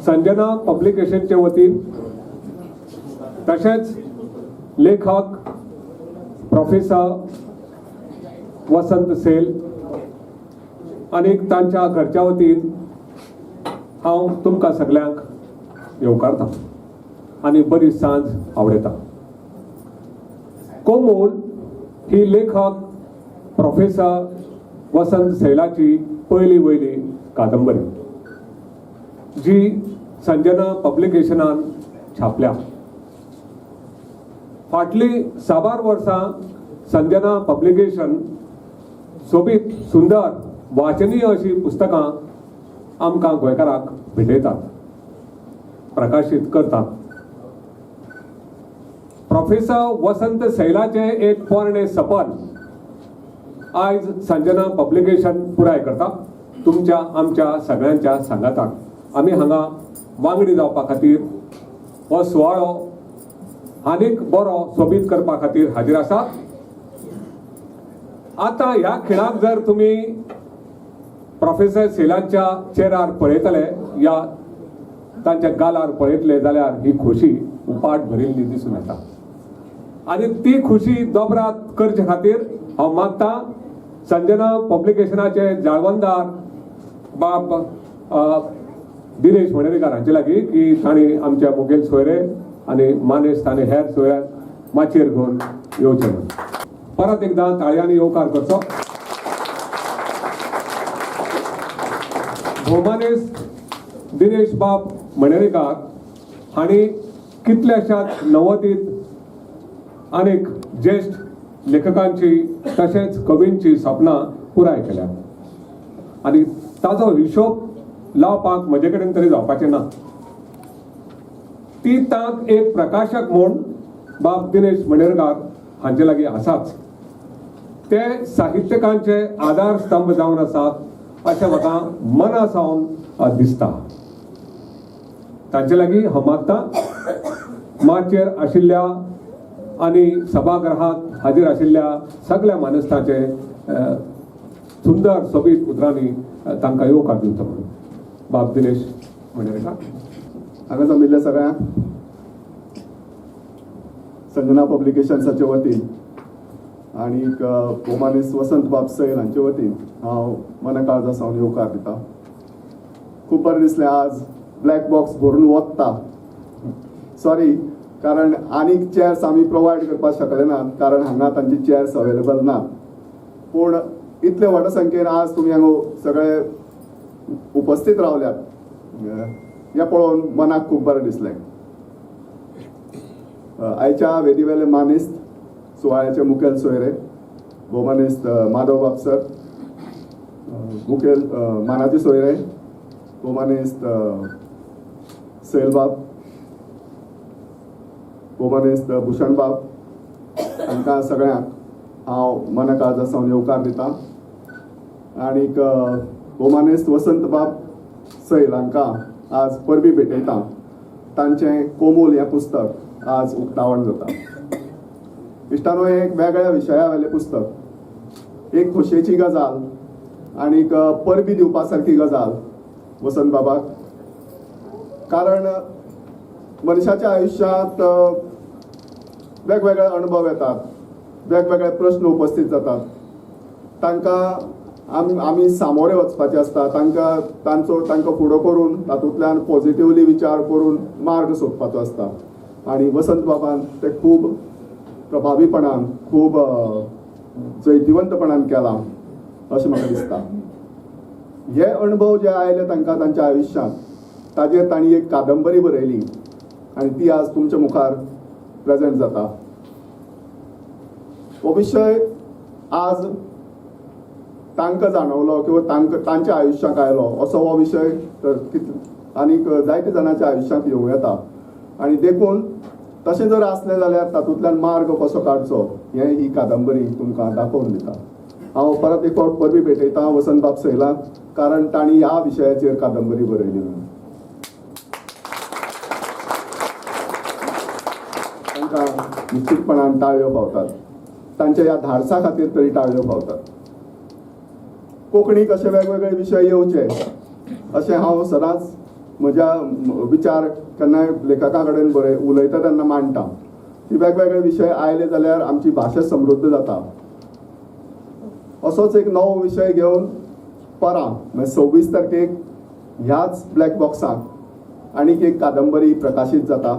संजना पब्लिकेशनचे वतीन तशेंच लेखक प्रोफेसर वसंत सेल आनी तांच्या घरच्या वतीन हांव तुमकां सगल्यांक येवकारता आनी बरी सांज आवडयता. कोमूल ही लेखक प्रोफेसर वसंत सैलाची पयली वयली कादंबरी जी संजना पब्लिकेशनान छापल्या. फाटली साबार वर्सां संजना पब्लिकेशन सोबीत सुंदर वाचनीय अशी पुस्तकां आमकां गोंयकाराक भेटयतात, प्रकाशीत करतात. प्रोफेसर वसंत सैलाचें एक पोरणें सपन आयज संजना पब्लिकेशन पुराय करता. तुमच्या आमच्या सगळ्यांच्या सांगाताक आमी हांगा वांगडी जावपा खातीर हो सुवाळो आनीक बरो सोबीत करपा खातीर हाजीर आसा. आतां ह्या खिणाक जर तुमी प्रोफेसर सेलांच्या चेरार पळयतले या तांच्या गालार पळयतले जाल्यार ही खोशी उपाट भरिल्ली दिसून येता आनी ती खुशी दोबरात करचे खातीर हांव मागता संजना पब्लिकेशनाचे जाळवणदार बाब दिनेश मणेरीकार हांचे लागीं की तांणी आमच्या मुखेल सोयरे आनी मानेस्त आनी हेर सोयऱ्यांक माचयेर घेवन येवचें म्हणून. परत एकदां ताळयांनी येवकार करचो. भोवमानेस्त दिनेश बाब मणेरीकार हांणी कितल्याशाच नवोदीत अनेक ज्येश्ठ लेखकांची तशेंच कवींची सपनां पुराय केल्यात आनी ताजो हिशोब लावपाक म्हजे कडेन तरी जावपाचें ना. ती तांक एक प्रकाशक म्हूण बाब दिनेश मणेरकार हांचे लागीं आसाच. ते साहित्यकांचे आधारस्तंभ जावन आसात अशें म्हाका मना सावन दिसता. तांचे लागीं हांव मागता माचयेर आशिल्ल्या आनी सभागृहांत हाजीर आशिल्ल्या सगळ्या मानस्तांचे सुंदर सोबीत उतरांनी तांकां येवकार दिवचो म्हणून. बाब दिनेश मणेरकार. हांगा जमिल्ल्या सगळ्यांक संजना पब्लिकेशन्साचे वतीन आनीक भोवमानेस्त वसंत बाब सैल हांचे वतीन हांव मना काळजा सावन येवकार दिता. खूब बरें दिसलें आज ब्लॅक बॉक्स भरून वता. सॉरी, कारण आनीक चेअर्स आमी प्रोवायड करपाक शकले नात, कारण हांगा तांची चेअर्स अवेलेबल ना. पूण इतले व्हडा संख्येन आज तुमी हांगा सगळे उपस्थित रावल्यात हें पळोवन मनाक खूब बरें दिसलें. आयच्या वेदीवेले मानेस्त सुवाळ्याचे मुखेल सोयरे भोवमानेस्त माधव बाब सर, मुखेल मानाचे सोयरे भोवमानेस्त सैलबाब, भोवमानेस्त भूषण बाब, हांकां सगळ्यांक हांव मना काळजा सावन येवकार दिता. आनीक भोवमानेस्त वसंत बाब सैल हांकां आज परबी भेटयता. तांचें कोमूल हें पुस्तक आज उक्तावण जाता. इश्टानो, हें एक वेगळ्या विशया वयलें पुस्तक, एक खोशयेची गजाल आनीक परबी दिवपा सारकी गजाल वसंत बाबाक, कारण मनशाच्या आयुश्यांत वेगवेगळे अणभव येतात, वेगवेगळे प्रश्न उपस्थित जातात, तांकां आमी सामोरे वचपाचें आसता, तांकां तांचो तांकां फुडो करून तातूंतल्यान पॉझिटिवली विचार करून मार्ग सोदपाचो आसता. आनी वसंत बाबान ते खूब प्रभावीपणान, खूब जैतिवंतपणान केलां अशें म्हाका दिसता. हे अणभव जे आयले तांकां तांच्या आयुश्यांत, ताजेर तांणी एक कादंबरी बरयली आनी ती आज तुमच्या मुखार प्रेजेंट जाता. हो विशय आज तांकां जाणवलो किंवा तांकां तांच्या आयुश्याक आयलो असो हो विशय तर आनीक जायते जाणांच्या आयुश्यांत येवं येता. आनी देखून तशें जर आसलें जाल्यार तातूंतल्यान मार्ग कसो काडचो हें ही कादंबरी तुमकां दाखोवन दिता. हांव परत एक फावट परबी भेटयतां वसंत बाब सैलाक, कारण तांणी ह्या विशयाचेर कादंबरी बरयली म्हणून. तांकां निश्चितपणान टाळयो फावतात, तांच्या ह्या धाडसा खातीर तरी टाळयो फावतात. कोंकणीक अशे वेगवेगळे विशय येवचे अशें हांव सदांच म्हज्या विचार केन्नाय लेखका कडेन बरे उलयता तेन्ना मांडटा की वेगवेगळे विशय आयले जाल्यार आमची भाशा समृद्ध जाता. असोच एक नवो विशय घेवन परां म्हणजे 26 तारखेक ह्याच ब्लॅक बॉक्साक आनीक एक कादंबरी प्रकाशीत जाता.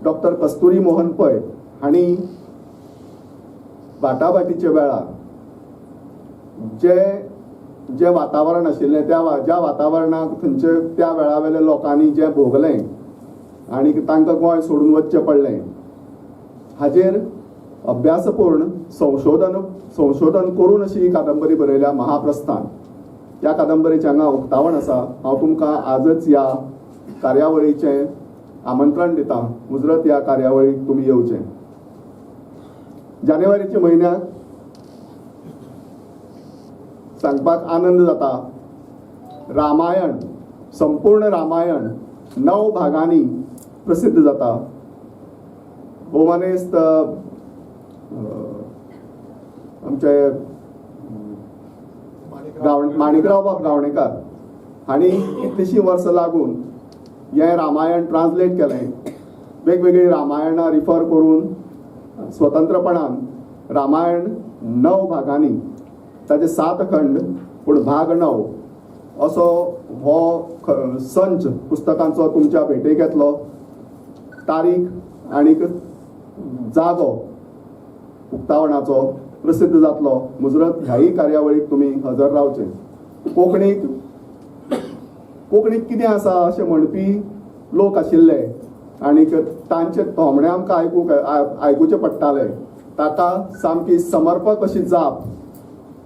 डॉक्टर कस्तुरी मोहन पै हांणी बाटाबाटीच्या वेळार जे जे वातावरण आशिल्लें त्या ज्या वातावरणाक थंयचे त्या वेळा वेल्या लोकांनी जें भोगलें आनी तांकां गोंय सोडून वचचें पडलें हाजेर अभ्यासपूर्ण संशोधन करून अशी ही कादंबरी बरयल्या महाप्रस्थान. ह्या कादंबरीचें हांगा उक्तावण आसा. हांव तुमकां आजच ह्या कार्यावळीचें आमंत्रण दिता. मुजरत ह्या कार्यावळीक तुमी येवचें. जानेवारीच्या म्हयन्याक सांगपाक आनंद जाता, रामायण, संपूर्ण रामायण 9 भागांनी प्रसिद्ध जाता. भोवमानेस्त आमचे माणिकराव बाब गावणेकार हांणी कितलींशीं वर्सां लागून हें रामायण ट्रान्सलेट केलें. वेगवेगळीं रामायणां रिफर करून स्वतंत्रपणान रामायण 9 भागांनी, ताचे 7 खंड पूण भाग 9 असो हो संच पुस्तकांचो तुमच्या भेटेक येतलो. तारीख आनीक जागो उक्तावणाचो प्रसिद्ध जातलो. मुजरत ह्याय कार्यावळीक तुमी हजर रावचे. कोंकणीक कितें आसा अशें म्हणपी लोक आशिल्ले आनीक तांचे थोमणे आमकां आयकुचे पडटाले. ताका सामकी समर्पक अशी जाप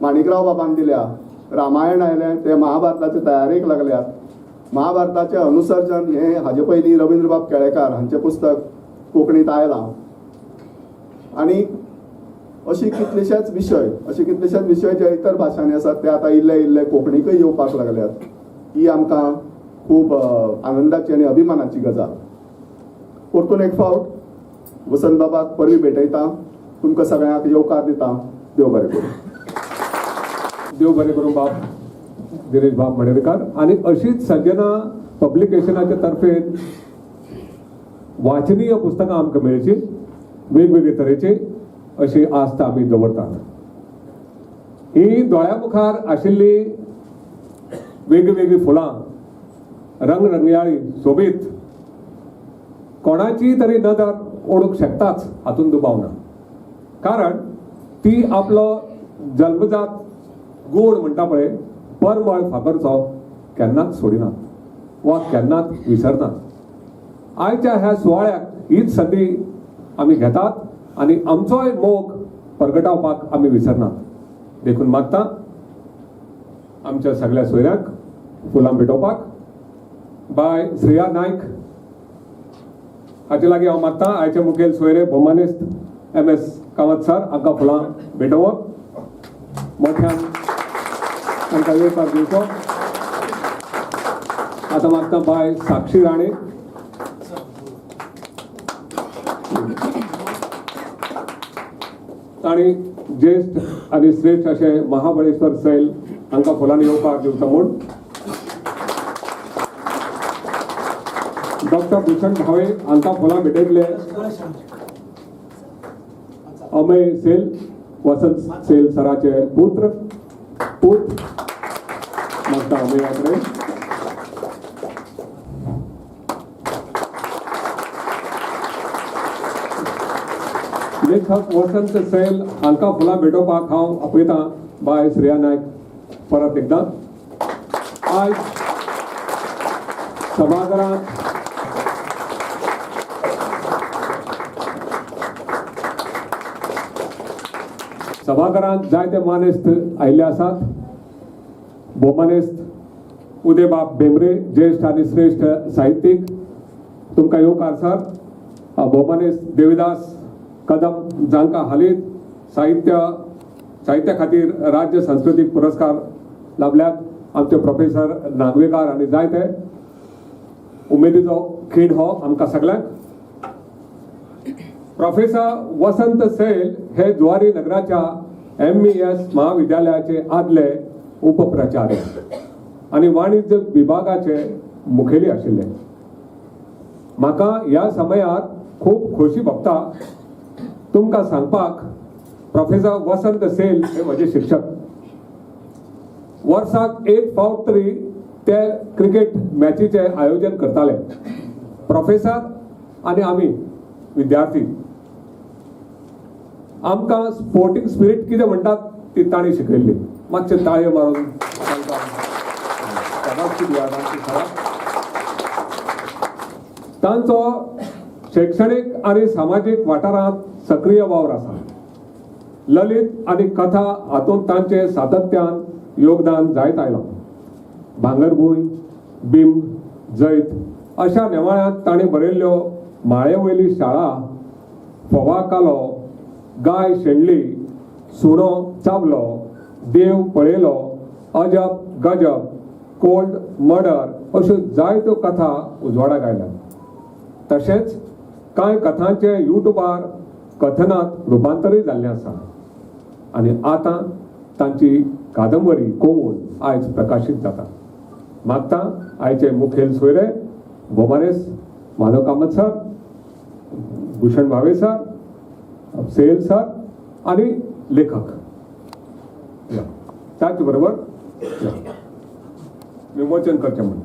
माणिकराव बाबान दिल्या. रामायण आयलें ते महाभारताचे तयारेक लागल्यात. महाभारताचें अनुसर्जन हें हाजे पयलीं रवींद्रबाब केळेकार हांचें पुस्तक कोंकणींत आयलां. आनी अशी कितलेशेच विशय जे इतर भाशांनी आसात ते आतां इल्ले इल्ले कोंकणीकय येवपाक लागल्यात. ही आमकां खूब आनंदाची आनी अभिमानाची गजाल. परतून एक फावट वसंत बाबाक परबीं भेटयता. तुमकां सगळ्यांक येवकार दिता. देव बरें करूं. देव बरें करूं बाब दिनेश बाब मणेरकार. आनी अशीच सज्जना पब्लिकेशनाच्या तर्फे वाचनीय पुस्तकां आमकां मेळची वेगवेगळे तरेची अशी आस्त आमी दवरतात. ही दोळ्या मुखार आशिल्ली वेगवेगळीं फुलां रंगरंगयाळी सोबीत कोणाची तरी नदर ओडूंक शकताच हातूंत दुबाव ना, कारण ती आपलो जल्मजात गोड म्हणटा पळय परमळ फाकरचो केन्नाच सोडिनात वा केन्नाच विसरनात. आयच्या ह्या सुवाळ्याक हीच संदी आमी घेतात आनी आमचोय मोग परगटावपाक आमी विसरनात. देखून मागता आमच्या सगळ्या सोयऱ्यांक फुलां भेटोवपाक बाय श्रेया नायक हाचे लागीं हांव मागता आयचे मुखेल सोयरे भोवमानेस्त MS Kamat sir हांकां फुलां भेटोवप मोठ्यान तांकां येवकार दिवचो. आतां मागता बाय साक्षी राणे. तांणी ज्येश्ठ आनी श्रेश्ठ अशें महाबळेश्वर सैल हांकां फुलांनी येवकार दिवचो म्हूण. डॉक्टर भूषण भावे हांकां फुलां भेटयतले अमय सेल, वसंत सेल सराचे पुत्र पूत मागता अमया कडेन. लेखक वसंत सैल हांकां फुलां भेटोवपाक हांव आपयतां बाय श्रेया नायक परत एकदां. आयज सभाघरांत जायते मानेस्त आयिल्ले आसात. भोवमानेस्त उदयबाब भेंब्रे, ज्येश्ठ आनी श्रेश्ठ साहित्यीक, तुमकां येवकार सर. भोवमानेस्त देविदास कदम, जांकां हालींच साहित्या खातीर राज्य सांस्कृतीक पुरस्कार लाभल्यात, आमचे प्रोफेसर नागवेकार आनी जायते. उमेदीचो खीण हो आमकां सगळ्यांक. प्रोफेसर वसंत सैल हे जुवारी नगराच्या MES महाविद्यालयाचे आदले उपप्राचार्य आनी वाणिज्य विभागाचे मुखेली आशिल्ले. म्हाका ह्या समयार खूब खोशी भोगता तुमकां सांगपाक, प्रोफेसर वसंत सेल हे म्हजे शिक्षक. वर्साक एक फावट तरी ते क्रिकेट मॅचीचें आयोजन करताले, प्रोफेसर आनी आमी विद्यार्थी. आमकां स्पोर्टींग स्पिरीट कितें म्हणटात ती तांणी शिकयल्ली. मातशे ताळयो मारून तांकां शाबासकी दिया तांची सराक. तांचो शैक्षणीक आनी सामाजीक वाठारांत सक्रीय वावर आसा. ललित आनी कथा हातूंत तांचें सातत्यान योगदान जायत आयलां. भांगरभूंय, बिंब, जैत अशा नेमाळ्यांत तांणी बरयल्ल्यो माळे वयली शाळा, फोवा कालो, गाय शेणली, सुणो चाबलो, देव पळयलो, अजब गजब, कोल्ड मर्डर अश्यो जायत्यो कथा उजवाडाक आयल्यात. तशेंच कांय कथांचें युट्यूबार कथनांत रुपांतरूय जाल्लें आसा आनी आतां तांची कादंबरी कोवून आयज प्रकाशीत जाता. मागता आयचे मुखेल सोयरे भोमानेस Madhav Kamat sir, Bhushan Bhave sir, Sail sir आनी लेखक. या. त्याच बरोबर या. विमोचन करचें म्हूण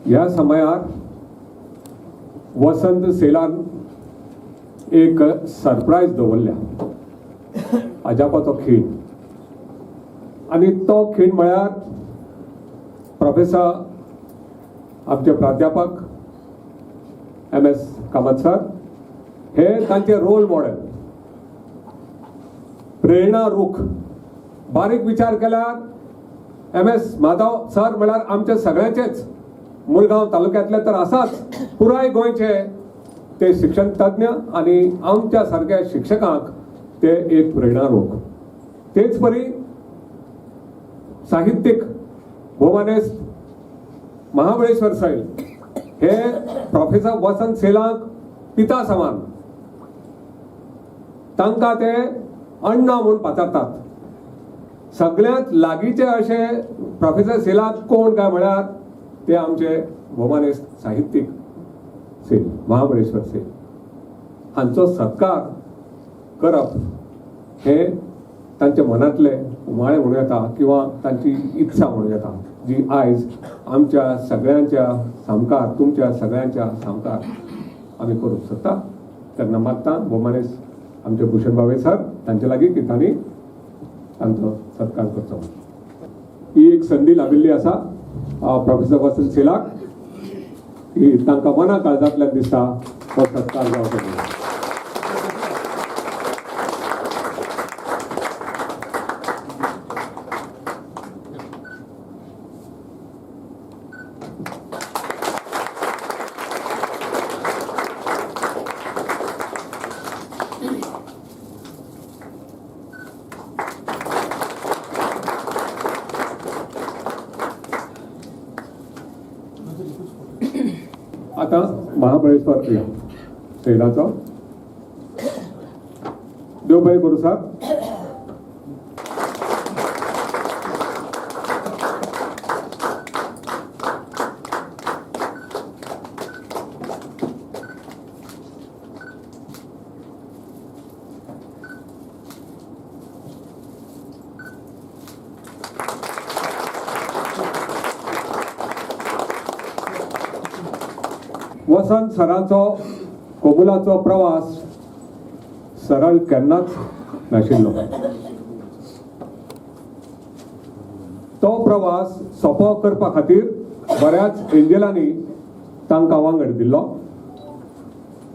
ह्या समयार वसंत सेलान एक सरप्रायज दवरल्या, अजापाचो खीण. आनी तो खीण म्हळ्यार प्रोफेसर आमचे प्राध्यापक MS Kamat sir हे तांचे रोल मॉडेल, प्रेरणा रूख. बारीक विचार केल्यार MS Madhav sir म्हळ्यार आमचे सगळ्यांचेच, मुरगांव तालुक्यांतले तर आसाच, पुराय गोंयचे ते शिक्षण तज्ञ आनी आमच्या सारक्या शिक्षकांक ते एक प्रेरणा रूख. तेच परी साहित्यीक भोवमानेस्त महाबळेश्वर सैल हे प्रोफेसर वसंत सेलांक पिता समान, तांकां ते अण्णा म्हूण पाचारतात. सगळ्यांत लागींचे अशे प्रोफेसर सेलाक कोण काय म्हळ्यार ते आमचे भोवमानेस्त साहित्यीक सेल, महाबळेश्वर सेल. हांचो सत्कार करप हे तांच्या मनांतले उमाळे म्हणूं येता किंवा तांची इत्सा म्हणूं येता, जी आयज आमच्या सगळ्यांच्या सामकार, तुमच्या सगळ्यांच्या सामकार आमी करूंक सोदता. तेन्ना मागता भोवमानेस्त आमचे भूषण भावे सर तांचे लागीं की तांणी तांचो सत्कार करचो. ही एक संदी लाभिल्ली आसा प्रोफेसर वसंत सेलाक की तांकां मना काळजांतल्यान दिसता हो सत्कार जावचो म्हणून. आतां महाबळेश्वर या सैलाचो देव बरें करूं सर. वसंत सरांचो कोमुलाचो प्रवास सरळ केन्नाच नाशिल्लो. तो प्रवास सोंपो करपा खातीर बऱ्याच एंजलांनी तांकां वांगड दिल्लो.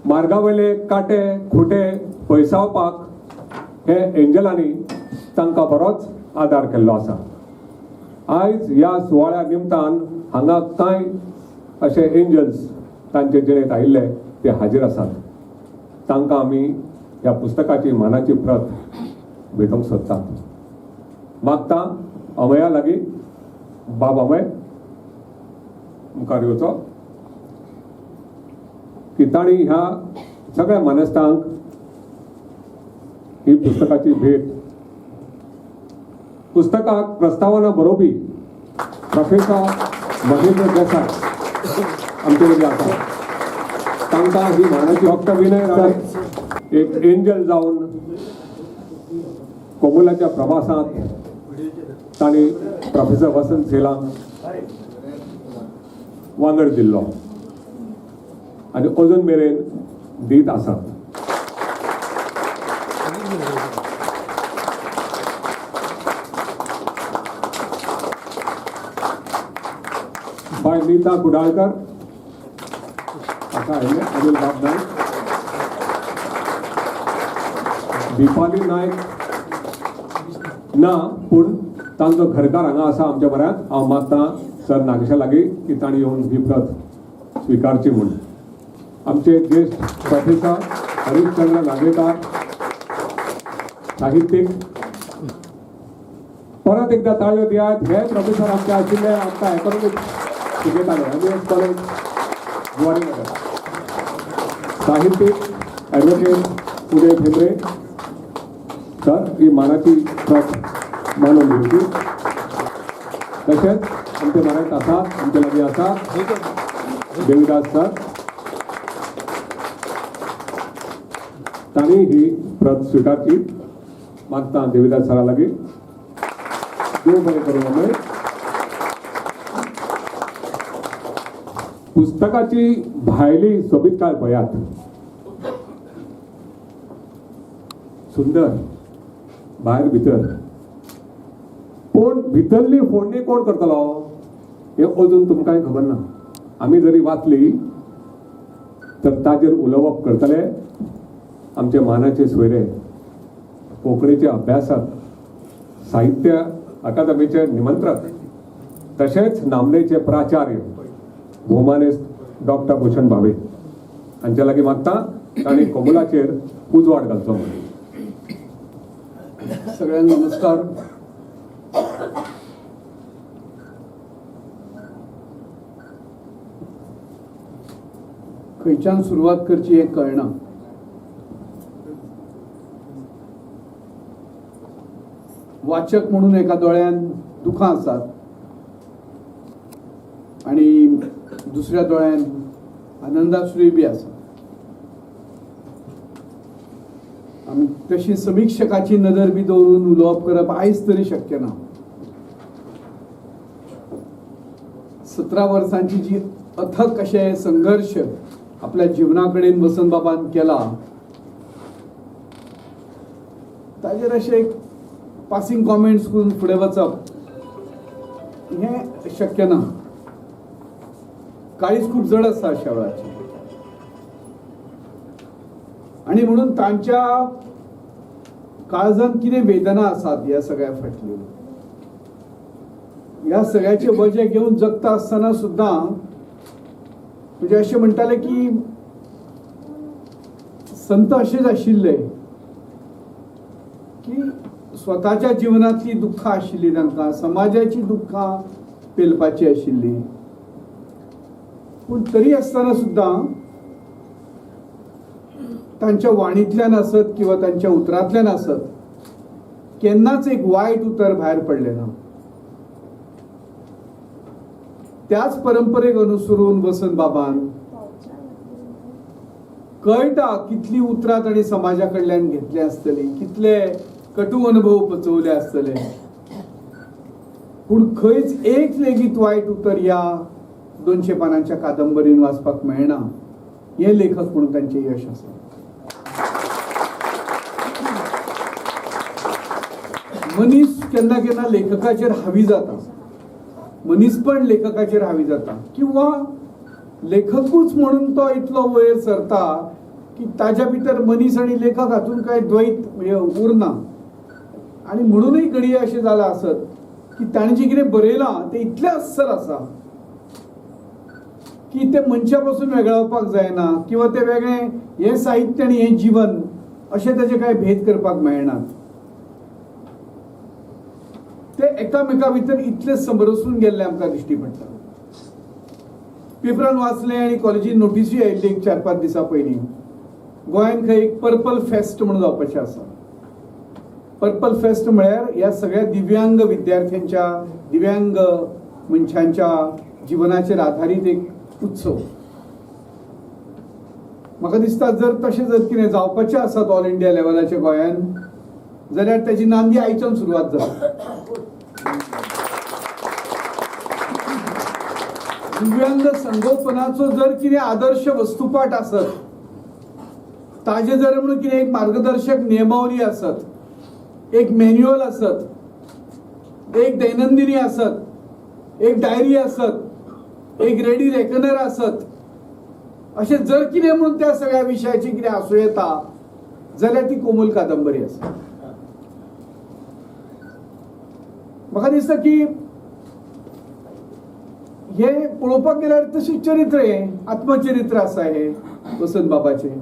मार्गावयले कांटे खुटे पयसावपाक हे एंजलांनी तांकां बरोच आदार केल्लो आसा. आयज ह्या सुवाळ्या निमतान हांगा कांय अशे एंजल्स तांचे जिणेंत आयिल्ले ते हाजीर आसात. तांकां आमी ह्या पुस्तकाची मानाची प्रत भेटोवंक सोदतात. मागता अमया लागीं, बाब अमय मुखार येवचो की तांणी ह्या सगळ्या मानेस्तांक ही पुस्तकाची भेट. पुस्तकाक प्रस्तावना बरोवपी प्रोफेसर महेंद्र देसाय आमचे मदीं आसा. तांकां ही मानाची. डॉक्टर विनय राणे एक एंजल जावन कोमुलाच्या प्रवासांत तांणी प्रोफेसर वसंत सैलांक वांगड दिल्लो आनी अजून मेरेन दीत आसात. बाय नीता कुडाळकर आसा आयिल्ले, अनिल बाब नायक, दीपाली नायक ना, पूण तांचो घरकार हांगा आसा आमच्या बऱ्यांत. हांव मागता सर नागेशा लागीं की तांणी येवन ही प्रत स्विकारची म्हूण. आमचे ज्येश्ठ प्रोफेसर हरिश्चंद्र नागवेकार, साहित्यीक, परत एकदा ताळयो दियात. हे प्रोफेसर आमचे आशिल्ले, आमकां एकोनॉमिक्स शिकयताले, एमईएस कॉलेज, जुवारीनगर. साहित्यीक ॲडव्होकेट उदय भेंब्रे सर ही मानाची प्रत मानून घेवची. तशेंच आमचे मराठ आसा, आमचे लागीं आसा देविदास सर, तांणी ही प्रत स्विकारची. मागता देविदास सरा लागीं. देव बरें करूं अमय. पुस्तकाची भायली सोबीतकाय पळयात, सुंदर भायर भितर, पूण भितरली फोडणी कोण करतलो हें अजून तुमकांय खबर ना. आमी जरी वाचली तर ताजेर उलोवप करतले आमचे मानाचे सोयरे, कोंकणीचे अभ्यासक, साहित्य अकादमीचे निमंत्रक, तशेंच नामनेचे प्राचार्य भोवमानेस्त डॉक्टर भूषण भावे हांच्या लागीं मागता तांणी कोमुलाचेर उजवाड घालचो म्हणून. सगळ्यांना नमस्कार. खंयच्यान सुरवात करची हें कळना. वाचक म्हणून एका दोळ्यान दुखां आसात आणि दुसऱ्या दोळ्यान आनंदाश्रूय बी आसा. आमी तशी समिक्षकाची नदर बी दवरून उलोवप करप आयज तरी शक्य ना. 17 वर्सांची जी अथक अशे संघर्श आपल्या जिवना कडेन वसंत बाबान केला ताजेर अशे पासिंग कॉमेंट्स करून फुडें वचप हें शक्य ना. काळीज खूब जड आसा अशा वेळाचेर आनी म्हणून तांच्या काळजान कितें वेदना आसात ह्या सगळ्या फाटल्यो, ह्या सगळ्याचे वजें घेवन जगता आसतना सुद्दां म्हणजे अशें म्हणटाले की संत अशेच आशिल्ले की स्वताच्या जिवनांतली दुख्खां आशिल्ली तांकां, समाजाची दुख्खां पेलपाची आशिल्ली, पूण तरी आसतना सुद्दां तांच्या वाणींतल्यान आसत किंवा तांच्या उतरांतल्यान आसत केन्नाच एक वायट उतर भायर पडलें ना. त्याच परंपरेक अनुसरून वसंत बाबान कळटा कितली उतरां तांणी समाजा कडल्यान घेतली आसतली, कितले कटू अनुभव पचवले आसतले, पूण खंयच एक लेगीत वायट उतर ह्या 200 पानांच्या कादंबरीन वाचपाक मेळना. हे लेखक म्हणून तांचें यश आसा. मनीस केन्ना केन्ना लेखकाचेर हावी जाता, मनीसपण लेखकाचेर हावी जाता किंवा लेखकूच म्हणून तो इतलो वयर सरता की ताज्या भितर मनीस आनी लेखक हातून कांय द्वैत म्हणजे उरना. आनी म्हणूनय घडये अशें जालां आसत की ताणें जें कितें बरयलां तें इतलें अस्सल आसा की तें मनशा पासून वेगळावपाक जायना किंवा तें वेगळें हें साहित्य आनी हें जिवन अशें ताजे कांय भेद करपाक मेळनात. ते एकामेका भितर इतले समरसून गेल्ले आमकां दिश्टी पडटा. पेपरान वाचलें आनी कॉलेजीन नोटिसूय आयिल्ली एक 4-5 दिसां पयलीं, गोंयांत खंय एक पर्पल फेस्ट म्हणून जावपाचें आसा. पर्पल फेस्ट म्हळ्यार ह्या सगळ्या दिव्यांग विद्यार्थ्यांच्या, दिव्यांग मनशांच्या जिवनाचेर आधारीत एक उत्सव. म्हाका दिसता जर तशें जर कितें जावपाचें आसत ऑल इंडिया लेवलाचेर गोंयांत जाल्यार ताची नांदी आयच्यान सुरवात जाता. दिव्यांग संगोपनाचो जर कितें आदर्श वस्तुपाठ आसत, ताजे जर म्हणून कितें एक मार्गदर्शक नियमावली आसत, एक मॅन्युअल आसत, एक दैनंदिनी आसत, एक डायरी आसत, एक रेडी रेकनर आसत, अशें जर कितें म्हणून त्या सगळ्या विशयाची कितें आसूं येता जाल्यार ती कोमल कादंबरी आसा. म्हाका दिसता की हे पळोवपाक गेल्यार तशें चरित्र हें आत्मचरित्र आसा हें वसंत बाबाचें.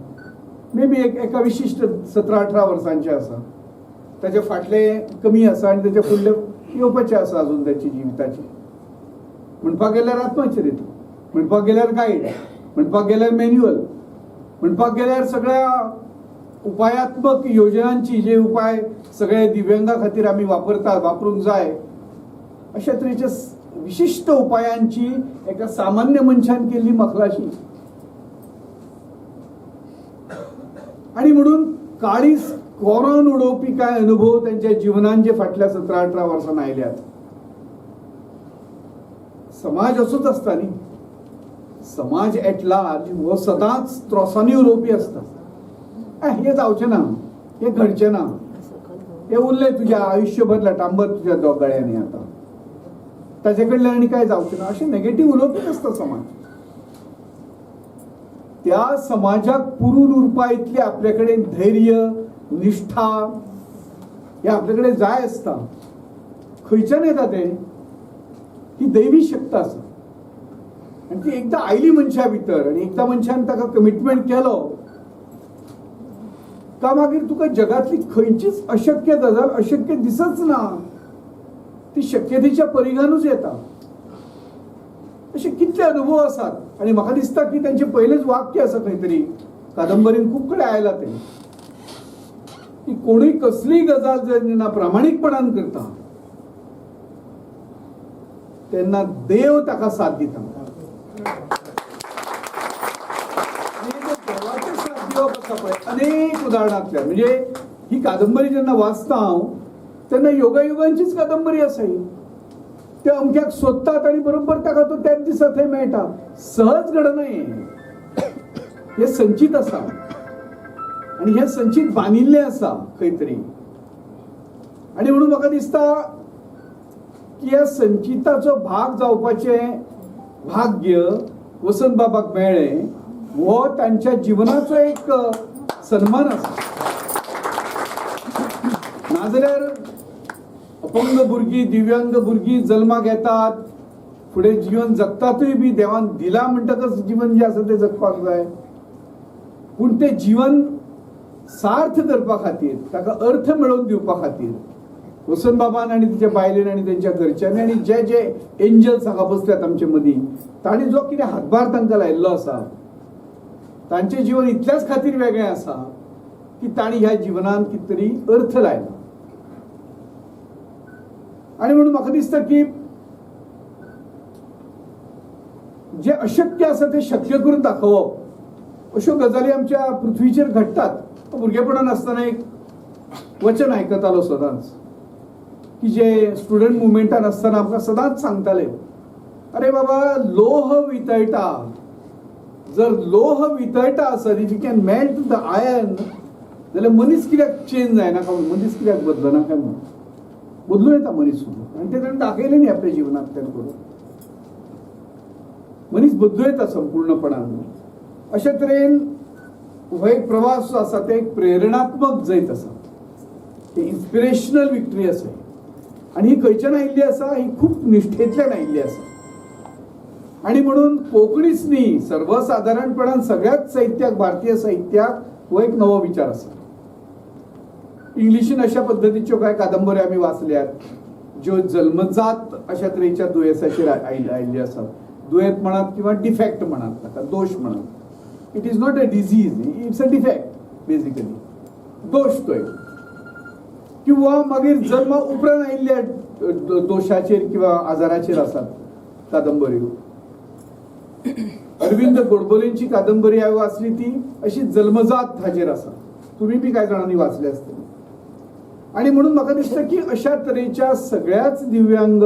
मे बी एक एका विशिश्ट 17-18 वर्सांचें आसा, ताचे फाटले कमी आसा आनी ताचे फुडले येवपाचें आसा अजून ताचे जिविताचें. म्हणपाक गेल्यार आत्मचरित्र, म्हणपाक गेल्यार गायड, म्हणपाक गेल्यार मॅन्युअल, म्हणपाक गेल्यार सगळ्या उपायात्मक योजनांची, जे उपाय सगळे दिव्यांगा खातीर आमी वापरतात, वापरूंक जाय, अशा तरेच्या विशिश्ट उपायांची एका सामान्य मनशान केल्ली मखलाशी. आणि म्हणून काळीज कोरोन उडोवपी कांय अनुभव त्यांच्या जिवनान जे फाटल्या 17-18 वर्सां आयल्यात. समाज असोच आसता न्ही, समाज एट लार्ज हो सदांच त्रोसांनी उलोवपी आसता. हें जावचें ना, हें घडचें ना, हें उरलें तुज्या आयुश्यभर लटांबर तुज्या दोग गळ्यांनी, आतां ताचे कडल्यान आनी कांय जावचें ना, अशें नेगेटीव उलोवपीच आसता समाज. त्या समाजाक पुरून उरपा इतली आपले कडेन धैर्य, निष्ठा हे आपले कडेन जाय आसता. खंयच्यान येता तें? ही दैवी शक्त आसा आनी ती एकदां आयली मनशा भितर आनी एकदां मनशान ताका कमिटमेंट केलो का मागीर तुका जगातली खंयचीच अशक्य गजाल अशक्य दिसच ना, ती शक्यतेच्या परिघानूच येता. अशे कितले अनुभव आसात आनी म्हाका दिसता की त्यांचे पयलेच वाक्य आसा खंय तरी कादंबरीन खूब कडेन आयला तें, की कोणूय कसलीय गजाल जर जेन्ना प्रामाणीकपणान करता तेन्ना देव ताका साथ दिता. देवाचे साथ दिवप आसा पळय अनेक उदाहरणांतल्यान. म्हणजे ही कादंबरी जेन्ना वाचता हांव तेन्ना योगायोगांचीच कादंबरी आसा ही. ते अमक्याक सोदतात आनी बरोबर ताका तो त्याच दिसा थंय मेळटा, सहज घडना. हें संचीत आसा आनी हें संचीत बांदिल्लें आसा खंय तरी. आनी म्हणून म्हाका दिसता की ह्या संचिताचो भाग जावपाचें भाग्य वसंत बाबाक मेळ्ळें, हो तांच्या जिवनाचो एक सन्मान आसा. नाजाल्यार अपंग भुरगीं, दिव्यांग भुरगीं जल्माक येतात, फुडें जीवन जगतातूय बी देवान दिला म्हणटकच जीवन जें आसा तें जगपाक जाय, पूण तें जीवन सार्थ करपा खातीर, ताका अर्थ मेळोवन दिवपा खातीर वसंत बाबान आनी तिच्या बायलेन आनी तेंच्या घरच्यांनी आनी जे जे एंजल्स हांगा बसल्यात आमचे मदीं तांणी जो कितें हातभार तांकां लायिल्लो आसा, तांचें जीवन इतल्याच खातीर वेगळें आसा की तांणी ह्या जिवनान कितें तरी अर्थ लायला. आनी म्हणून म्हाका दिसता की जे अशक्य आसा तें शक्य करून दाखोवप अश्यो गजाली आमच्या पृथ्वीचेर घडटात. भुरगेपणान आसतना एक वचन आयकतालो सदांच की जे स्टुडंट मुवमेंटान आसतना आमकां सदांच सांगताले, अरे बाबा लोह वितळटा, जर लोह वितळटा आसत, if you can melt the iron, जाल्यार मनीस कित्याक चेंज जायना काय म्हणून, मनीस कित्याक बदलना काय म्हणून, बदलूं येता मनीस सुद्दां. आनी ते ताणें दाखयलें न्ही आपल्या जिवनांतल्यान करून, मनीस बदलूं येता संपूर्णपणान. अशे तरेन हो एक प्रवास जो आसा ते एक प्रेरणात्मक जैत आसा, ते इन्स्पिरेशनल विक्टरी आसा. आनी ही खंयच्यान आयिल्ली आसा? ही खूब निश्ठेंतल्यान आयिल्ली आसा. आनी म्हणून कोंकणीच न्ही, सर्वसादारणपणान सगळ्याच साहित्याक, भारतीय साहित्याक हो एक नवो विचार आसा. इंग्लिशीन अशा पद्दतीच्यो कांय कादंबऱ्यो आमी वाचल्यात ज्यो जल्मजात अशा तरेच्या दुयेंसाचेर आयिल्ल्यो आसात. दुयेंत म्हणात किंवा डिफेक्ट म्हणात, ताका दोश म्हणात. It is not a disease, it's a defect basically, दोश तो एक. किंवा मागीर जल्मा उपरांत आयिल्ल्या दोशाचेर किंवा आजाराचेर आसात कादंबऱ्यो. अरविंद गोडबोलेंची कादंबरी हांवें वाचली ती अशी जल्मजात हाजेर आसा. तुमी बी कांय जाणांनी वाचले आसतली. आणि म्हणून म्हाका दिसता की अशा तरेच्या सगळ्याच दिव्यांग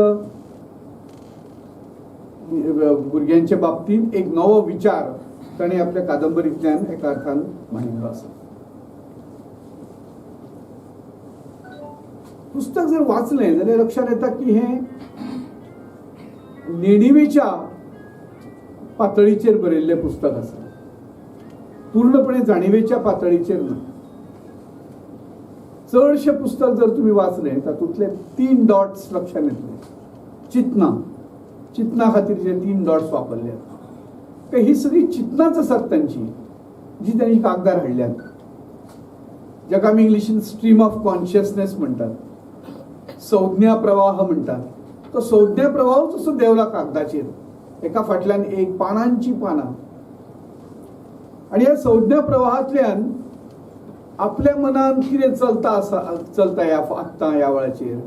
भुरग्यांच्या बाबतींत एक नवो विचार ताणें आपल्या कादंबरींतल्यान एका अर्थान मांडिल्लो आसा. पुस्तक जर वाचलें जाल्यार लक्षात येता की हें नेणिवेच्या पातळीचेर बरयल्लें पुस्तक आसा, पूर्णपणे जाणिवेच्या पातळीचेर ना. चडशें पुस्तक जर तुमी वाचलें तातूंतले 3 डॉट्स लक्षात येतले. चिंतना, चिंतना खातीर जे 3 डॉट्स वापरले ते ही सगळी चिंतनाच आसात तांची, जी तांणी कागदार हाडल्यात, जाका आमी इंग्लिशीन स्ट्रीम ऑफ कॉन्शियसनेस म्हणटात, संज्ञा प्रवाह म्हणटात. तो संज्ञा प्रवाहूच असो देंवला कागदाचेर, एका फाटल्यान एक, पानांची पानां. आनी ह्या संज्ञा प्रवाहांतल्यान आपल्या मनान कितें चलता आसा, चलता ह्या आत्तां ह्या वेळाचेर,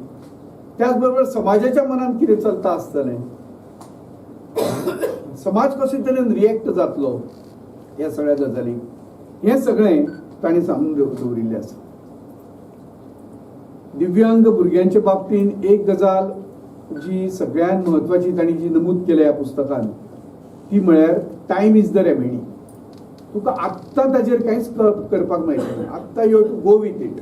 त्याच बरोबर समाजाच्या मनान कितें चलता आसतलें, समाज कशे तरेन रिएक्ट जातलो ह्या सगळ्या गजालींक, हें सगळें तांणी सांगून दवरिल्लें आसा. दिव्यांग भुरग्यांच्या बाबतींत एक गजाल जी सगळ्यांत म्हत्वाची तांणी जी नमूद केल्या ह्या पुस्तकान ती म्हळ्यार टायम is the remedy. तुका आत्तां ताजेर कांयच करपाक मेळटलें, आत्तां you to go with it.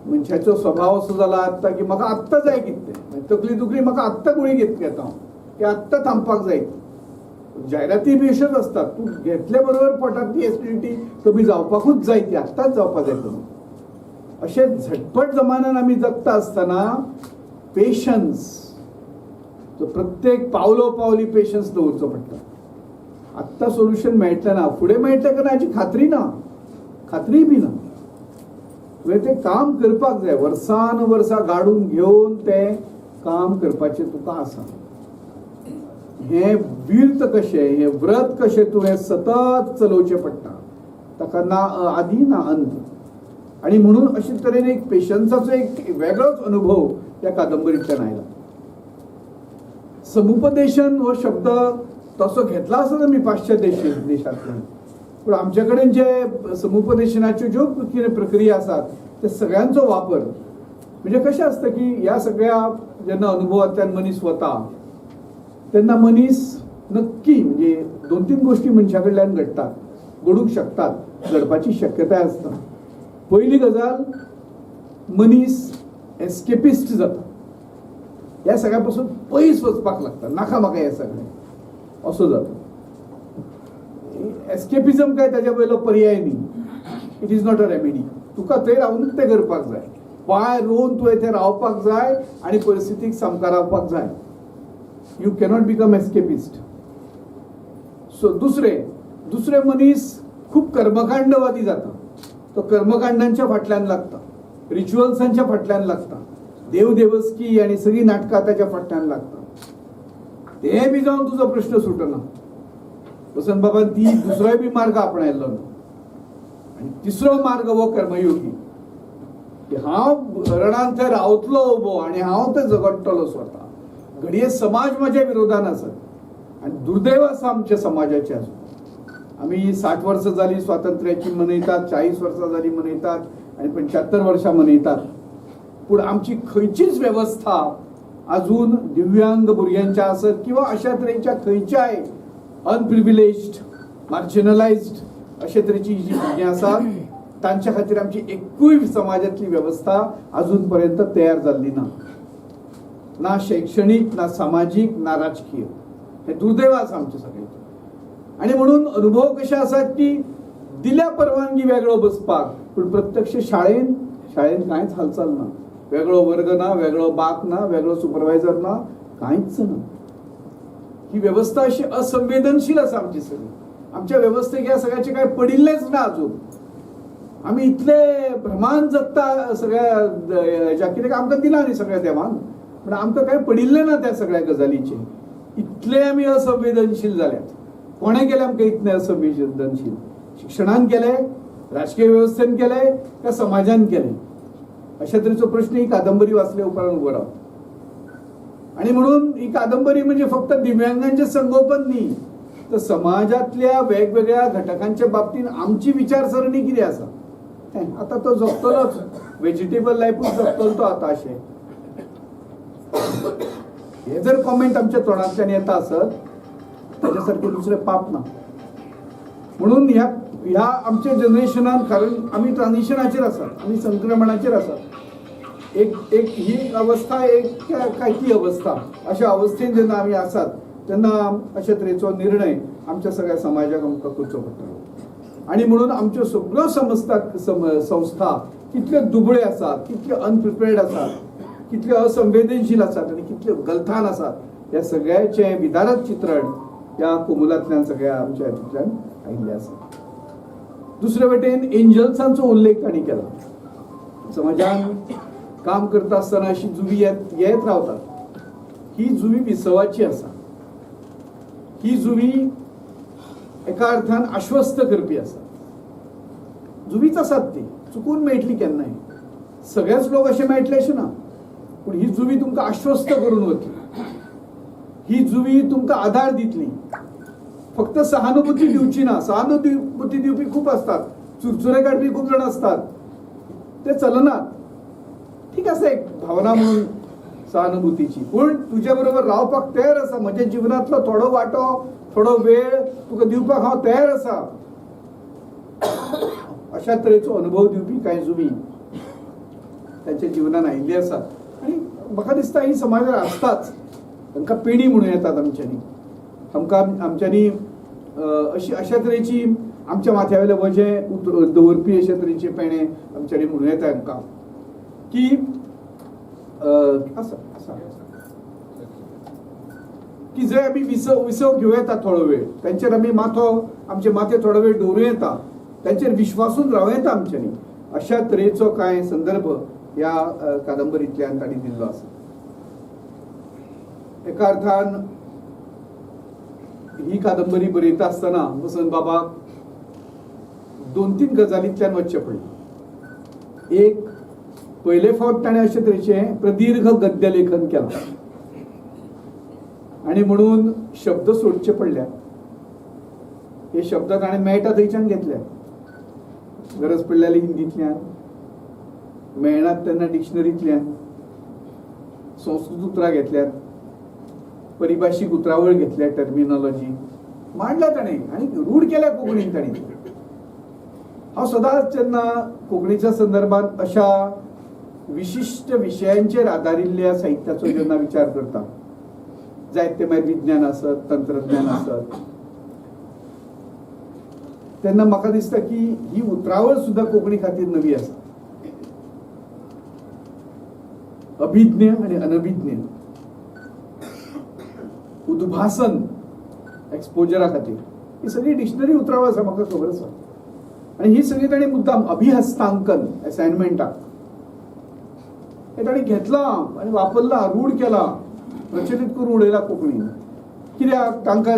मनशाचो स्वभाव असो जाला आत्तां की म्हाका आत्तां जाय कितें तें, तकली दुखली म्हाका आत्तां गुळी घेता हांव, की आत्तां थांबपाक जाय. जायराती बी अश्योच आसतात, तूं घेतले बरोबर पोटांतली एसिडिटी कमी जावपाकूच जाय, ती आत्तांच जावपाक जाय कमी. अशें झटपट जमान्यान आमी जगता आसतना पेशन्स, तो प्रत्येक पावलो पावली पेशन्स दवरचो पडटा. आत्तां सोल्युशन मेळटलें ना, फुडें मेळटलें काय ना हाची खात्री ना, खात्रीय बी ना. तुवें तें काम करपाक जाय, वर्सान वर्सां गाडून घेवन तें काम करपाचें तुका आसा. हें वीर्त कशें, हें व्रत कशें तुवें सतत चलोवचें पडटा, ताका ना आदी ना अंत. आनी म्हणून अशे तरेन एक पेशन्साचो एक वेगळोच अनुभव त्या कादंबरींतल्यान आयला. समुपदेशन हो शब्द तसो घेतला आसत आमी पाश्चात्य देशांतल्यान, पूण आमचे कडेन जे समुपदेशनाच्यो ज्यो कितें प्रक्रिया आसात ते सगळ्यांचो वापर म्हणजे कशें आसता की ह्या सगळ्या जेन्ना अनुभवांतल्यान मनीस वता तेन्ना मनीस नक्की म्हणजे 2-3 गोश्टी मनशा कडल्यान घडटात, घडूंक शकतात, घडपाची शक्यताय आसता. पयली गजाल, मनीस एस्केपिस्ट जाता, ह्या सगळ्या पासून पयस वचपाक लागता, नाका म्हाका हें सगळें असो जाता. एस्केपिजम काय ताच्या वयलो पर्याय न्ही, it is not a remedy. तुका थंय रावनूच तें करपाक जाय, पांय रोवन तुवें थंय रावपाक जाय आनी परिस्थितीक सामकारावपाक जाय. You cannot become escapist. So दुसरे मनीस खूब कर्मकांडवादी जाता, तो कर्मकांडांच्या फाटल्यान लागता, रिच्युअल्सांच्या फाटल्यान लागता, देवदेवस्की आनी सगळीं नाटकां ताच्या फाटल्यान लागता. ते बी जावन तुजो प्रश्न सुटना. वसंत बाबान ती दुसरोय बी मार्ग आपणायल्लो ना. आनी तिसरो मार्ग हो कर्मयोगी, की हांव रणान थंय रावतलो उबो आनी हांव थंय झगडटलो स्वता. घडये समाज म्हज्या विरोधान आसत, आनी दुर्दैव आसा आमच्या समाजाचें. आसून आमी 60 वर्सां जाली स्वातंत्र्याची मनयतात, 40 वर्सां जाली मनयतात आनी 75 वर्सां मनयतात, पूण आमची खंयचीच वेवस्था अजून दिव्यांग भुरग्यांच्या आसत किंवा अशा तरेच्या खंयच्याय अनप्रिविलेज्ड, मार्जिनलायज्ड अशे तरेची जी भुरगीं आसात तांच्या खातीर आमची एकूय समाजांतली वेवस्था अजून पर्यंत तयार जाल्ली ना, ना शैक्षणीक, ना सामाजीक, ना राजकीय. हे दुर्दैव आसा आमचें सगळें. आनी म्हणून अनुभव कशे आसात की दिल्या परवानगी वेगळो बसपाक, पूण प्रत्यक्ष शाळेन शाळेन कांयच हालचाल ना, वेगळो वर्ग ना, वेगळो बाक ना, वेगळो सुपरवायझर ना, कांयच ना. ही वेवस्था अशी असंवेदनशील आसा आमची सगळी. आमच्या वेवस्थेक ह्या सगळ्याचें कांय पडिल्लेंच ना अजून. आमी इतले भ्रमान जगता सगळ्या हेज्या, कित्याक आमकां दिलां न्ही सगळ्या देवान, पूण आमकां कांय पडिल्लें ना त्या सगळ्या गजालीचें. इतले आमी असंवेदनशील जाल्यात. कोणें केलें आमकां इतलें असंवेदनशील? शिक्षणान केलें, राजकीय वेवस्थेन केलें, काय समाजान केलें? अशा तरेचो प्रश्न ही कादंबरी वाचल्या उपरांत उबो रावता. आणि म्हणून ही कादंबरी म्हणजे फक्त दिव्यांगांचें संगोपन न्ही, तर समाजांतल्या वेगवेगळ्या घटकांच्या बाबतींत आमची विचारसरणी कितें आसा. आतां तो जगतलोच, वेजिटेबल लायफूच जगतलो तो आतां. अशें हे जर कॉमेंट आमच्या तोंडांतल्यान येता आसत, ताच्या सारकें दुसरें पाप ना. म्हणून ह्या ह्या आमच्या जनरेशनान, कारण आमी ट्रान्जिशनाचेर आसात, आमी संक्रमणाचेर आसात, एक एक ही अवस्था एक काय ती अवस्था, अशा अवस्थेन जेन्ना आमी आसात तेन्ना अशा तरेचो निर्णय आमच्या सगळ्या समाजाक आमकां करचो पडटलो. आनी म्हणून आमच्यो सगळ्यो संस्था संस्था कितल्यो दुबळे आसात, कितल्यो अनप्रिपेर्ड आसात, कितल्यो असंवेदनशील आसात आनी कितल्यो गलथान आसात, ह्या सगळ्याचें विदारक चित्रण ह्या कोमुलांतल्यान सगळ्या आमच्या हातूंतल्यान आयिल्लें आसा. दुसरे वटेन एंजल्सांचो उल्लेख तांणी केला. समाजान काम करता आसतना अशी जुवी येत रावतात. ही जुवी विसवाची आसा. ही जुवी एका अर्थान आश्वस्त करपी आसा. जुवीच आसात ती, चुकून मेळटली केन्नाय, सगळेच लोक अशे मेळटले अशें ना, पूण ही जुवी तुमकां आश्वस्त करून वतली. ही जुवी तुमकां आधार दितली. फक्त सहानुभूती दिवची ना. सहानुभूती दिवपी खूप असतात, चुरचुरे काडपी खूप जण असतात, ते चलनात. ठीक आसा एक भावना म्हणून सहानुभूतीची, पूण तुज्या बरोबर रावपाक तयार आसा, म्हज्या जिवनांतलो थोडो वांटो, थोडो वेळ तुका दिवपाक हांव तयार आसा, अशा तरेचो अनुभव दिवपी कांय जुवी तांच्या जिवनान आयिल्ली आसात. आनी म्हाका दिसता ही समाजात आसताच. तांकां पेणी म्हणूं येतात आमच्यांनी. आमकां आमच्यांनी अशी अशा तरेची आमच्या माथ्या वयलें वजें दवरपी अशा तरेचे पेणे आमच्यांनी म्हणूं येता हांकां की आसा आसा की जंय आमी विसव विसव घेवं येता थोडो वेळ, तांचेर आमी माथो, आमचे माथे थोडो वेळ दवरूं येता, तांचेर विश्वासून रावं येता आमच्यांनी. अशा तरेचो कांय संदर्भ ह्या कादंबरींतल्यान तांणी दिल्लो आसा. एका अर्थान ही कादंबरी बरयता आसतना वसंत बाबाक दोन तीन गजालींतल्यान वचचें पडलें. एक, पयले फावट ताणें अशे तरेचें प्रदीर्घ गद्य लेखन केलां आनी म्हणून शब्द सोडचे पडल्या. हे शब्द ताणें मेळटा थंयच्यान घेतल्या, गरज पडल्यार हिंदींतल्यान, मेळनात तेन्ना डिक्शनरींतल्यान, संस्कृत उतरां घेतल्यात, परिभाशीक उतरावळ घेतल्या, टर्मिनॉलॉजी मांडल्या ताणें आनी रूढ केल्या कोंकणीन ताणें. हांव सदांच जेन्ना कोंकणीच्या संदर्भात अशा विशिश्ट विशयांचेर आदारिल्ल्या साहित्याचो जेन्ना विचार करता, जायत ते मागीर विज्ञान आसत, तंत्रज्ञान आसत, तेन्ना म्हाका दिसता की ही उतरावळ सुद्दां कोंकणी खातीर नवी आसा. अभिज्ञ आनी अनभिज्ञ, उद्भासन एक्सपोजरा खातीर, ही सगळी डिक्शनरी उतरावळ आसा, म्हाका खबर आसा. आनी ही सगळी ताणें मुद्दाम अभिहस्तांकन असायनमेंटाक हे ताणें घेतलां आनी वापरलां, रूढ केलां, प्रचलीत करून उडयला कोंकणीन. कित्याक तांकां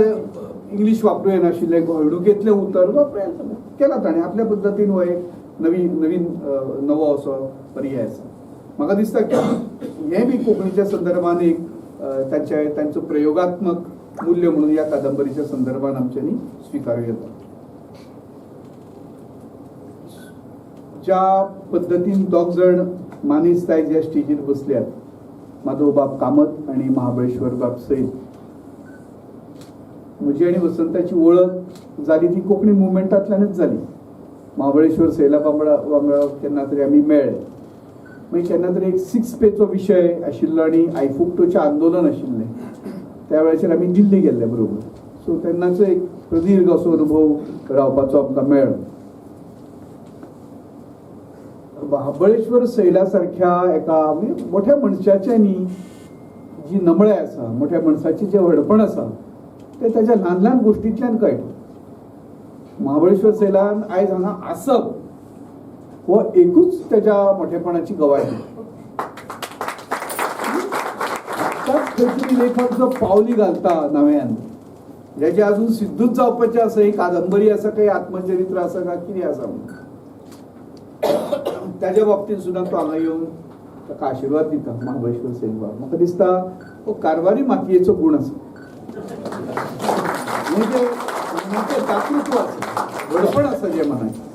इंग्लीश वापरूं येनाशिल्लें, घोळणुकेंतलें उतर वापरूं केलां ताणें आपल्या पद्दतीन. हो एक नवीन नवीन नवो असो पर्याय आसा. म्हाका दिसता की हें बी कोंकणीच्या संदर्भान एक तांचे तांचो प्रयोगात्मक मूल्य म्हणून ह्या कादंबरीच्या संदर्भान आमच्यांनी स्विकारूं येता. ज्या पद्दतीन दोग जाण मानेस्त आयज ह्या स्टेजीर बसल्यात, माधवबाब कामत आनी महाबळेश्वर बाब सैल, म्हजी आनी वसंताची वळख जाली ती कोंकणी मुवमेंटांतल्यानच जाली. महाबळेश्वर सैला वांगडा केन्ना तरी आमी मेळ्ळे, मागीर केन्ना तरी एक 6 पेचो विशय आशिल्लो आनी आयफुक्टोचें आंदोलन आशिल्लें, त्या वेळाचेर आमी दिल्ली गेल्ले बरोबर. सो तेन्नाचो एक प्रदीर्घ असो अनुभव रावपाचो आमकां मेळ्ळो. महाबळेश्वर सैला सारख्या एका मोठ्या मनशाचें न्ही जी नमळाय आसा, मोठ्या मनशाचें जें व्हडपण आसा तें ताच्या ल्हान ल्हान गोश्टींतल्यान कळटा. महाबळेश्वर सैलान आयज हांगा आसप हो एकूच तेज्या मोठेपणाची गवाय. आत्ताच खंय तरी लेखक जो पावली घालता नव्यान, ज्याचे अजून सिद्धूच जावपाचें आसा, ही कादंबरी आसा काही आत्मचरित्र आसा काय कितें आसा म्हणून, त्याच्या बाबतींत सुद्दां तो हांगा येवन ताका आशिर्वाद दिता महाबळेश्वर सैलबाब. म्हाका दिसता हो कारवारी मातयेचो गूण आसा, म्हणजे दातृत्व आसा, व्हडपण आसा जें मनाचें.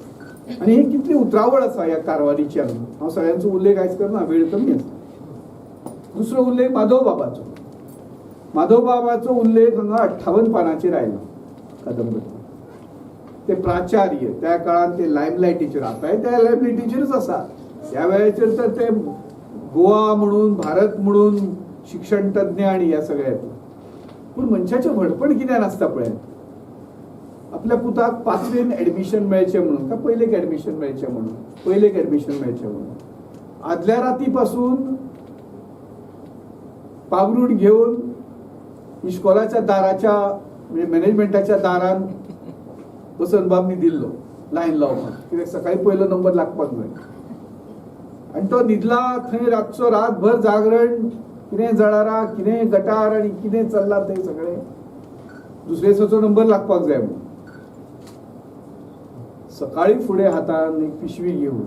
आनी ही कितली उतरावळ आसा ह्या कारवारीची. हांगा हांव सगळ्यांचो उल्लेख आयज करना, वेळ कमी आसा. दुसरो उल्लेख माधव बाबाचो. माधव बाबाचो उल्लेख हांगा 58 पानाचेर आयला कादंबरी. ते प्राचार्य त्या काळान ते लायमलायटीचेर, आतांय त्या लायमलायटीचेरच आसा. ह्या वेळाचेर तर ते गोवा म्हणून, भारत म्हणून शिक्षण तज्ञ आनी ह्या सगळ्या. पूण मनशाचें व्हडपण कित्यान आसता पळयात, आपल्या पुताक 5वेन एडमिशन मेळचें म्हणून काय पयलेक एडमिशन मेळचें म्हणून, पयलेक एडमिशन मेळचें म्हणून आदल्या राती पासून पागरूट घेवन इश्कोलाच्या दाराच्या, म्हणजे मॅनेजमेंटाच्या दारान वसंतबाब न्हिदिल्लो लायन लावपाक, कित्याक सकाळी पयलो नंबर लागपाक जाय. आनी तो न्हिदला थंय रातचो रातभर जागरण, कितें जळारां, कितें गटार आनी कितें चल्लां थंय सगळें, दुसरे दिसाचो नंबर लागपाक जाय म्हणून. सकाळी फुडें हातान एक पिशवी घेवन,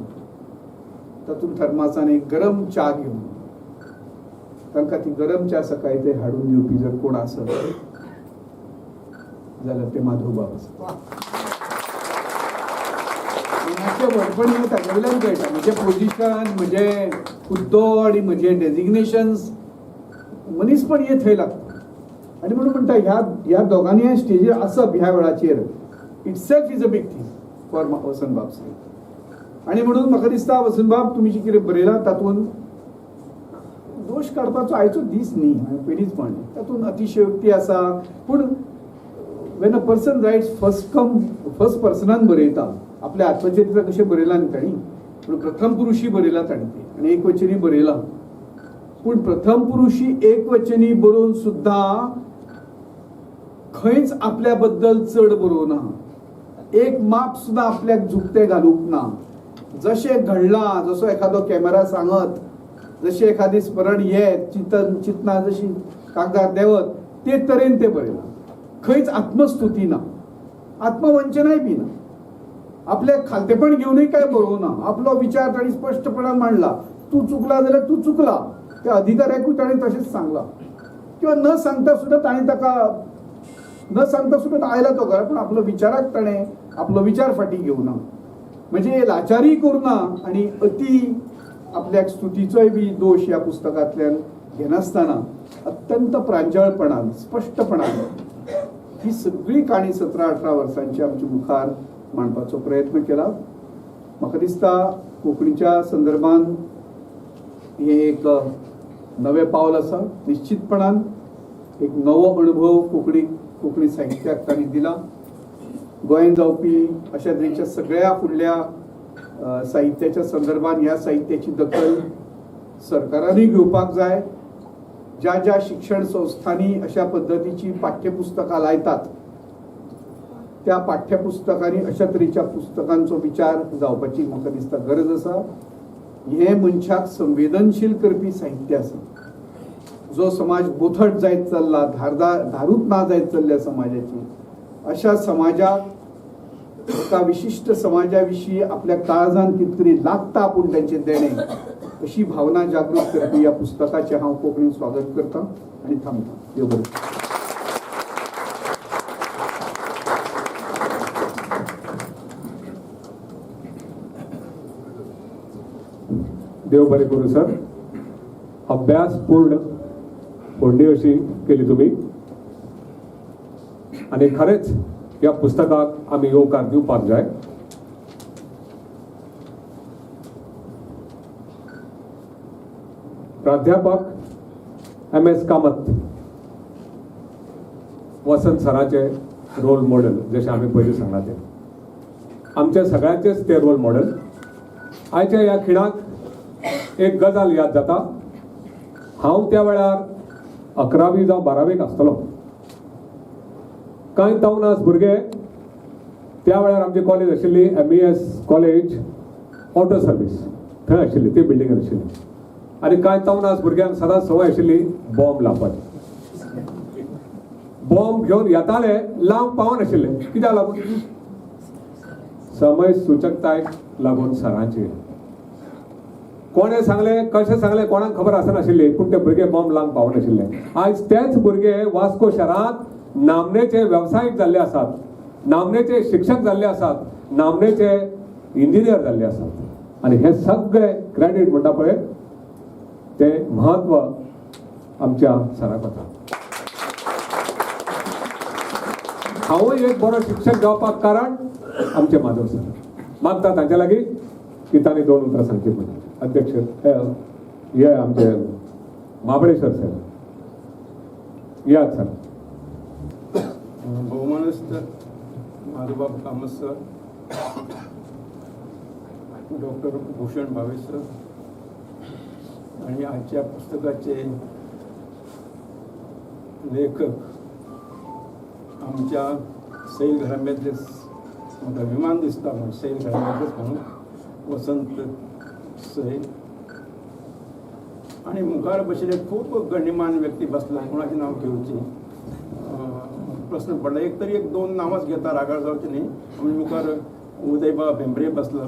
तातूंत थर्मासान एक गरम च्या घेवन, तांकां ती गरम च्या सकाळी ते हाडून दिवपी जर कोण आसत जाल्यार ते माधवबाब आसा. मनाचें व्हडपण हें ताजे वयल्यान कळटा. म्हजें पोजिशन, म्हजें हुद्दो आनी म्हजें डेजिग्नेशन्स, मनीसपण हें थंय लागता. आनी म्हणून म्हणटा ह्या दोगांनी ह्या स्टेजीर आसप ह्या वेळाचेर itself is a big thing for वसंतबाब साहेब. आनी म्हणून म्हाका दिसता वसंतबाब तुमी जें कितें बरयलां तातूंत दोश काडपाचो आयचो दीस न्ही, हांवें पयलींच म्हणलें, तातूंत अतिशयोक्ती आसा. पूण when a person writes first come first पर्सनान बरयता, आपल्या आत्मचरित्र कशें बरयलां न्ही तांणी, पूण प्रथम पुरुशी बरयलां तांणी तें आनी एकवचनी बरयलां. पूण प्रथम पुरुशी एकवचनी बरोवन सुद्दां खंयच आपल्या बद्दल चड बरोवना, एक माप सुद्दां आपल्याक झुकतें घालूंक ना. जशें घडलां, जसो एखादो कॅमेरा सांगत, जशें एखादी स्मरण येत, चिंतन चिंतना जशी कागदार देंवत, ते तरेन तें बरयलां. खंयच आत्मस्तुती ना, आत्मवंचनाय बी ना, आपल्याक खालतेपण घेवनूय काय बरोवना. आपलो विचार तांणी स्पश्टपणान मांडला. तूं चुकला जाल्यार तूं चुकला, त्या अधिकाऱ्याकूय ताणें तशेंच सांगलां, किंवा न सांगता सुद्दां ताणें ताका न सांगता सुद्दां आयला तो घरा, पूण आपलो विचाराक ताणें आपलो विचार फाटीं घेवना. म्हणजे लाचारी करुना आनी अती आपल्याक स्तुतीचोय बी दोश ह्या पुस्तकांतल्यान घेनासतना अत्यंत प्रांजळपणान, स्पश्टपणान ही सगळी काणी 17-18 वर्सांची आमच्या मुखार मांडपाचो प्रयत्न केला. म्हाका दिसता कोंकणीच्या संदर्भान हें एक नवें पावल आसा. निश्चितपणान एक नवो अणभव कोंकणी साहित्याक तांणी दिला. गोंयांत जावपी अशा तरेच्या सगळ्या फुडल्या साहित्याच्या संदर्भान ह्या साहित्याची दखल सरकारानूय घेवपाक जाय. ज्या ज्या शिक्षण संस्थांनी अशा पद्दतीची पाठ्यपुस्तकां लायतात त्या पाठ्यपुस्तकांनी अशा तरेच्या पुस्तकांचो विचार जावपाची म्हाका दिसता गरज आसा. हें मनशाक संवेदनशील करपी साहित्य आसा. जो समाज बोथट जायत चल्ला, धारूच ना जायत चल्ल्या समाजाची, अशा समाजाक एका विशिश्ट समाजा विशीं आपल्या काळजान कितें तरी लागता आपूण तांचें देणें, अशी भावना जागृत करपी ह्या पुस्तकाचें हांव कोंकणीन स्वागत करता आनी थांबता. देव बरें. देव बरें करूं सर. अभ्यास पूर्ण फोडणी अशी केली तुमी आनी खरेंच ह्या पुस्तकाक आमी येवकार दिवपाक जाय. प्राध्यापक MS Kamat वसंत सराचे रोल मॉडेल, जशें आमी पयलीं सांगलां तें आमच्या सगळ्यांचेच ते रोल मॉडेल. आयच्या ह्या खिणाक एक गजाल याद जाता. हांव त्या वेळार 11वी जावं 12वीक आसतलो. कांय तवनास भुरगे त्या वेळार आमची कॉलेज आशिल्ली MES college. ऑटो सर्वीस थंय आशिल्ली, ते बिल्डिंगेर आशिल्ली. आनी कांय तवनास भुरग्यांक सदांच संवय आशिल्ली बॉम्ब लावपाची. बॉम्ब घेवन येताले, लावंक पावनाशिल्ले. कित्याक लागून? समय सुचकतायक लागून सरांची. कोणें सांगलें, कशें सांगलें, कोणाक खबर आसनाशिल्ली, पूण ते भुरगे बॉम्ब लावंक पावनाशिल्ले. आयज तेच भुरगे वास्को शहरांत नामनेचे वेवसायीक जाल्ले आसात, नामनेचे शिक्षक जाल्ले आसात, नामनेचे इंजिनियर जाल्ले आसात. आनी हे सगळे क्रेडीट म्हणटा पळय ते म्हत्व आमच्या सराक वता. हांवूय एक बरो शिक्षक जावपाक कारण आमचे माधव सर. मागता तांच्या लागीं की तांणी दोन उतरां सांगची म्हणून. अध्यक्ष हे आमचे महाबळेश्वर सर, यात sir. भोवमानस्त Madhavbab Kamat sir, doctor Bhushan Bhave sir आणि आजच्या पुस्तकाचे लेखक आमच्या सैल घराब्यांतलेच, म्हाका अभिमान दिसता म्हणून सैल घराब्यांतलेच म्हणून वसंत सैल आणि मुखार बशिल्ले खूब गण्यमान व्यक्ती बसला, कोणाचें नांव घेवचें प्रस्न पडला. एक तरी एक दोन नांवांच घेता, रागार जावचें न्ही. आमी मुखार उदयबाब भेंब्रे बसला,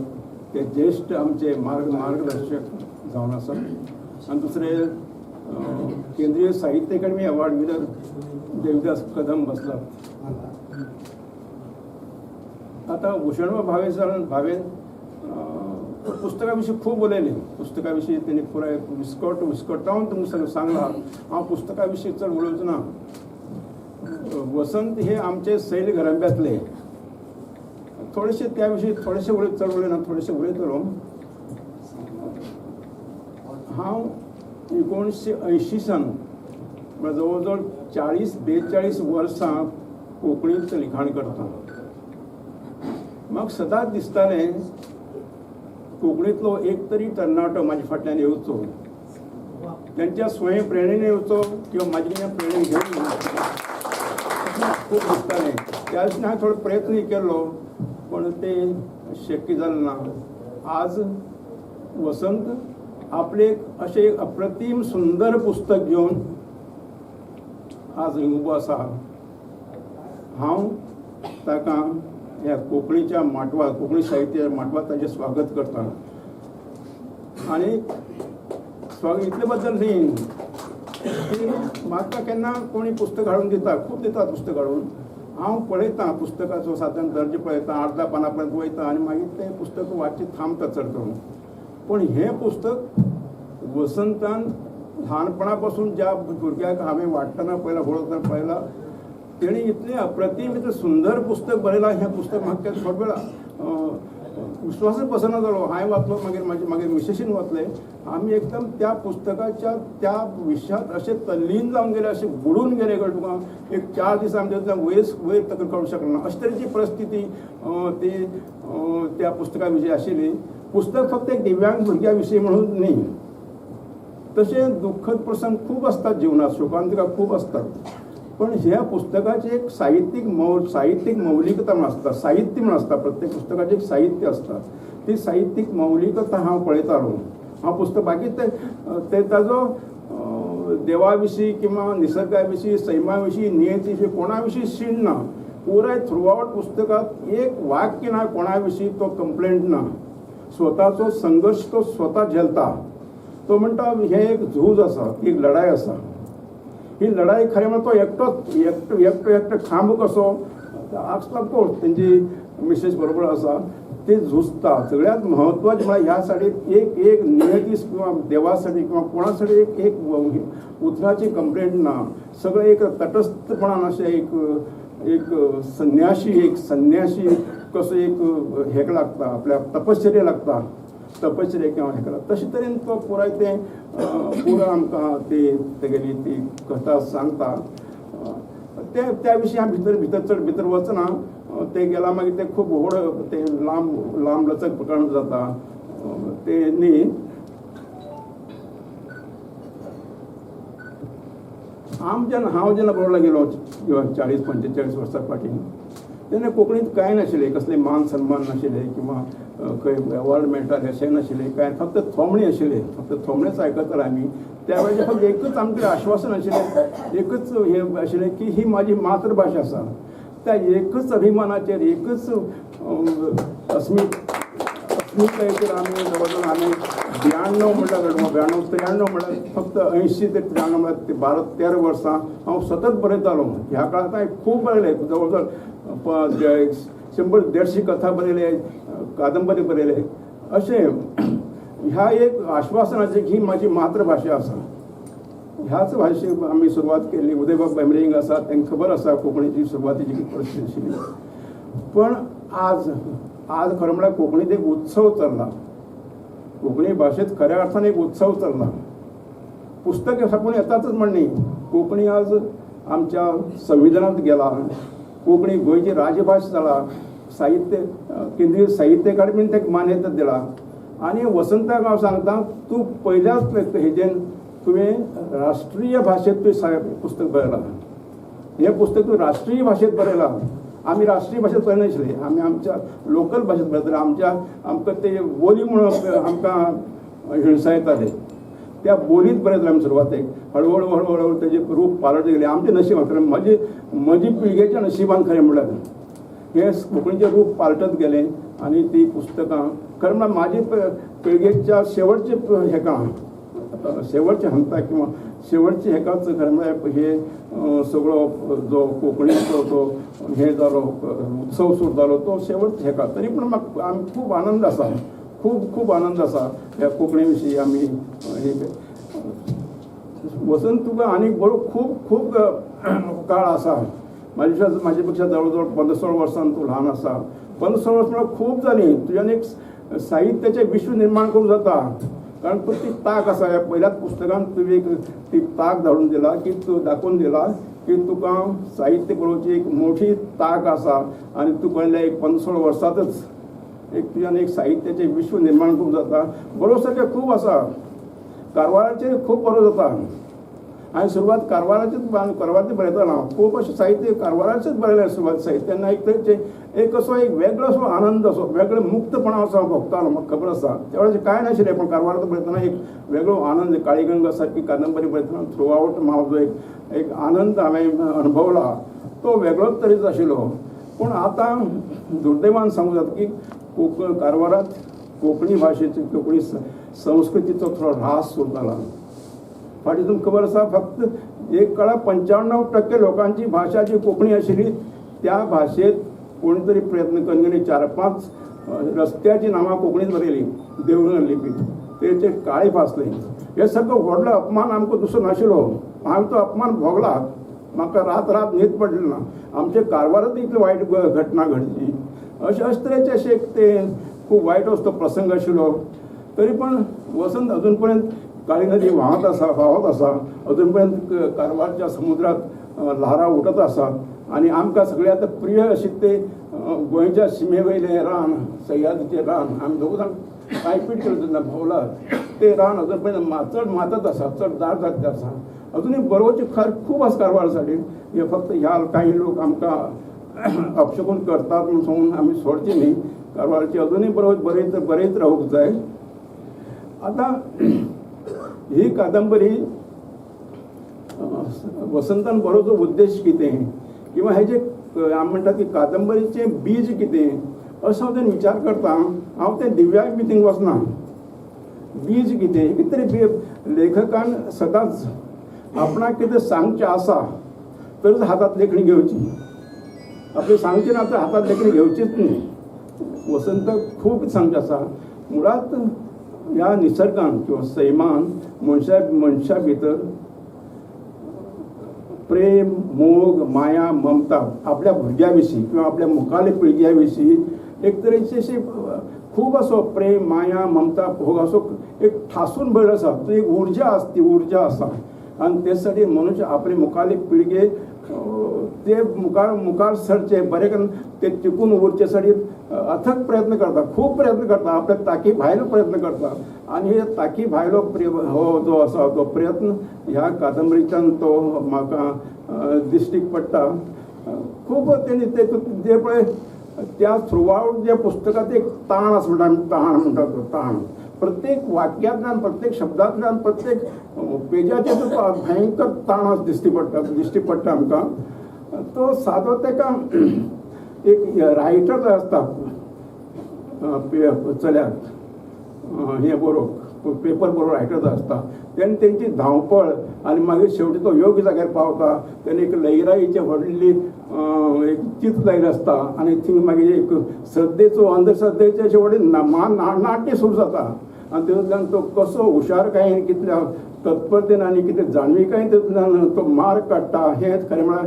ते ज्येश्ठ आमचे मार्गदर्शक जावन आसा. आनी दुसरे केंद्रीय साहित्य अकादमी अवॉर्ड विनर देवदास कदम बसला. आतां भूषणबाब भावे सरान भावेन पुस्तका विशीं खूब उलयलें. पुस्तका विशीं तेणी पुराय विस्कट विस्कटावन तुमकां सांगलां. हांव पुस्तका विशीं चड उलोवचो ना. वसंत हे आमचे सैल घराब्यांतले, थोडेशे त्या विशीं थोडेशे उलय, चड उलयना, थोडेशे उलयतलो. हांव 1980 सान, म्हळ्यार जवळ जवळ 40-42 वर्सां कोंकणींत लिखाण करता. म्हाका सदांच दिसतालें कोंकणींतलो एक तरी तरणाटो म्हाजे फाटल्यान येवचो, तेंच्या स्वयं प्रेरणेन येवचो किंवा म्हाजे कडल्यान प्रेरणा घेवन येवचो, खूब दिसतालें. त्या दिसा हांवें थोडो प्रयत्नय केलो, पण ते शक्य जालें ना. आज वसंत आपले अशें एक अप्रतीम सुंदर पुस्तक घेवन आज उबो आसा. हांव ताका ह्या कोंकणीच्या माटवार, कोंकणी साहित्याच्या माटवार ताजें स्वागत करता. आनी स्वागत इतले बद्दल न्ही की म्हाका केन्ना कोणी पुस्तक हाडून दिता, खूब दितात पुस्तक हाडून, हांव पळयतां पुस्तकाचो सादारण दर्जो पळयतां, 8-10 पानां पर्यंत वयता आनी मागीर तें पुस्तक वाचीत थांबता चड करून. पूण हें पुस्तक वसंतान ल्हानपणा पासून ज्या भुरग्याक हांवें वाडटना पळयला, व्हड जातना पळयला, तेणी इतलें अप्रतीम इतलें सुंदर पुस्तक बरयलां. हें पुस्तक म्हाका थोडो वेळ विश्वासच बसना जालो. हांवें वाचलो, मागीर म्हाजे मागीर मिसेसीन वाचलें. आमी एकदम त्या पुस्तकाच्या त्या विशयांत अशें तल्लीन जावन गेले, अशें बुडून गेले कळ्ळें तुका. एक 4 दीस आमच्या वयर वयर तकली काडूंक शकना अशे तरेची परिस्थिती ती त्या पुस्तका विशीं आशिल्ली. पुस्तक फक्त एक दिव्यांग भुरग्या विशीं म्हणून न्ही, तशें दुःखद प्रसंग खूब आसतात जिवनात, शोकांतिका खूब आसतात, पण ह्या पुस्तकाची एक साहित्यीक साहित्यीक मौलिकता म्हण आसता, साहित्य म्हण आसता, प्रत्येक पुस्तकाचें एक साहित्य आसता. ती साहित्यीक मौलिकता हांव पळयतालो. हांव पुस्तक बाकी ते ताजो देवा विशीं किंवा निसर्गा विशीं, सैमा विशीं, नियती विशीं, कोणा विशीं शीण ना. पुराय थ्रू आवट पुस्तकांत एक वाक्य ना कोणा विशीं तो कंप्लेंट ना. स्वताचो संघर्श तो स्वता झेलता. तो म्हणटा हें एक झूज आसा, एक लढाय आसा. ही लढाई खरें म्हणल्यार तो एकटोच एकटो एकटो एकटो खांब कसो आसता, कोण तेंची मिसेस बरोबर आसा, ते झुजता. सगळ्यात म्हत्वाचें म्हळ्यार ह्या साडीत एक एक नियती किंवा देवासाठी किंवा कोणासाठी एक एक उतराची कंप्लेंट ना. सगळें एक तटस्थपणान अशें एक एक संन्याशी, एक संन्याशी कसो एक हेक लागता, आपल्या तपश्चर्या लागता, तपश्चर्या किंवा हेका लागता, तशे तरेन तो पुराय तें पुराय आमकां ती तेगेली ती कथा सांगता. ते त्या विशीं हांव भितर भितर चड भितर वचना. ते गेला मागीर ते खूब व्हड ते लांब लांब लचक प्रकरण जाता ते न्ही. आम जेन्ना हांव जेन्ना बरोवंक गेलो 40-45 वर्सां फाटीं, तेन्ना कोंकणींत कांय नाशिल्लें, कसलें मान सन्मान नाशिल्लें किंवा खंय अवॉर्ड मेळटालें अशें नाशिल्लें, कांय फक्त थोमणे आशिल्ले, फक्त थोमणेच आयकताले आमी. त्या वेळार फक्त एकूच आमचें आश्वासन आशिल्लें, एकूच हें आशिल्लें की ही म्हाजी मातृभाशा आसा. त्या एकूच अभिमानाचेर, एकूच अस्मितायेचेर आमी जवळ जवळ आमी 92 म्हणल्यार 92 93 म्हणल्यार फक्त 80 ते 93 म्हणल्यार 12-13 वर्सां हांव सतत बरयतालो. ह्या काळांत हांवें खूब बरयलें, जवळ जवळ 100-150 कथा बरयले, कादंबरी बरयले. अशें ह्या एक आश्वासनाचें की ही म्हाजी मातृभाशा आसा, ह्याच भाशेक आमी सुरवात केली. उदयबाब भेंब्रे हिंगा आसा, तांकां खबर आसा कोंकणीची सुरवातीची कितें परिस्थिती आशिल्ली. पण आज आज खरें म्हळ्यार कोंकणींत एक उत्सव चल्ला, कोंकणी भाशेंत खऱ्या अर्थान एक उत्सव चल्ला. पुस्तक छापून येतातच म्हण न्ही, कोंकणी आज आमच्या संविधानांत गेला, कोंकणी गोंयची राजभाश जाला, साहित्य केंद्रीय साहित्य अकादमीन ताका मान्यता दिला. आनी वसंताक हांव सांगता, तूं पयल्याच हेजेन तुवें राष्ट्रीय भाशेंत तुवें साहेब पुस्तक बरयलां. हें पुस्तक तूं राष्ट्रीय भाशेंत बरयलां. आमी राष्ट्रीय भाशेंत बरयनाशिल्ले, आमी आमच्या लोकल भाशेंत बरयताले. आमकां ते बोली म्हणून आमकां हिणसायताले, त्या बोलीत बरयताले आमी सुरवातेक. हळूहळू हळूहळू हळू तेजें रूप पालटत गेलें आमच्या नशिबान. कारण म्हजी पिळगेच्या नशिबान खरें म्हणल्यार हें कोंकणीचें रूप पालटत गेलें. आनी ती पुस्तकां खरें म्हणल्यार म्हाजी पिळगेच्या शेवटचे हेका, शेवटचे हंता किंवा शेवटचे हेकाच खरें म्हळ्यार हे सगळो जो कोंकणीचो तो हे जालो, उत्सव सुरू जालो तो शेवटचे हेका. तरी पूण म्हाका आमी खूब आनंद आसा, खूब खूब आनंद आसा ह्या कोंकणी विशीं. आमी हे वसंत तुका आनीक बरो खूब खूब काळ आसा. म्हाजे पेक्षा जवळ जवळ 15-16 वर्सां तूं ल्हान आसा. 15-16 वर्सां म्हळ्यार खूब जालीं. तुज्यान एक साहित्याचें विश्व निर्माण करूंक जाता, कारण तूं ती ताक आसा. ह्या पयल्याच पुस्तकान तुवें एक ती ताक धाडून दिला की तूं दाखोवन दिला की तुका साहित्य बरोवची एक मोठी ताक आसा. आनी तूं कहल्या एक 15-16 वर्सांतच एक तुज्यान एक साहित्याचें विश्व निर्माण करूंक जाता. बरोवप सारकें खूब आसा, कारवाराचेर खूब बरो जाता. हांवें सुरवात कारवाराचेच, कारवारचें बरयतालो हांव, खूब अशें साहित्य कारवाराचेच बरयलें सुरवात साहित्य. तेन्ना एक तरेचें एक असो एक वेगळो असो आनंद, असो वेगळो मुक्तपणा असो हांव भोगतालो, म्हाका खबर आसा. त्या वेळार कांय नाशिल्लें, पूण कारवारांत बरयतना एक वेगळो आनंद, काळीगंगा सारकी कादंबरी बरयतना थ्रू आवट म्हाजो एक एक आनंद हांवें अणभवला, तो वेगळोच तरेचो आशिल्लो. पूण आतां दुर्दैवान सांगूं जाता की कारवारांत कोंकणी भाशेची, कोंकणी संस्कृतीचो थोडो ऱ्हास सुरू जाला. फाटीं तुमकां खबर आसा, फक्त एक काळार 95% लोकांची भाशा जी कोंकणी आशिल्ली, त्या भाशेंत कोणी तरी प्रयत्न करून 4-5 रस्त्याची नांवां कोंकणीत बरयलीं देवनागरी लिपीत, तेचेर काळें फासलें. हे सारको व्हडलो अपमान आमकां दुसरो नाशिल्लो. हांवें तो अपमान भोगला, म्हाका रात रात न्हीद पडली ना. आमच्या कारवारांत इतली वायट घटना घडची अशें अशे तरेचे अशें एक ते खूब वायट असो तो प्रसंग आशिल्लो. तरी पण वसंत अजून पर्यंत काळी नदी व्हांवत आसा, व्हांवत आसा, अजून पर्यंत कारवारच्या समुद्रात ल्हारां उठत आसा. आनी आमकां सगळ्यांत आतां प्रिय अशें ते गोंयच्या शिमे वयलें रान, सह्याद्रीचें रान, आमी दोगूय जाण पांयपीट केलो तेन्ना भोंवला, तें रान अजून पर्यंत चड मातत आसा, चड दाट जात आसा. अजुनूय बरोवचें खर खूब आसा कारवार सायडीन. हे फक्त ह्या कांय लोक आमकां अपशकून करतात म्हूण सांगून आमी सोडचे न्ही. कारवारची अजुनूय बरयत बरयत रावूंक जाय. आतां ही कादंबरी वसंतान बरोवचो उद्देश कितें किंवा हेजे आमी म्हणटात की कादंबरीचें बीज कितें, असो हांव तें विचार करता. हांव तें दिव्याक बी थिंग वचना. बीज कितें, कितें तरी लेखकान सदांच आपणाक कितें सांगचें आसा तरच हातांत लेखणी घेवची, आपलें सांगचें ना तर हातांत लेखणी घेवचीच न्ही. वसंत खूब सांगचें आसा. मुळांत ह्या निसर्गान किंवा सैमान मनशा भितर प्रेम, मोग, माया, ममता आपल्या भुरग्या विशीं किंवा आपल्या मुखावल्या पिळग्या विशीं एक तरेची अशी खूब असो प्रेम, माया, ममता, भोग असो एक ठासून भरलो आसा. ती एक उर्जा आसा, ती ऊर्जा आसा. आनी ते साठी मनुष्य आपले मुखावले पिळगे ते मुखार मुखार सरचे, बरें करून ते टिकून उरचे साठी अथक प्रयत्न करता, खूब प्रयत्न करता, आपल्या ताकी भायलो प्रयत्न करता. आनी हे ताकी भायलो हो जो आसा तो प्रयत्न ह्या कादंबरीच्यान तो म्हाका दिश्टीक पडटा. खूब खूब तेणी ते पळय त्या थ्रुआउट जे पुस्तकांत एक ताण आसा म्हणटा आमी, ताण म्हणटा तो ताण प्रत्येक वाक्यांतल्यान, प्रत्येक शब्दांतल्यान, प्रत्येक पेजाचेर तो भयंकर ताण दिश्टी पडटा, दिश्टी पडटा आमकां. तो सादो ताका एक रायटर जो आसता चल्याक हें बरोवंक पेपर बरोवन रायटर जो आसता तेन्ना तेंची धांवपळ आनी मागीर शेवटी तो योग्य जाग्यार पावता तेन्ना एक लयराईचें व्हडली एक चित्र लायिल्लें आसता आनी थंय मागीर एक श्रद्धेचो अंधश्रद्धेचें अशें व्हडलें नाट्य सुरू जाता आनी तितूंतल्यान तो कसो हुशारकायेन, कितल्या तत्परतेन आनी कितें जाणविकायेन तितूंतल्यान तो मार्ग काडटा हें खरें म्हळ्यार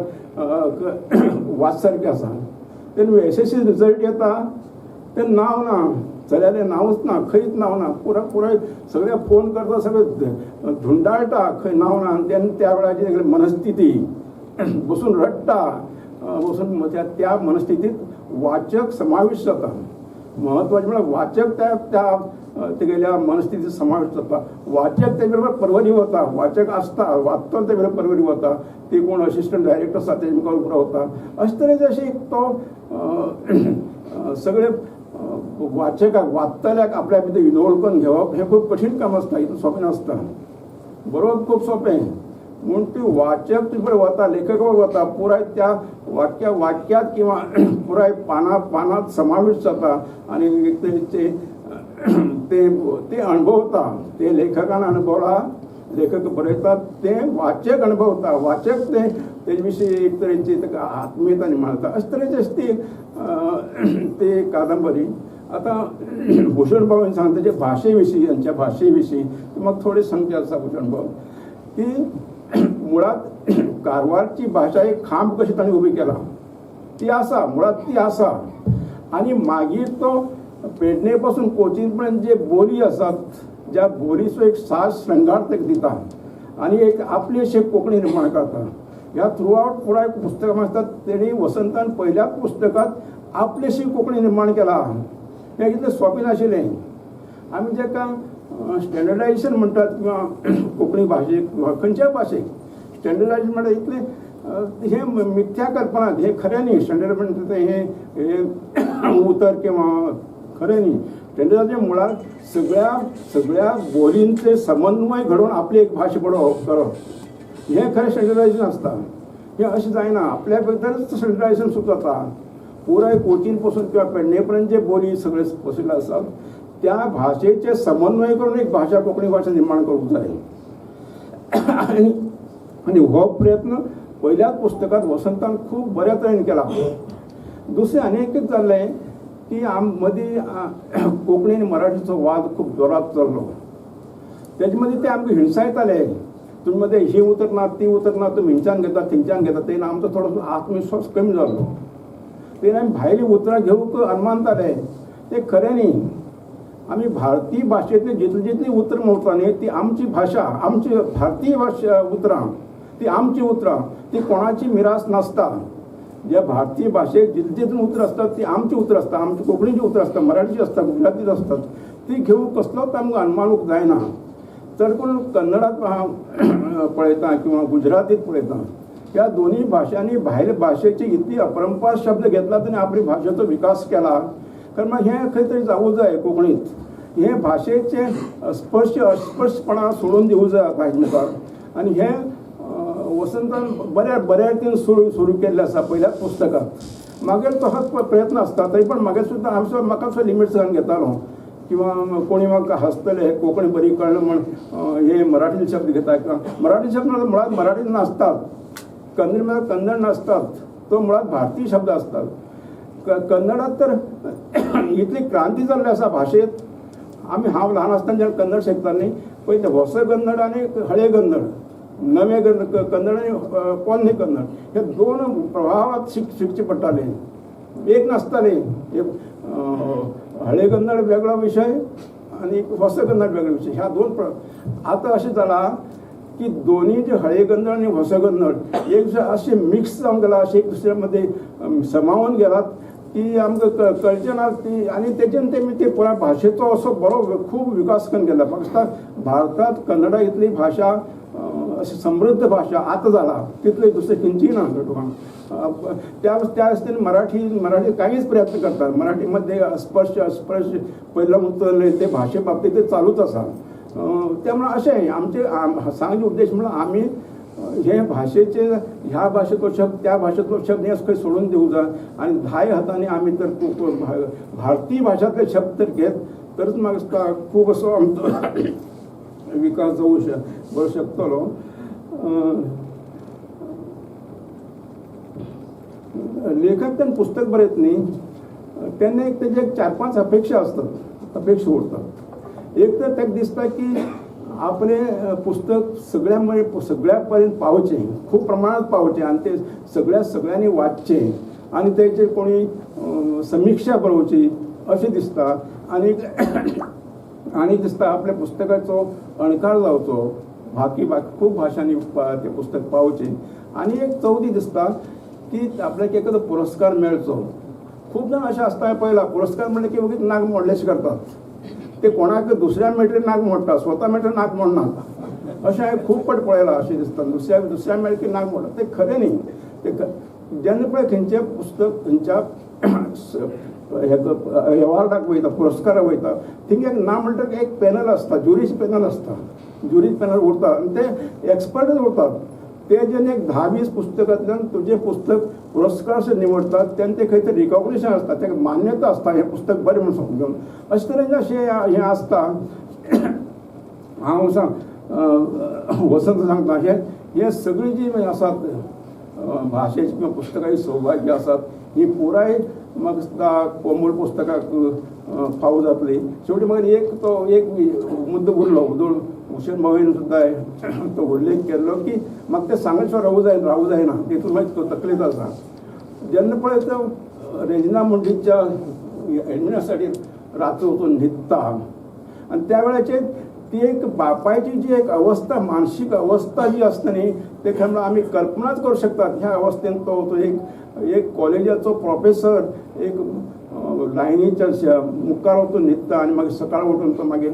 वाचसारकें आसा. तेन्ना एस एस सी रिजल्ट येता तें नांव ना, चल्यालें नांवूच ना, खंयच नांव ना. पुराय पुराय सगळे फोन करता, सगळे धुंडाळटा, खंय नांव ना. आनी तेन्ना त्या वेळाची सगळी मनस्थिती बसून रडटा, बसून त्या मनस्थितीत वाचक समावेश जाता. म्हत्वाचें म्हळ्यार वाचक त्या त्या तेगेल्या मनस्थितीत समावेश जाता. वाचक ते बरोबर परवरी वता, वाचक आसता, वाचतो ते बरोबर परवरी वता, ती कोण असिस्टंट डायरेक्टर आसा तेजे मुखार उबो रावता. अशे तरेचे अशें एक तो सगळे वाचकाक, वाचतल्याक आपल्या भितर इनवॉल्व करून घेवप हें खूब कठीण काम आसता, इतलें सोंपें नासता. बरोवप खूब सोंपें म्हूण ती वाचक तुजे कडेन वता, लेखक वता, पुराय त्या वाक्या वाक्यांत किंवा पुराय पाना पानांत समावेश जाता आनी ते ते ते अणभवता, ते लेखकान अणभवला, लेखक बरयतात ते वाचक अणभवता, वाचक ते तेजे विशीं एक तरेची ताका आत्मीयता निर्माण जाता. अशे तरेची अशी ती ती कादंबरी. आतां भूषण बाबान सांगता जे भाशे विशीं, यांच्या भाशे विशीं म्हाका थोडें सांगचें आसा. भूषण बाब की मुळात कारवारची भाशा एक खांब कशी तांणी उबी केला ती आसा, मुळात ती आसा. आनी मागीर तो पेडणे पासून कोचीन पर्यंत जे बोली आसात ज्या बोलीचो एक साज श्रृंगार ताका दिता आनी एक आपली अशी कोंकणी निर्माण करता. ह्या थ्रुआउट पुराय पुस्तकां आसतात तेणी वसंतान पयल्याच पुस्तकांत आपलीशी कोंकणी निर्माण केला. हें इतलें सोंपें नाशिल्लें. आमी जाका स्टँडर्डायजेशन म्हणटात किंवा कोंकणी भाशेक किंवा खंयच्याय भाशेक स्टँडर्डायजेशन म्हणल्यार इतलें हें मिथ्या कल्पना, हें खरें न्ही. स्टँडर्ड म्हणटा तें हें हें उतर किंवा खरें न्ही. स्टँडर्डायजेशन मुळात सगळ्या सगळ्या बोलींचे समन्वय घडोवन आपली एक भाशा बडोवप करप हें खरें स्टँडर्डायजेशन आसता. हें अशें जायना, आपल्या भितरच स्टँडर्डायजेशन सुरू जाता. पुराय कोचीन पासून किंवा पेडणे पर्यंत जे बोली सगळे पसरिल्ले आसात त्या भाशेचे समन्वय करून एक भाशा, कोंकणी भाशा निर्माण करूंक जाय. आनी आनी हो प्रयत्न पयल्याच पुस्तकांत वसंतान खूब बऱ्या तरेन केला. दुसरें आनी एक कितें जाल्लें की आम मदीं कोंकणी आनी मराठीचो वाद खूब जोरात चल्लो. तेजे मदीं ते आमकां हिणसायताले, तुमी मदें ही उतर ना ती उतर ना, तुमी हिंच्यान घेता थिंच्यान घेता. तेन्ना आमचो थोडोसो आत्मविश्वास कमी जाल्लो. तेन्ना आमी भायलीं उतरां घेवंक अनमानताले. तें खरें न्ही. आमी भारतीय भाशेंतली जितली जितली उतरां म्हणटा न्ही ती आमची भाशा, आमची भारतीय भाशा उतरां, ती आमची उतरां, ती कोणाची मिरास नासता. ज्या भारतीय भाशेक जितली जितली उतरां आसतात ती आमची उतरां आसता, आमची कोंकणीची उतरां आसता, मराठीची आसता, गुजरातीची आसतात. ती घेवंक कसलोच आमकां अनमानूंक जायना. चड करून कन्नडात हांव पळयता किंवा गुजरातीत पळयता, ह्या दोनूय भाशांनी भायले भाशेची इतली अपरंपार शब्द घेतला आनी आपली भाशेचो विकास केला. कारण मागीर हें खंय तरी जावूं जाय कोंकणीत. हे भाशेचे स्पर्श अस्पर्शपणा सोडून दिवूं जाय आतां मुखार. आनी हें वसंतान बऱ्या बऱ्या रितीन सुरू सुरू केल्लें आसा पयल्याच पुस्तकांत. मागीर तसोच प्रयत्न आसता तरी पण मागीर सुद्दां हांव सुद्दां म्हाका सुद्दां लिमिट्स घालून घेतालो किंवा कोणी म्हाका हांसतले, कोंकणी बरी कळना म्हण हे मराठी शब्द घेता. किंवा मराठी शब्द मुळात मराठीत नासतात, कन्नड म्हळ्यार कन्नड नासतात, तो मुळात भारतीय शब्द आसतात. कन्नडात तर इतली क्रांती जाल्ली आसा भाशेंत. आमी हांव ल्हान आसतना जेन्ना कन्नड शिकतालीं पयलीं होस कन्नड आनी हळे कन्नड, नवे कन्नड आनी पोन्ने कन्नड हे दोन प्रभावात शिकचे पडटाले, एक नासताले. एक हळे कन्नड वेगळो विशय आनी एक होस कन्नड वेगळो विशय. ह्या दोन आतां अशें जालां की दोन्ही जे हळे कन्नड आनी होस कन्नड एक अशें मिक्स जावन गेला, अशें एक दुसऱ्या मदें समावून गेलात की आमकां कळचें ना ती. आनी तेजेन ते पुराय भाशेचो असो बरो खूब विकास करून गेला. म्हाका दिसता भारतांत कन्नडा इतली भाशा अशी समृद्ध भाशा आतां जाला तितली दुसरी खंयचीय ना तुका. त्या त्या आसतना मराठी मराठी काहीच प्रयत्न करतात मराठीमध्ये अस्पर्श अस्पर्श पहिलं उतरले ते भाशे बाबतीत ते चालूच आसा. त्यामुळे अशें आमचे सांगचे उद्देश म्हणल्यार आमी हे भाशेचे ह्या भाशेचो शब्द त्या भाशेचो शब्द हे खंय सोडून दिवंक जाय आनी धाय हातांनी आमी तर भारतीय भाशांतले शब्द तर घेत तरच म्हाका दिसता खूब असो आमचो विकास जावूं बरो शकतलो. लेखक तेन्ना पुस्तक बरयत न्ही तेन्ना एक तेजे 4-5 अपेक्षा आसतात, अपेक्षा उरतात. एक तर ताका दिसता की आपलें पुस्तक सगळ्या सगळ्या पर्यंत पावचें, खूब प्रमाणांत पावचें आनी तें सगळ्या सगळ्यांनी वाचचें आनी तेचेर कोणी समिक्षा बरोवची अशें दिसता. आनी आनी दिसता आपल्या पुस्तकाचो अणकार जावचो, बाकी बाकी खूब भाशांनी तें पुस्तक पावचें. आनी एक चवथी दिसता की आपल्याक एखादो पुरस्कार मेळचो. खूब जाण अशें आसता हांवें पळयलां, पुरस्कार म्हणलें की वगीत नाक मोडलेशें करतात, ते कोणाक दुसऱ्या मेळटरी नाक मोडटा, स्वता मेळटरी नाक मोडनात. अशें हांवें खूब फावट पळयलां. अशें दिसता दुसऱ्या दुसऱ्या मेळ्ळें की नाक मोडटा, तें खरें न्ही. ते जेन्ना पळय खंयचें पुस्तक खंयच्या एवॉर्डाक वयता, पुरस्काराक वयता, थिंग एक ना म्हणटा एक पॅनल आसता, ज्युरीज पॅनल आसता, ज्युरीज पॅनल उरता आनी ते एक्सपर्टच उरतात. ते जेन्ना एक 10-20 पुस्तकांतल्यान तुजें पुस्तक पुरस्कार अशें निवडतात तेन्ना ते खंय तरी रिकॉग्निशन आसता, ताका मान्यता आसता हें पुस्तक बरें म्हूण समजून. अशें तरेन अशें हें आसता. हांव सांग वसंत सांगता हें हें सगळीं जी आसात भाशेची किंवा पुस्तकाची सौभाग्य आसात ही पुराय म्हाका दिसता कोमूळ पुस्तकाक फावो जातली. शेवटी मागीर एक तो एक मुद्दो उरलो, भूषण भावेन सुद्दां तो उल्लेख केल्लो की म्हाका तें सांगत शिवाय रावूं जायना, तितून मागीर तो तकलेंत आसा. जेन्ना पळय तो रेजिना मुंडीच्या एडमिनासाठी रात वचून न्हिदता आनी त्या वेळाचेर ती एक बापायची जी एक अवस्था, मानसीक अवस्था जी आसता न्ही, ते खरें म्हणल्यार आमी कल्पनाच करूं शकतात. ह्या अवस्थेन तो एक एक कॉलेजाचो प्रोफेसर एक लायनीच्या मुखार वचून न्हिदता आनी मागीर सकाळ उठून तो मागीर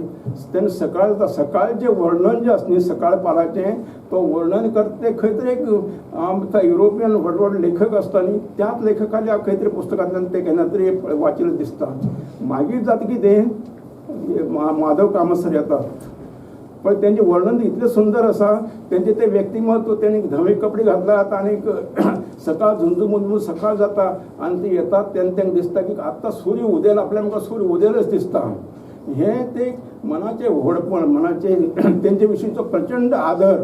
तेन्ना सकाळ जाता. सकाळचें वर्णन जें आसता न्ही सकाळ पाराचें, तो वर्णन करता तें खंय तरी एक आमकां युरोपियन व्हड व्हड लेखक आसता न्ही त्याच लेखकाल्या खंय तरी पुस्तकांतल्यान तें केन्ना तरी वाचिल्लें दिसता. मागीर जाता कितें, माधव कामत सर येतात, पण तेंचें वर्णन इतलें सुंदर आसा, तेंचें तें व्यक्तिमत्व, तेणी धवे कपडे घातलात आनी सकाळ झुंजू मुजमूज सकाळ जाता आनी ते येतात तेन्ना तांकां दिसता की आत्तां सूर्य उदेल, आपल्या मुखार सूर्य उदेलच दिसता. हें ते मनाचें व्हडपण, मनाचें तेंचे विशींचो प्रचंड आदर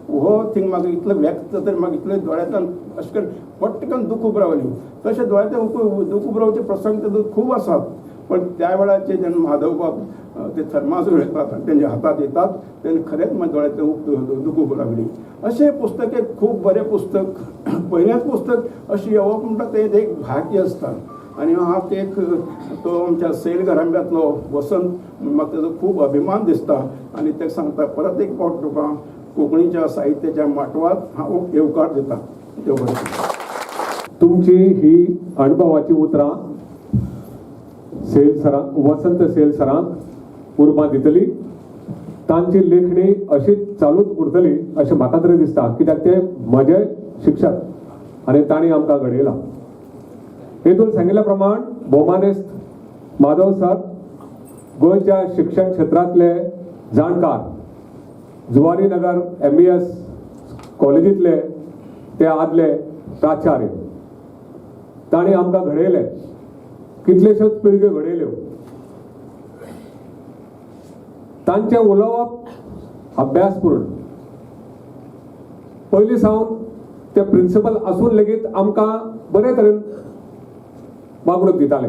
हो थिंग म्हाका इतलो व्यक्त जाता म्हाका इतलें दोळ्यांतल्यान अशें करून पट्टकन दूख उबरावली. तशें दोळ्यांतल्यान दूख उबरावचे प्रसंग तितूंत खूब आसात, पण त्या वेळाचेर जेन्ना माधवबाब ते थर्मास येतात तेंच्या हातात येतात तेन्ना खरेंच म्हाज्या दोळ्यांतल्यान दूख उबरावली. अशें पुस्तक एक खूब बरें पुस्तक, पयलेंच पुस्तक अशें येवप म्हणटा तें एक भाग्य आसता. आनी हांव एक तो आमच्या सैल घराब्यांतलो वसंत, म्हाका तेजो खूब अभिमान दिसता आनी ताका सांगता परत एक फावट तुका कोंकणीच्या साहित्याच्या माटवांत हांव येवकार दिता. देव बरें करूं. तुमची ही अणभवाची उतरां सैल सरांक, वसंत सैल सरांक उर्बा दितली. तांची लेखणी अशीच चालूच उरतली अशें म्हाका तरी दिसता, कित्याक ते म्हजे शिक्षक आनी तांणी आमकां घडयलां. हेतून सांगिल्ल्या प्रमाण भोवमानेस्त माधव सर गोंयच्या शिक्षण क्षेत्रांतले जाणकार, जुवारी नगर MES कॉलेजींतले ते आदले प्राचार्य, तांणी आमकां घडयले, कितलेश्योच पिळग्यो घडयल्यो. तांचें उलोवप अभ्यासपूर्ण, पयलीं सावन ते प्रिंसिपल आसून लेगीत आमकां बरे तरेन वागणूक दिताले.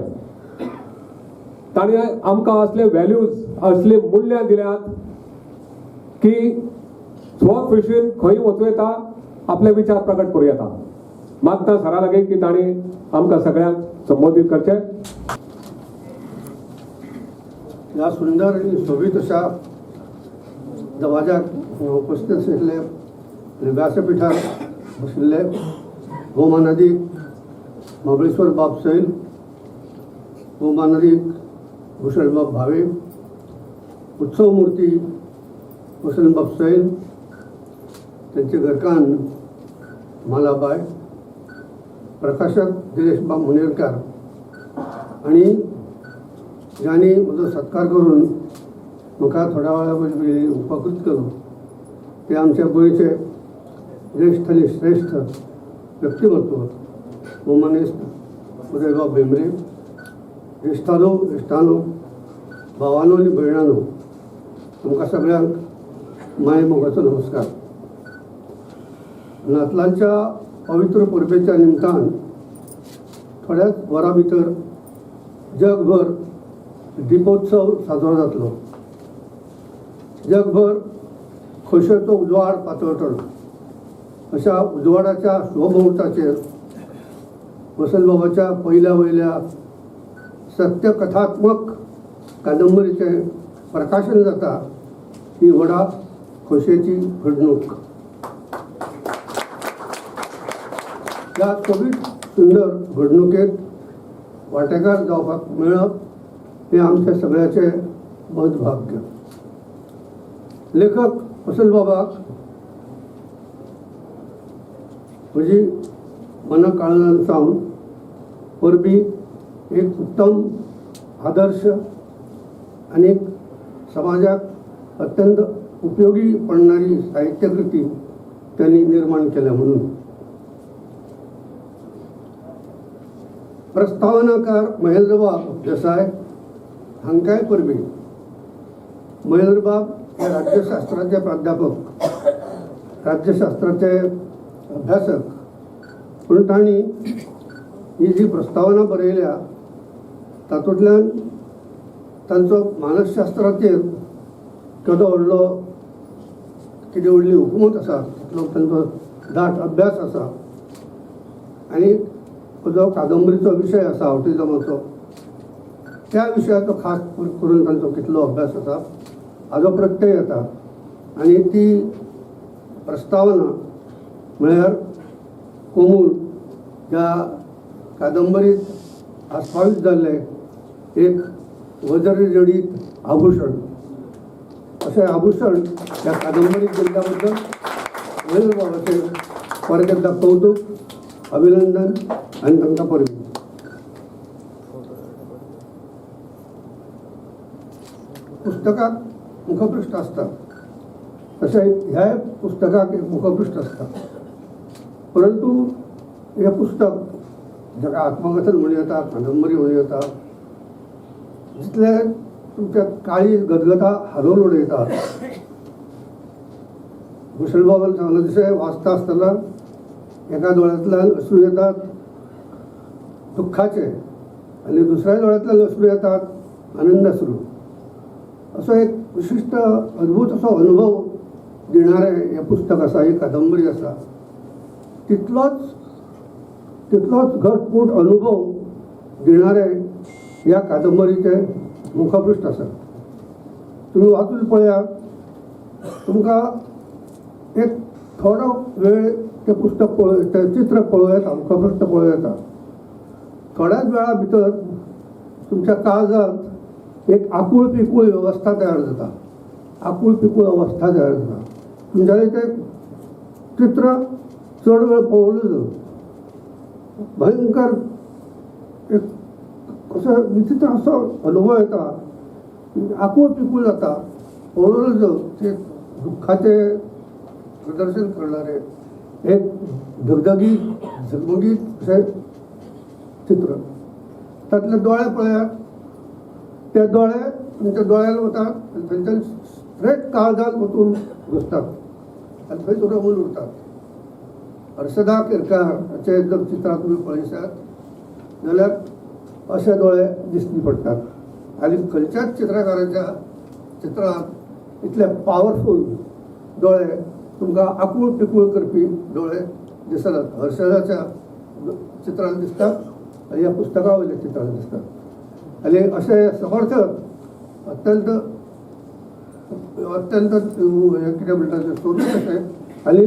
तांणी आमकां असले व्हॅल्यूज, असली मुल्यां दिल्यात की स्वखुशीन खंय वचूं येता, आपले विचार प्रकट करूं येता. मागता सरा लागीं की तांणी आमकां सगळ्यांक संबोधीत करचें. ह्या सुंदर आनी सोबीत अशा दबाज्याक उपस्थित आशिल्ले आनी व्यासपिठार बशिल्ले भोवमानादीक महाबळेश्वर बाब सैल, भोवमानादीक भूषणबाब भावे, उत्सवमूर्ती वसंतबाब सैल, त्यांचे घरकान्न मालाबाय, प्रकाशक दिनेशबाब मुनेरकार आनी ज्यांनी म्हजो सत्कार करून म्हाका थोड्या वेळा पयलीं उपकृत केलो ते आमच्या गोंयचे ज्येश्ठ आनी श्रेश्ठ व्यक्तिमत्व भोवमानेस्त उदयबाब भेंब्रे. ज्येश्ठानो, ज्येश्ठानो, भावानो आनी भयणानो, तुमकां सगळ्यांक माय मोगाचो नमस्कार. नातलांच्या पवित्र परबेच्या निमतान थोड्याच वरां भितर जगभर दीपोत्सव साजरो जातलो. जगभर खोशयेचो उजवाड पातळटलो. अशा उजवाडाच्या शुभमुहूर्ताचेर वसंतबाबाच्या पयल्या वयल्या सत्यकथात्मक कादंबरीचें प्रकाशन जाता ही व्हडा खोशयेची घडणूक. ह्या सोबीत सुंदर घडणुकेत वांटेकार जावपाक मेळप हें आमच्या सगळ्याचें मदभाग्य. लेखक वसंतबाबाक म्हजी मना काळजान सावन परबी. एक उत्तम आदर्श आनी समाजाक अत्यंत उपयोगी पडणारी साहित्यकृती त्यांनी निर्माण केल्या म्हणून. प्रस्तावनाकार महेंद्रबाब देसाय हांकांय परबी. महेंद्रबाब हे राज्यशास्त्राचे प्राध्यापक, राज्यशास्त्राचे अभ्यासक, पूण तांणी ही जी प्रस्तावना बरयल्या तातूंतल्यान तांचो मानसशास्त्राचेर केदो व्हडलो, केदी व्हडली हुकूमत आसा, तितलो तांचो दाट अभ्यास आसा. आनी जो कादंबरीचो विशय आसा ऑटिजमाचो, त्या विशयाचो खास करून तांचो कितलो अभ्यास आसा हाजो प्रत्यय येता. आनी ती प्रस्तावना म्हळ्यार कोमूल ह्या कादंबरीत आस्पावीत जाल्लें एक वज्रजडीत आभूषण. अशें आभूषण ह्या कादंबरीत दिल्ल्या बद्दल महेंद्रबाबाचें परत एकदां कौतूक, अभिनंदन आनी तांकां परबी. पुस्तकाक मुखपृष्ठ आसता तशें ह्याय पुस्तकाक एक मुखपृष्ठ आसता, परंतु हें पुस्तक जाका आत्मकथन म्हणूं येता, कादंबरी म्हणूं येता, जितलें तुमच्या काळीज गदगदा हालोवन उडयता. भूषणबाबान सांगलें तशें वाचता आसतना एका दोळ्यांतल्यान अश्रू येतात दुःखाचे आनी दुसऱ्या दोळ्यांतल्यान अश्रू येतात आनंदाश्रू. असो एक विशिश्ट अद्भुत असो अनुभव दिणारें हें पुस्तक आसा, ही कादंबरी आसा. तितलोच तितलोच घटमूट अनुभव दिणारें ह्या कादंबरीचें मुखपृष्ठ आसा. तुमी वाचून पळयात, तुमकां एक थोडो वेळ तें पुस्तक पळय, तें चित्र पळोवं येता, मुखपृष्ठ पळोवं येता. थोड्याच वेळा भितर तुमच्या काळजांत एक आकूळ पिकूळ वेवस्था तयार जाता, आकूळ पिकूळ अवस्था तयार जाता. तुमच्यानी तें चित्र चड वेळ पळोवं भयंकर एक असो विचित्र असो अनुभव येता, आकूळ पिकूळ जाता. पळोवं ते दुःखाचे प्रदर्शन करणारे एक धगधगीत झगमगीत अशें चित्र. तातले दोळे पळयात, ते दोळे तुमच्या दोळ्यान वतात आनी थंयच्यान स्ट्रेट काळजान वचून घुसतात आनी थंयच रमून उरतात. हर्षदा केरकार हाचे जर चित्रां तुमी पळयशात जाल्यार अशे दोळे दिश्टी पडटात. आनी खंयच्याच चित्रकाराच्या चित्रांत इतले पावरफूल दोळे, तुमकां आकूळ पिकूळ करपी दोळे दिसनात. हर्षदाच्या चित्रांत दिसतात आनी ह्या पुस्तका वयल्या चित्रांत दिसतात. आनी अशें समर्थक अत्यंत अत्यंत हें कितें म्हणटा तें सोबीत अशें. आनी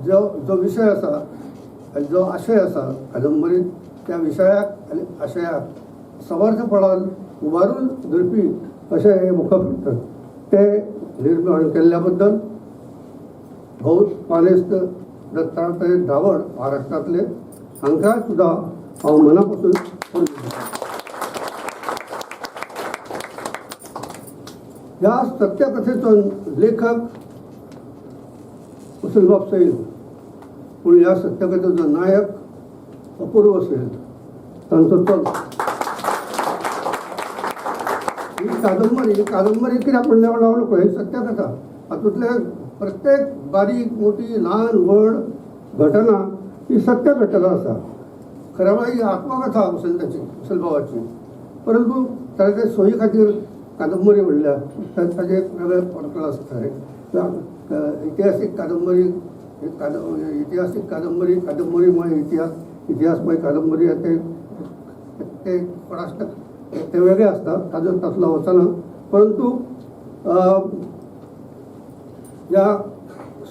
जो जो विशय आसा आनी जो आशय आसा कादंबरीत, त्या विशयाक आनी आशयाक समर्थपणान उबारून धरपी अशें हें मुखपृष्ठ तें निर्माण केल्ल्या बद्दल भौ मानेस्त दत्तात्रय धावड महाराष्ट्रांतले हांकां सुद्दां हांव मना पासून परबीं दितां. ह्या सत्यकथेचो लेखक वसंतबाब सैल, पूण ह्या सत्यकथेचो नायक अपूर्व सैल, तांचो चलो. ही कादंबरी कित्याक म्हणल्यार लावलो पळय, ही सत्यकथा. हातूंतले प्रत्येक बारीक मोठी ल्हान व्हड घटना ही सत्य घटना आसा. खरें म्हळ्यार ही आत्मकथा वसंताची, वसंतबाबाची, परंतु ताच्या सोयी खातीर कादंबरी म्हणल्या. ताजें एक वेगळें पर्कल आसता. इतिहासीक कादंबरी, इतिहासीक कादंबरी, कादंबरीमय इतिहास, इतिहासमय कादंबरी, ते ते कोणाक ते वेगळे आसता, ताजो तसलो वचना. परंतु ह्या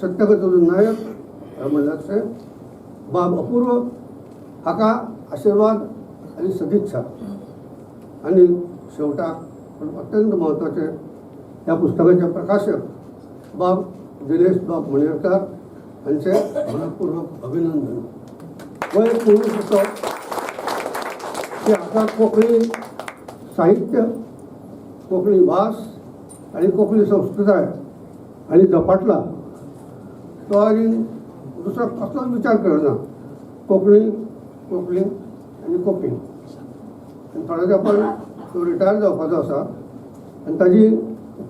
सत्यकथेचो नायक म्हणल्यार बाब अपूर्व हाका आशिर्वाद आनी सदिच्छा. आनी शेवटाक पण अत्यंत म्हत्वाचें, ह्या पुस्तकाचे प्रकाशक बाब दिनेश बाब मणेरकार हांचें मनपूर्वक अभिनंदन. हो एक पुरूश असो की हाका कोंकणी साहित्य, कोंकणी भास आनी कोंकणी संस्कृताय आनी झपाटला तो आनी दुसरो कसलोच विचार करना. कोंकणी, कोंकणी आनी कोंकणी. आनी थोड्या तेंपान तो रिटायर जावपाचो आसा आनी ताजी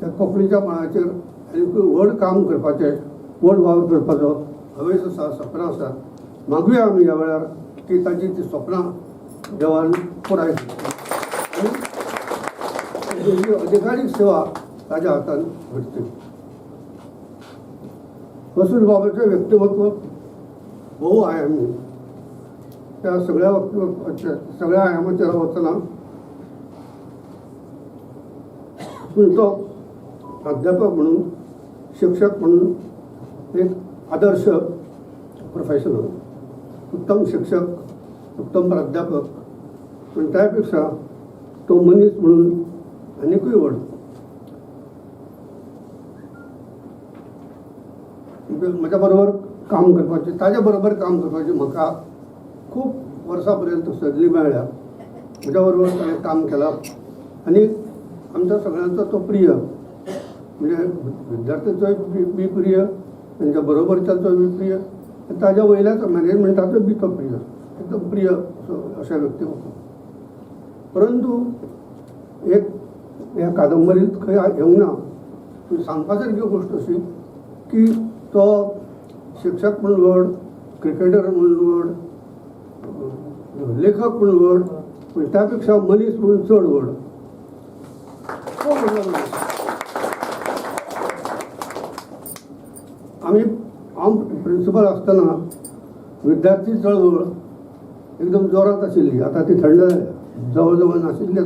त्या कोंकणीच्या मळाचेर आनीकूय व्हड काम करपाचें, व्हड वावर करपाचो हवेस आसा, सपनां आसा. मागुया आमी ह्या वेळार की ताजी ती सपनां देवान पुराय करची आनी ही अधिकारीक सेवा ताज्या हातान घडची. वसंत बाबाचें व्यक्तिमत्व भोव आयामी. त्या सगळ्या व्यक्तिमत्वाच्या सगळ्या आयामाचेर वचना, पूण तो प्राध्यापक म्हणून, शिक्षक म्हणून एक आदर्श प्रोफेशनल, उत्तम शिक्षक, उत्तम प्राध्यापक. पण त्यापेक्षा तो मनीस म्हणून आनिकूय व्हड. म्हज्या बरोबर काम करपाची, ताज्या बरोबर काम करपाची म्हाका खूब वर्सां पर्यंत संदी मेळ्ळ्या. म्हज्या बरोबर ताणें काम केलां आनी आमच्या सगळ्यांचो तो प्रिय, म्हणजे विद्यार्थ्यांचोय बी प्रिय, तांच्या बरोबरच्यांचोय बी प्रिय, आनी ताज्या वयल्याच मॅनेजमेंटाचोय बी तो प्रिय, एकदम प्रिय असो अशें व्यक्तिमत्व. परंतु एक ह्या कादंबरीत खंय येवंक ना, पूण सांगपा सारकी गोश्ट अशी की तो शिक्षक म्हूण व्हड, क्रिकेटर म्हूण व्हड, लेखक म्हूण व्हड, पूण त्या पेक्षा मनीस म्हणून चड व्हड. तो व्हडलो मनीस. आमी, हांव प्रिंसिपल आसतना विद्यार्थी चळवळ एकदम जोरात आशिल्ली. आतां ती थंड जाल्या, जवळ जवळ नाशिल्ली,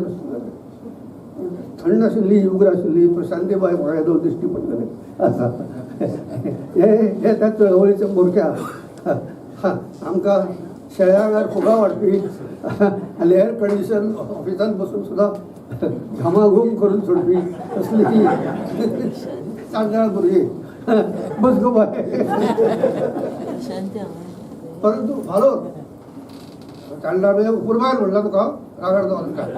थंड आशिल्ली, उग्र आशिल्ली. प्रशांतीबाय म्हाका येदो दिश्टी पडलेले आसा. हे हे त्या चळवळीच्या मोरक्या आमकां शेळ्या आंगार फुगां वाडपी आनी एअर कंडिशन ऑफिसांत बसून सुद्दां घामाघूम करून सोडपी असली चांडाळ भुरगीं. बस गो बाय. परंतु भालो चांडाळ म्हणजे उपुरबायन म्हणला तुका रागार जावन काय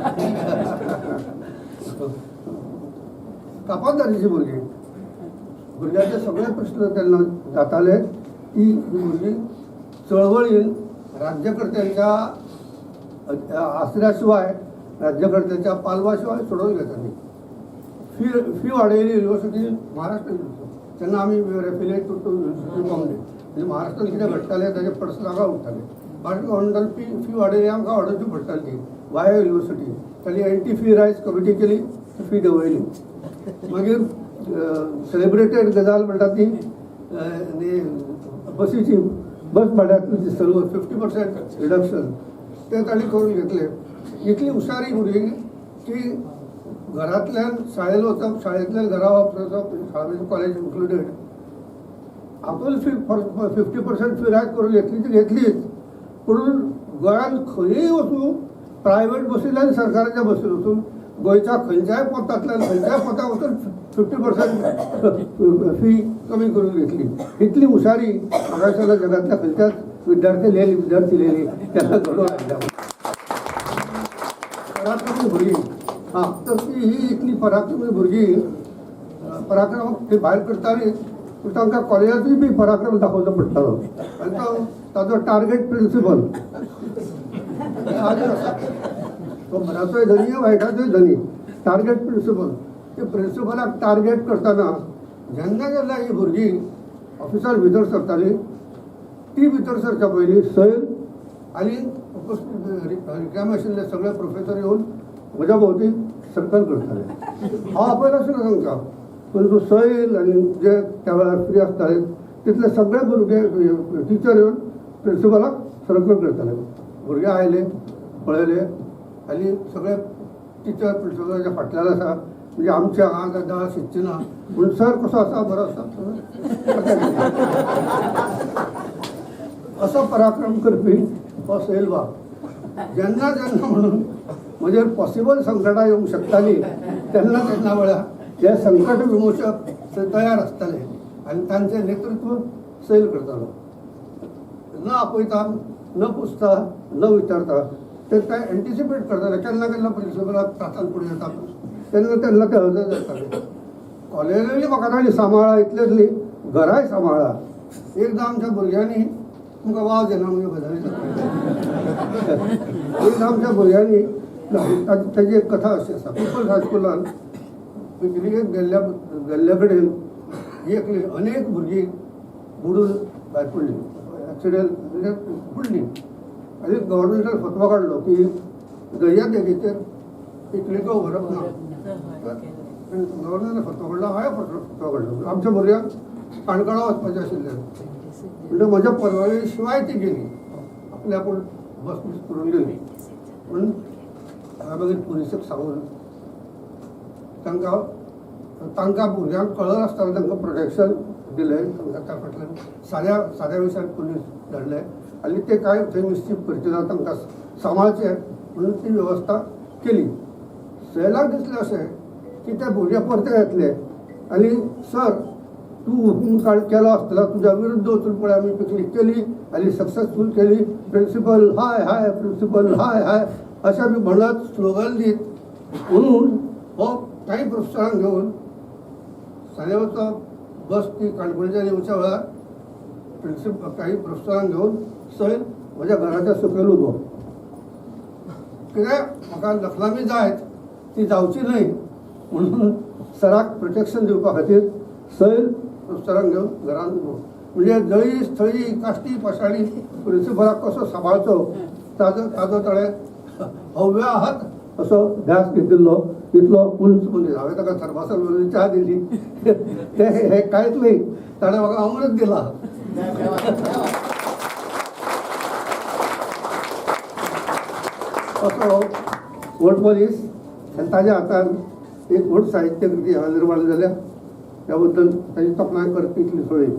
कापादारीची भुरगीं, भुरग्याचे सगळे प्रश्न तेन्ना जाताले. ती भुरगीं चळवळीन राज्यकर्त्यांच्या आसऱ्याशिवाय, राज्यकर्त्यांच्या पालवाशिवाय सोडोवन घेताली. फी वाडयली युनिवर्सिटी, महाराष्ट्र युनिवर्सिटी. तेन्ना आमी एफिलिएट टू युनिवर्सिटी बॉम्बे, म्हणजे महाराष्ट्रान कितें घडटालें ताजे प्रस्न हांगा उठताले. महाराष्ट्र गव्हर्मेंटान फी वाडयली, आमकां वाडोवची पडटाली ती वाया युनिवर्सिटी. ताणी एंटी फी रायज कमिटी केली, फी देंवयली. मागीर सेलिब्रेटेड गजाल म्हणटा ती बसीची, बस भाड्यांतली सर्व 50% रिडक्शन ते तांणी करून घेतले. इतली हुशारी भुरगीं की घरांतल्यान शाळेन वचप, शाळेंतल्यान घरा वापस वचप, शाळा कॉलेज इन्क्लुडेड, हातून फी 50% फी रायज करून घेतली ती घेतलीच, पूण गोंयांत खंयूय वचूं, प्रायवेट बसींतल्यान, सरकाराच्या बसीन वचून, गोंयच्या खंयच्याय पोतांतल्यान खंयच्याय पोताक वचून 50% फी कमी करून घेतली. इतली हुशारी म्हाका दिसता जगांतल्या खंयच्याच विद्यार्थी लिहिली विद्यार्थी लिहिली त्यांना घडोवन हाडल्या. पराक्रमी भुरगीं हां, तर ती ही इतली पराक्रमी भुरगीं पराक्रम ती भायर करताली, पूण तांकां कॉलेजांतूय बी पराक्रम दाखोवचो पडटालो. आनी तो ताजो टार्गेट प्रिंसिपल आसा, तो बऱ्याचोय धनी वायटाचोय धनी, टार्गेट प्रिंसिपल. ते प्रिंसिपलाक टार्गेट करतना जेन्ना जेन्ना ही भुरगीं ऑफिसार भितर सरताली, ती भितर सरच्या पयलीं सैल आनी रिकामे आशिल्ले सगळे प्रोफेसर येवन म्हज्या भोंवती सर्कल करताले. हांव आपयनाशिल्लो तांकां, परंतु सैल आनी जे त्या वेळार फ्री आसताले तितले सगळे भुरगे टिचर येवन प्रिंसिपलाक सर्कल करताले. भुरगे आयले, पळयले आनी सगळे टिचर प्रिंसिपलाच्या फाटल्यान आसा, म्हणजे आमच्या हांगा दाळ शिकची ना पूण सर कसो आसा, बरो आसा, असो पराक्रम करपी हो सैल बाब. जेन्ना जेन्ना म्हणून म्हजेर पॉसिबल संकटां येवंक शकतालीं तेन्ना तेन्ना वेळार हे संकट विमोचक ते तयार आसताले आनी तांचें नेतृत्व सैल करतालो. न आपयता, न पुसता, न विचारता ते काय एंटिसिपेट करताले. केन्ना केन्ना प्रिंसिपलाक त्रासान फुडें येता तेन्ना तेन्ना ते हजर जाताले. कॉलेजांनी म्हाका तांणी सांबाळ्ळा इतलेंच न्ही, घराय सांबाळ्ळा. एकदां आमच्या भुरग्यांनी, तुमकां वाज येना म्हणजे गजाली सांगता, एकदां आमच्या भुरग्यांनी ताजी एक कथा अशी आसा. पिपल्स हायस्कुलान पिकनिकेक गेल्ल्या गेल्ल्या कडेन एक अनेक भुरगीं बुडून भायर पडली, एक्सिडेंट म्हणजे बुडली. आनी गव्हर्मेंटान फतवा काडलो की दर्या देगेचेर पिकनिको व्हरप ना. गव्हर्मेंटान फतवा काडलो, हांवें फतवा काडलो. आमच्या भुरग्यांक काणकोणा वचपाचें आशिल्लें, म्हणजे म्हज्या परवानगी शिवाय ती गेली, आपले आपूण बस बीस करून गेली. पूण हांवें मागीर पुलिसेक सांगून तांकां तांकां भुरग्यांक कळनासतना तांकां प्रोटेक्शन दिलें. तांकां त्या फाटल्यान साद्या साद्या विशयान पुलीस धाडले आनी ते कांय थंय मिसचीफ करचे ना, तांकां सांबाळचे म्हणून ती वेवस्था केली. सैलाक दिसलें अशें की ते भुरगे परते येतले आनी सर तूं हुकूम काड केलो आसतलो, तुज्या विरुद्ध वचून पळय आमी पिकनीक केली आनी सक्सेसफूल केली, प्रिंसिपल हाय हाय, प्रिंसिपल हाय हाय अशें आमी म्हणत स्लोगन दीत म्हणून हो कांय प्रोफेसरांक घेवन सांजेवचो बस ती काणकोणच्यान येवच्या वेळार प्रिंसिपल काही प्रोफेसरांक घेवन सैल म्हज्या घराच्या सकयल उबो. कित्याक म्हाका लखलामी जायत ती जावची न्हय म्हणून सराक प्रोटेक्शन दिवपा खातीर सैल प्रोफेसरांक घेवन घरान उबो. म्हणजे जळी स्थळी काश्टी पाशाणी प्रिंसिपलाक कसो सांबाळचो ताजो ताजो ताणें हव्याहत असो ध्यास घेतिल्लो. इतलो उंच मनीस, हांवें ताका थर्मासार भरून च्या दिली, ते हे कांयच न्ही, ताणें म्हाका अमृत दिला. असो व्हड मनीस आनी ताज्या हातान एक व्हड साहित्यकृती हांगा निर्माण जाल्या, त्या बद्दल ताजी तोखणाय करपी इतली थोडी.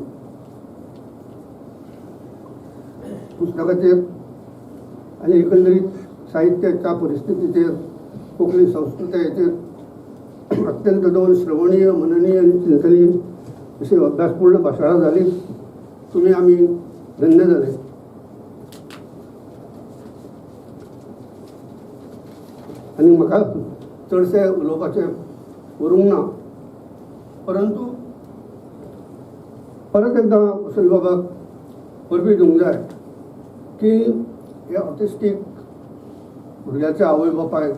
पुस्तकाचेर आनी एकंदरीत साहित्याच्या परिस्थितीचेर, कोंकणी संस्कृतायेचेर अत्यंत दोन श्रवणीय, मननीय आनी चिंतनीय अशी अभ्यासपूर्ण भाशणां जाली. तुमी आमी धन्य जाले. आनी म्हाका चडशें उलोवपाचें उरूंक ना, परंतु परत एकदां वसंत बाबाक परबीं दिवंक जाय की हे ऑटिस्टीक भुरग्याच्या आवय बापायक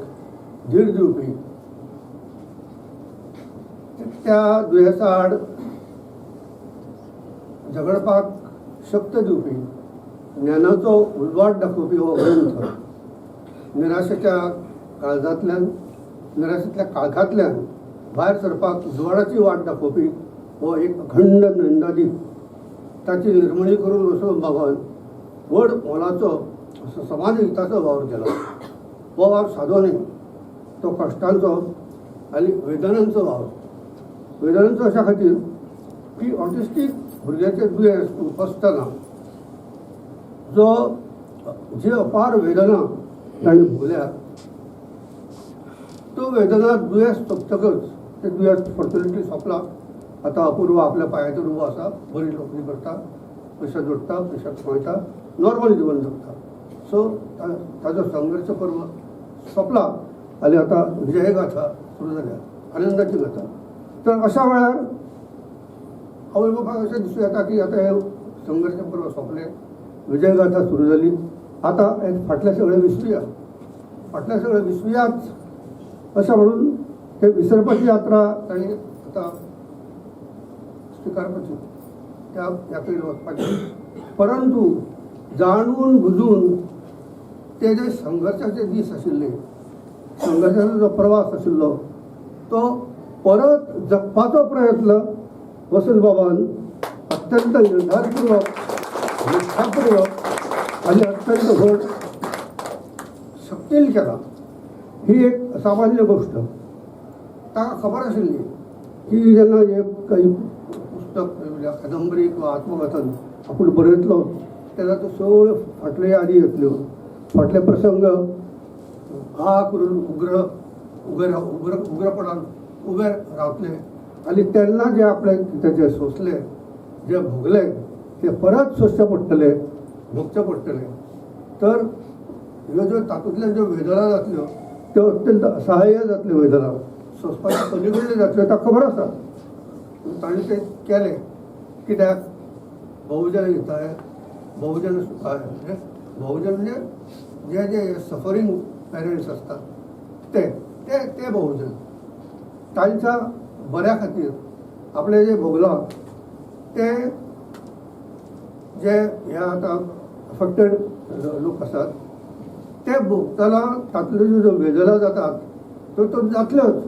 धीर दिवपी, त्या दुयेंसा आड झगडपाक शक्त दिवपी, ज्ञानाचो उजवाड दाखोवपी हो ग्रंथ निराशेच्या काळजांतल्यान, निराशेंतल्या काळखांतल्यान भायर सरपाक उजवाडाची वाट दाखोवपी हो एक अखंड नंदादीप. ताची निर्मणी करून वसंत बाबान व्हड मोलाचो असो समाज हिताचो वावर केला. हो वावर सादो न्ही, तो कश्टांचो आनी वेदनांचो वावर. वेदनांचो अशा खातीर की ऑटिस्टीक भुरग्याचें दुयेंस उपसतना जो जी अपार वेदना ताणें भोगल्या, त्यो वेदना दुयेंस सोंपतकच, ते दुयेंस फॉर्च्युनेटली सोंपला, आतां अपूर्व आपल्या पांयाचेर उबो आसा, बरी नोकरी करता, पयशे जोडटा, पयशे कमयता, नॉर्मल जिवन जगता. सो ताजो संघर्श पर्व सोंपला आनी आतां विजयगाथा सुरू जाल्या, आनंदाची गाथा. तर अशा वेळार आवय बापायक अशें दिसूं येता की आतां हे संघर्श पर्व सोंपलें, विजयगाथा सुरू जाली, आतां हे फाटलें सगळें विसरुया, फाटलें सगळें विसरुयाच अशें म्हणून ते विसरपाची यात्रा तांणी आतां स्विकारपाची, त्या यात्रेर वचपाची. परंतु जाणून बुजून ते जे संघर्शाचे दीस आशिल्ले, संघर्शाचो जो प्रवास आशिल्लो तो परत जगपाचो प्रयत्न वसंत बाबान अत्यंत निर्धारपूर्वक, निष्ठापूर्वक आणि अत्यंत व्हड शक्तीन केला. ही एक असामान्य गोष्ट. ताका खबर आशिल्ली की जेन्ना हे काही पुस्तक म्हणजे कादंबरी किंवा आत्मकथन आपूण बरयतलो तेन्ना त्यो सगळ्यो फाटल्यो यादी येतल्यो, फाटले प्रसंग हा करून उग्र उबे राव उग्र उग्रपणान उबे रावतले आनी तेन्ना जे आपले कितें जे सोंसले, जे भोगले ते परत सोंसचे पडटले, भोगचे पडटले. तर ह्यो ज्यो तातूंतल्यान ज्यो वेदना जातल्यो त्यो अत्यंत असहाय्य जातल्यो, वेदना सोंसपाच्या पलीकडल्यो जातल्यो, ताका खबर आसा. ताणें तें केलें कित्याक? बहुजन हिताय, बहुजन सुखाय. म्हणजे बहुजन म्हणजे जे जे सफरींग पेरंट्स आसतात ते ते ते बहुजन, तांच्या बऱ्या खातीर आपलें जें भोगलां ते जे हे आतां अफेक्टेड लोक आसात ते भोगतना तातूंतल्यो ज्यो वेदना जातात त्यो त्यो जातल्योच,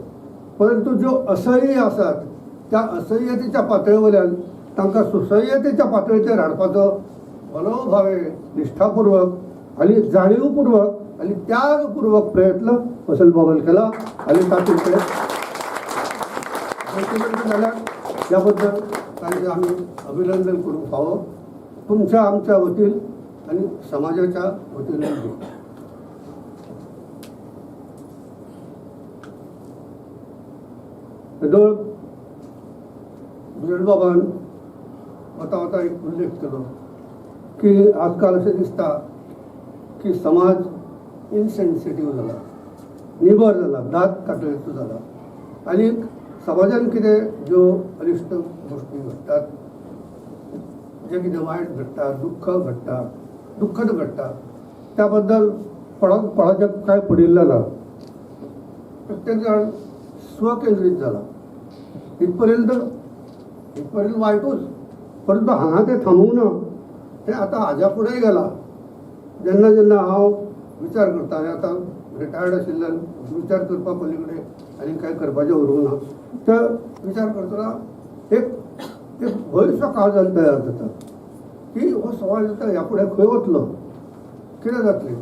परंतु ज्यो असह्य आसात त्या असह्यतेच्या पातळेवयल्यान तांकां सुसह्यतेच्या पातळेचेर हाडपाचो मनोभावे निश्ठापूर्वक आनी जाणीवपूर्वक आनी त्यागपूर्वक प्रयत्न वसंत बाबान केला आनी तातूंत ते जैतिवंत जाल्यात. त्याबद्दल तांचें आमी अभिनंदन करूंक फावो तुमच्या आमच्या वतीन आनी समाजाच्या वतीन. येदोळ बाबान वता वता एक उल्लेख केलो की आजकाल अशें दिसता की समाज इनसेन्सिटीव जाला, निबर जाला, दांत कातळेचो जाला आनी समाजान कितें ज्यो अरिश्ट गोश्टी घडटात, जें कितें वायट घडटा, दुख्ख घडटा, दुख्खद घडटा, त्या बद्दल कोणाक कोणाचें कांय पडिल्लें ना. प्रत्येक जाण स्वकेंद्रीत जाला. इथपर्यंत इथपर्यंत वायटूच, परंतु हांगा तें थांबूंक ना, तें आतां हाज्या फुडेंय गेलां. जेन्ना जेन्ना हांव विचार करता आनी आतां रिटायर्ड आशिल्ल्यान विचार करपा पलीकडे आनी कांय करपाचें उरूंक ना, तर विचार करतना एक एक भंयसो काळजान तयार जाता की हो समाज आतां ह्या फुडें खंय वतलो, कितें जातलें.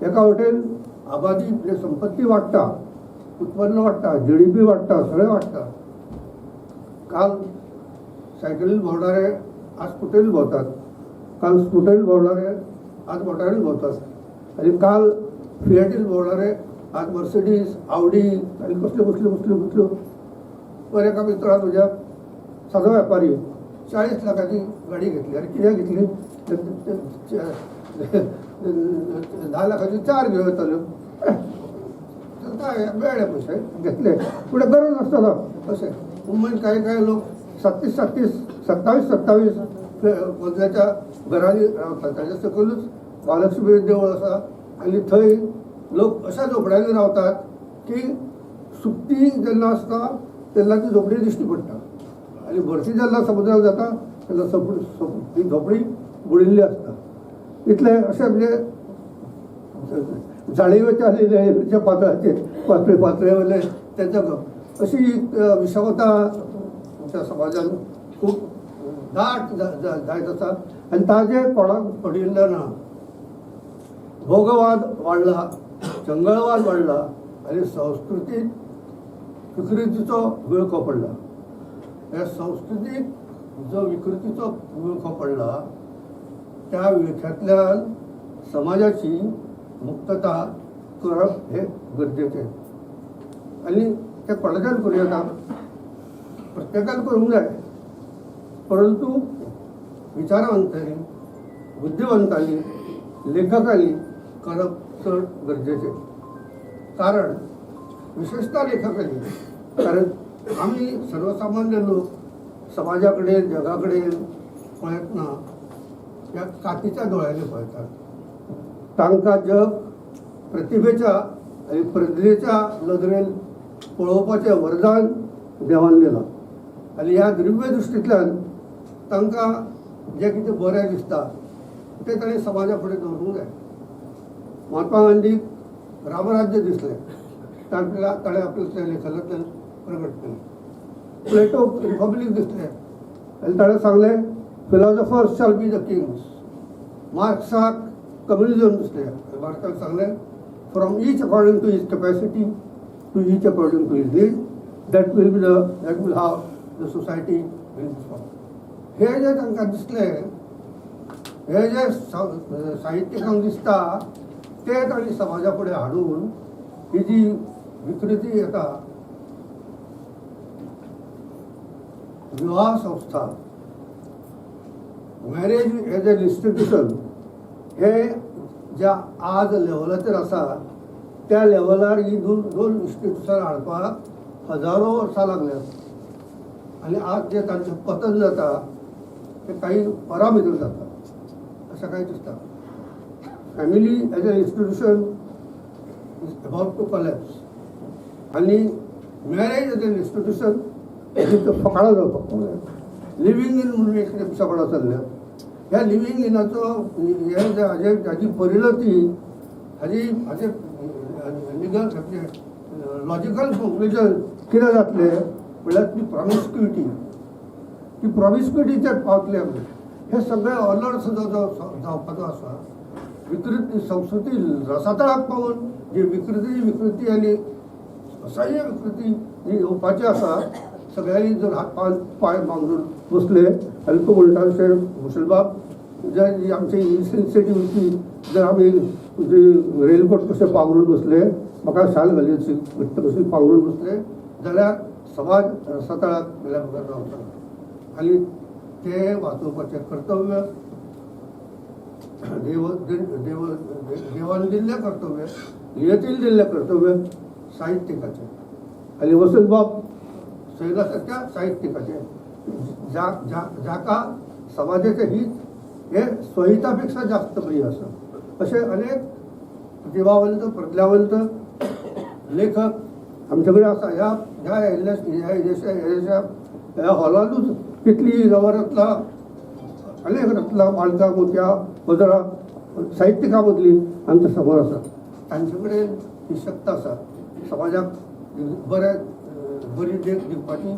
एका वटेन आबादी म्हणजे संपत्ती वाडटा, उत्पन्न वाडटा, जीडीपी वाडटा, सगळें वाडटा. काल सायकलीन भोंवणारे आज स्कुटरीन भोंवतात, काल स्कुटरीन भोंवणारे आज मोटारीन भोंवतात आनी काल फिएटीन भोंवणारे आज मर्सिडीज, आवडी आनी कसल्यो कसल्यो कसल्यो कसल्यो. बरें, एका मित्रान म्हज्या सादो व्यापारी 40 लाखाची गाडी घेतली. आनी कित्याक घेतली? 10 लाखाची 4 घेवं येताल्यो. काय मेळ्ळे पयशे घेतले, फुडें गरज नासतना. अशें मुंबयन कांय कांय लोक 37 37 27 27 मजल्याच्या घरांनी रावतात. ताच्या सकयलूच महालक्ष्मी देवूळ आसा आनी थंय लोक अशा झोपड्यांनी रावतात की सुकती जेन्ना आसता तेन्ना ती झोपडी दिश्टी पडटा आनी भरती जेन्ना समुद्राक जाता तेन्ना ती झोपडी बुडिल्ली आसता. इतलें अशें म्हणजे जाणीवेच्या आनी नेणिवेच्या पातळाचेर पातळे पातळेवयले तेंच्या अशी विषमता आमच्या समाजान खूब दाट जायत आसा आनी ताजें कोणाक पडिल्लें ना. भोगवाद वाडला, जंगलवाद वाडला आनी संस्कृतीक विकृतीचो विळखो पडला. ह्या संस्कृतीक जो विकृतीचो विळखो पडला त्या विळख्यांतल्यान समाजाची मुक्तता करप हे गरजेचें आनी तें कोणाच्यान करूं येता. प्रत्येक प्रत्येकान करूंक जाय, परंतु विचारवंतांनी, बुद्धिवंतांनी, लेखकांनी करप चड गरजेचें. कारण विशेषतः लेखकांनी, कारण आमी सर्वसामान्य लोक समाजा कडेन, जगा कडेन पळयतना ह्या कातीच्या दोळ्यांनी पळयतात. तांकां जग प्रतिभेच्या आनी प्रज्ञेच्या नदरेन पळोवपाचें वरदान देवान दिलां आनी ह्या दिव्य दृश्टींतल्यान तांकां जें कितें बरें दिसता तें ताणें समाजा फुडें दवरूंक जाय. महात्मा गांधीक रामराज्य दिसलें, ताणें आपल्या त्या लेखनांतल्यान प्रकट केलें. प्लेटोक रिपब्लीक दिसलें आनी ताणें सांगलें, philosophers shall be the kings. मार्क्साक कम्युनिजम दिसलें आनी मार्क्सान सांगलें, from each according to his capacity, to each according to his need, that will how the society will be formed. हे जे तांकां दिसलें, हे जे साहित्यिकांक दिसता ते तांणी समाजा फुडें हाडून ही जी विकृती येता, विवाह संस्था, मॅरेज एज एन इन्स्टिट्युशन, हे ज्या आज लेवलाचेर आसा त्या लेवलार ही दोन इन्स्टिट्युशन हाडपाक हजारो वर्सां लागल्यात आनी आज जे तांचें पतन जाता ते काही वरां भितर जाता अशें कांय दिसता. Family as an institution is about to collapse आनी मॅरेज एज एन इन्स्टिट्युशन फकाणां जावपाक लागल्या. लिव्हींग इन म्हणून एक कितें पिशेपणां चल्ल्या. ह्या लिव्हींग इनाचो हे जे हाजे हाजी परिणती, हाजे लिगल लॉजिकल कंक्लुजन कितें जातलें म्हणल्यार ती प्रॉमिस्क्युटी, ती प्रॉमिस्क्युटीचेर पावतले आमी. हे सगळे अलर्ट जो जावपाचो आसा. विकृती संस्कृती रसातळाक पावून जी विकृती आनी असह्य विकृती जी येवपाची आसा, सगळ्यांनी जर हात पांय बांदून बसले आनी तूं म्हणटा तशें भूषणबाब, जे आमची इनसेन्सिटिविटी जर आमी जी रेनकोट कशें पांगरून बसले, म्हाका शाल घाली घट्ट कशी पांगरून बसले जाल्यार समाज रसातळाक गेल्या बगर रावचो ना. आनी ते वाचोवपाचें कर्तव्य देव देव देवान दिल्लें कर्तव्य, नियतीन दिल्लें कर्तव्य साहित्यिकाचें. आनी वसंतबाब सैला सारक्या साहित्यिकाचें, ज्या ज्या जाका समाजाचें हित हे स्वहिता पेक्षा जास्त प्रिय आसा, अशे अनेक प्रतिभावंत, प्रज्ञावंत लेखक आमचे कडेन आसा. ह्या ह्या ह्या ह्या हॉलांतूच कितली नवरत्नां, अनेक रत्नां, माणकां, मोतयां, वज्रां साहित्यिकां मदली आमच्या समोर आसा. तांचे कडेन ही शक्त आसा समाजाक बरें बरी देख दिवपाची,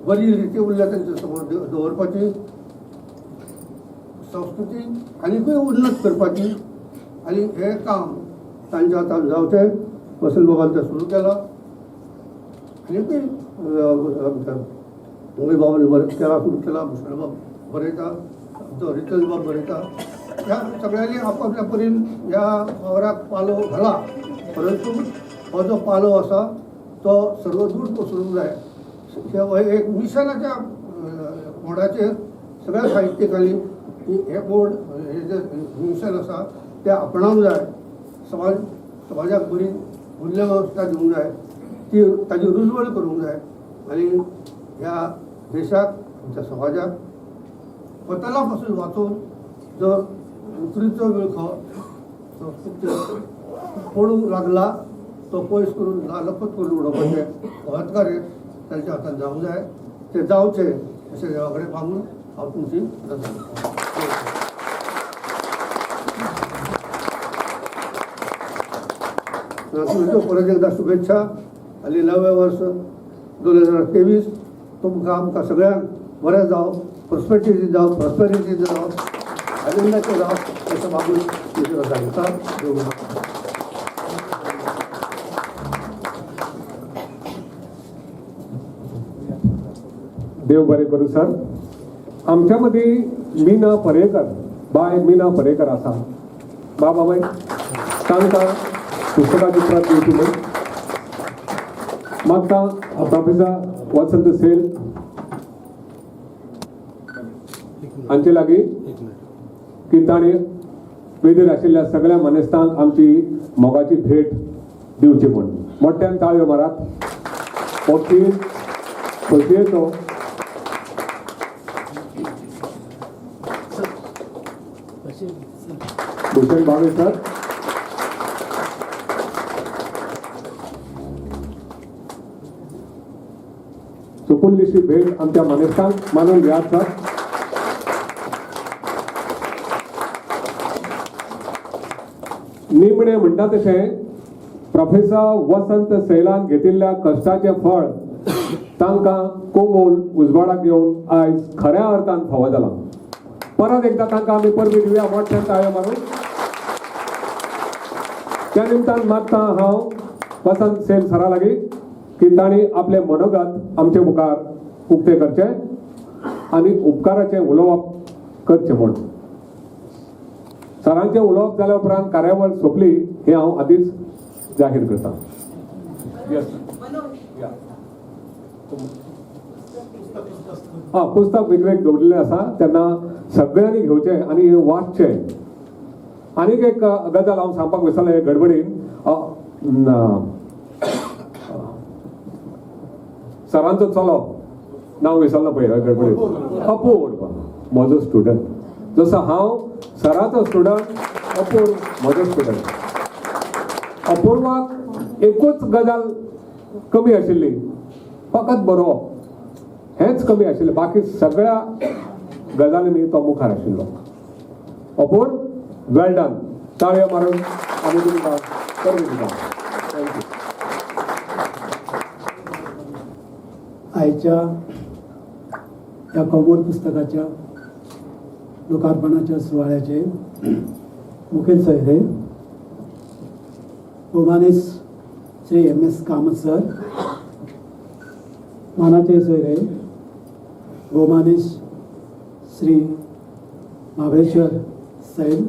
बरी रिती उरल्या तांच्या समोर दवरपाची, संस्कृती आनीकूय उन्नत करपाची. आनी हें काम तांच्या हातान जावचें. वसंत बाबान तें सुरू केलां. आनीकूय आमच्या मुंबय बरें केलां, सुरू केलां. भूषणबाब बरयता, आमचो रितेशबाब बरयता. ह्या सगळ्यांनी आपापल्या परीन ह्या वावराक पालव घाला, परंतु हो जो पालव आसा तो सर्वदूर पसरूंक जाय. हे एक मिशनाच्या मोडाचेर सगळ्या साहित्यिकांनी हे मोड, हे जे मिशन आसा तें आपणावंक जाय. समाजाक बरी मूल्य वेवस्था दिवंक जाय, ती ताजी रुजवण करूंक जाय आनी ह्या देशाक, आमच्या समाजाक पतना पासून वाचोवन जो विकृतीचो विळखो संस्कृतीचेर पडूंक लागला तो पयस करून नालपत करून उडोवपाचें महत्कार्य तांच्या हातान जावंक जाय. ते जावचें अशें देवा कडेन मागून हांव तुमची रजा घेतां. तुमच्यो परत एकदा शुभेच्छा आनी नवें वर्स 2023 तुमकां आमकां सगळ्यांक बरें जावं, प्रोस्पेरिटी जावं, प्रोस्पेरिटी जावं, आनंदाचें जावं अशें मागून तुमची रजा घेता. देव. देव बरें करूं सर. आमच्या मदीं मीना पर्येकर, बाय मीना पर्येकर आसा. बाबा बाय तांकां पुस्तकाची प्रत दिवची म्हूण मागता. प्रोफेसर वसंत सेल. हांचे लागीं की तांणी वेदीर आशिल्ल्या सगळ्या मानेस्तांक आमची मोगाची भेट दिवची म्हूण. मोठ्यान ताळयो मारात. हो खीण खोशयेचो. भूषण भावे सर, सुपुल्लीशी भेट आमच्या मानेस्तांक मानून घेयात सर. निमणे म्हणटा तशें प्रोफेसर वसंत सैलान घेतिल्ल्या कश्टाचें फळ तांकां कोमोल उजवाडाक येवन आयज खऱ्या अर्थान फावो जालां. परत एकदा तांकां आमी परबी दिवया मोठ्यान ताळयो मारून. त्या निमतान मागता हांव वसंत सैल सरा लागीं की तांणी आपलें मनोगत आमचे मुखार उक्तें करचें आनी उपकाराचें उलोवप करचें म्हूण. सरांचें उलोवप जाल्या उपरांत कार्यावळ सोंपली हें हांव आदींच जाहीर करता. येस, आं, पुस्तक विक्रेक दवरिल्लें आसा तेन्ना सगळ्यांनी घेवचें आनी हें वाचचें. आनीक एक गजाल हांव सांगपाक विसरलें हे गडबडीन. सरांचो चलो, नांव विसरलो पळय गडबडीन, अपूर्व म्हजो स्टुडंट. जसो हांव सराचो स्टुडंट, अपूर्व म्हजो स्टुडंट. अपूर्वाक एकूच गजाल कमी आशिल्ली, फकत बरोवप हेंच कमी आशिल्लें, बाकी सगळ्या गजालींनी तो मुखार आशिल्लो. अपूर्व, वेल डन. ताळयो मारून आमी तुमकां परबीं दिता. Thank you. आयच्या ह्या कमोल पुस्तकाच्या लोकार्पणाच्या सुवाळ्याचे मुखेल सोयरे भोवमानेस्त श्री एम.एस. कामत सर, मानाचे सोयरे भोवमानेस्त श्री महाबळेश्वर सैल,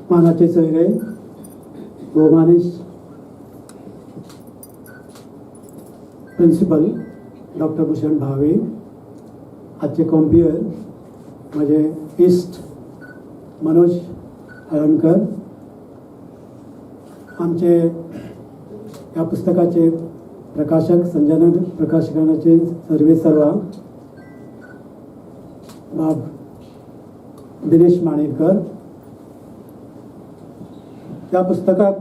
मानाचे सोयरे भोवमानेस्त प्रिन्सिपल डॉक्टर भूषण भावे, आजचे कॉम्पियर म्हजे इश्ट मनोज हळणकर, आमचे ह्या पुस्तकाचे प्रकाशक संजना प्रकाशकानाचे सर्वे सर्वा बाब दिनेश माणेरकर, ह्या पुस्तकाक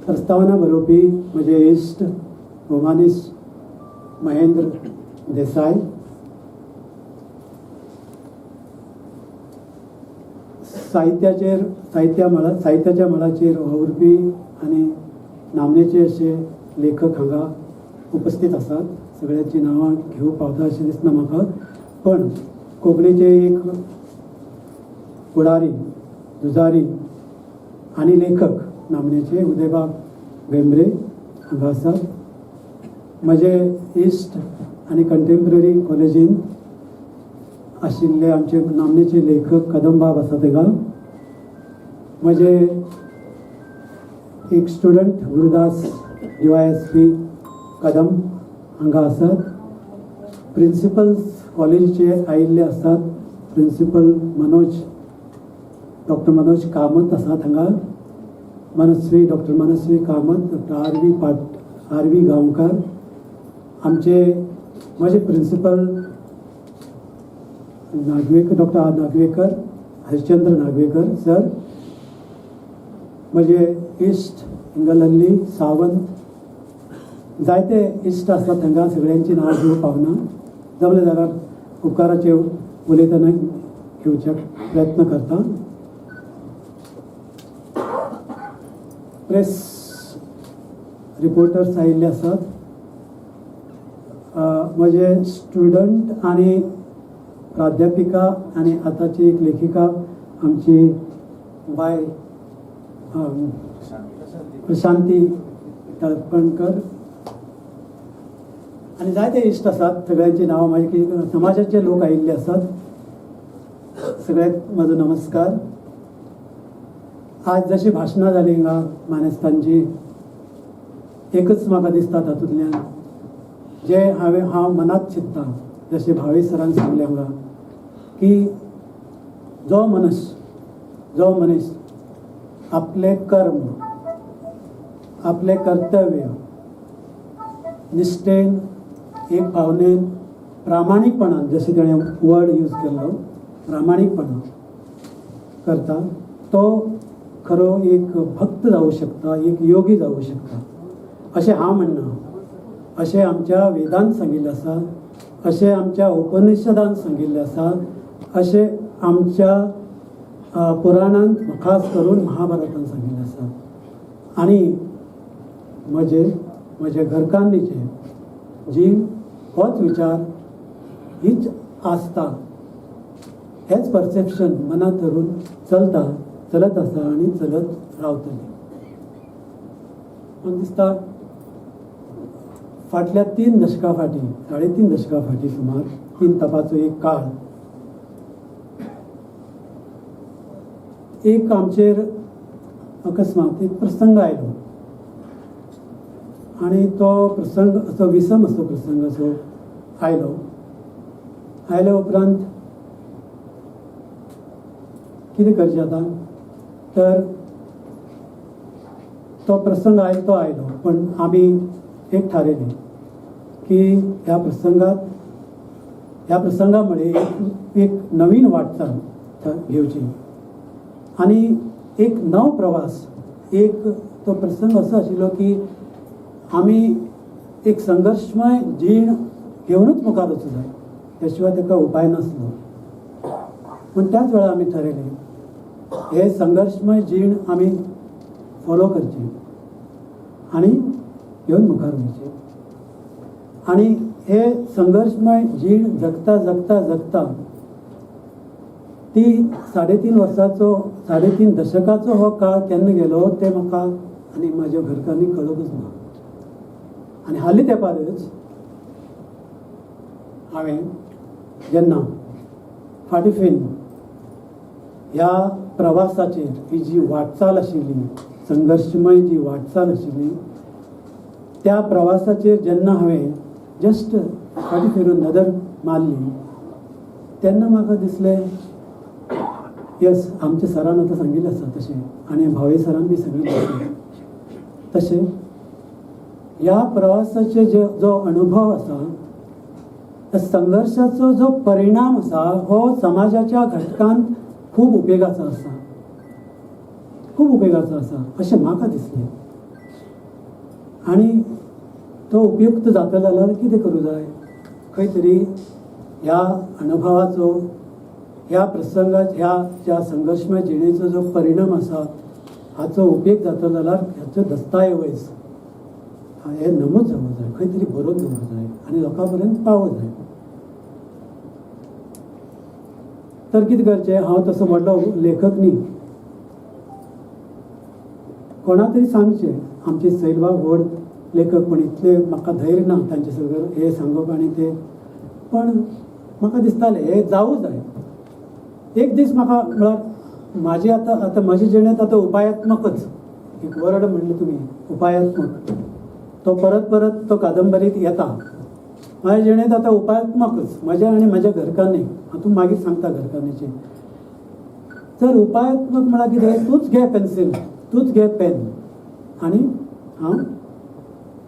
प्रस्तावना बरोवपी म्हजे इश्ट भोवमानेस्त महेंद्र देसाय, साहित्याचेर साहित्याच्या मळाचेर वावुरपी आनी नामनेचे अशे लेखक हांगा उपस्थित आसात. सगळ्यांची नांवां घेवंक पावता अशें दिसना म्हाका, पण कोंकणीचे एक फुडारी, झुजारी आनी लेखक नामनेचे उदयबाब भेंब्रे हांगा आसात. म्हजे इश्ट आनी कंटेम्पररी कॉलेजीन आशिल्ले आमचे नामनेचे लेखक कदमबाब आसा हांगा. म्हजे एक स्टुडंट गुरुदास DYSP Kadam हांगा आसात. प्रिंसिपल्स कॉलेजीचे आयिल्ले आसात. प्रिंसिपल मनोज डॉक्टर मनोज कामत आसात हांगा. Manasvi doctor Manasvi Kamat, doctor R V. Gaonkar, आमचे म्हजे principal Nagvekar, doctor R Nagvekar, Harishchandra Nagvekar sir, म्हजे इश्ट इंगलल्ली सावंत, जायते इश्ट आसात हांगा. सगळ्यांची नांवां घेवंक पावना, जमलें जाल्यार उपकाराचे उलयतना घेवच्या प्रयत्न करता. प्रेस रिपोर्टर्स आयिल्ले आसात. म्हजे स्टुडंट आनी प्राध्यापिका आनी आतांची एक लेखिका आमची बाय प्रशांती तळपणकर आनी जायते इश्ट आसात. सगळ्यांची नांवां मागीर समाजाचे लोक आयिल्ले आसात. सगळ्यांक म्हजो नमस्कार. आज जशी भाशणां जालीं हिंगा मानेस्तांची, एकच म्हाका दिसता तातूंतल्यान जें हांव मनांत चिंतता जशें भावेश सरान सांगलें हांगा की जो मनीस आपलें कर्म, आपलें कर्तव्य निश्ठेन, एक भावनेन, प्रामाणीकपणान, जशें तेणें वर्ड यूज केल्लो प्रामाणीकपणान करता, तो खरो एक भक्त जावं शकता, एक योगी जावं शकता अशें हांव म्हणना. अशें आमच्या वेदान सांगिल्लें आसा, अशें आमच्या उपनिषदान सांगिल्लें आसा, अशें आमच्या पुराणांत खास करून महाभारतान सांगिल्लें आसा. आनी म्हजे घरकान्नीचे जीण होच विचार, हीच आस्था, हेच परसेप्शन मनांत धरून चलता, चलत आसा आनी चलत रावतली. म्हाका दिसता फाटल्या 3 दशकां फाटीं, 3.5 दशकां फाटीं सुमार 3 तपाचो एक काळ एक आमचेर अकस्मात एक प्रसंग आयलो आनी तो प्रसंग असो विसम असो प्रसंग असो आयलो. आयल्या उपरांत कितें करचें आतां, तर तो प्रसंग आयलो तो आयलो, पण आमी एक थारयलें की ह्या प्रसंगात, ह्या प्रसंगा मुळे एक नवीन वाटचाल घेवची आनी एक नव प्रवास. एक तो प्रसंग असो आशिल्लो की आमी एक संघर्शमय जीण घेवनूच मुखार वचूं जाय, त्या शिवाय ताका उपाय नासलो. पूण त्याच वेळार आमी थारायलें हे संघर्शमय जीण आमी फॉलो करची आनी घेवन मुखार वयचें. आनी हे संघर्शमय जीण जगता जगता जगता ती 3.5 वर्साचो, 3.5 दशकाचो हो काळ केन्ना गेलो तें म्हाका आनी म्हाज्या घरकान्नी कळूंकच ना. आनी हालीं तेंपारच हांवें जेन्ना फाटीं फिन ह्या प्रवासाचेर ही जी वाटचाल आशिल्ली, संघर्शमय जी वाटचाल आशिल्ली, त्या प्रवासाचेर जेन्ना हांवें जस्ट फाटीं फिरून नदर मारली तेन्ना म्हाका दिसलें, येस, आमच्या सरान आतां सांगिल्लें आसा तशें आनी भावे सरान बी सांगिल्लें आसा तशें, ह्या प्रवासाचे जो अनुभव आसा, त्या संघर्शाचो जो परिणाम आसा हो समाजाच्या घटकांत खूब उपेगाचो आसा, खूब उपेगाचो आसा अशें म्हाका दिसलें. आनी तो उपयुक्त जातलो जाल्यार कितें करूं जाय, खंय तरी ह्या अनुभवाचो, ह्या प्रसंगात, ह्या ज्या संघर्शमय जिणेचो जो परिणाम आसा हाचो उपेग जातलो जाल्यार हाचो दस्ताऐवज हे नमूद जावंक जाय, खंय तरी बरोवन दवरूंक जाय आनी लोकां पर्यंत पावोवंक जाय. तर कितें करचें, हांव तसो व्हडलो लेखक न्ही, कोणा तरी सांगचें, आमचे सैलबाब व्हड लेखक, पण इतलें म्हाका धैर्य ना तांचे सगळें हें सांगप आनी तें, पण म्हाका दिसतालें हें जावूं जाय. एक दीस म्हाका म्हळ्यार म्हाजी आतां आतां म्हजे जिणेंत आतां उपायात्मकच एक वर्ड म्हणलें तुमी, उपायात्मक, तो परत परत तो कादंबरीत येता. म्हाज्या जिणेंत आतां उपायात्मकच, म्हज्या आनी म्हज्या घरकान्नी, हांव तूं मागीर सांगता घरकान्नीचें. तर उपायात्मक म्हळ्यार कितें, तूंच घे पेन्सील, तूंच घे पेन, आनी हांव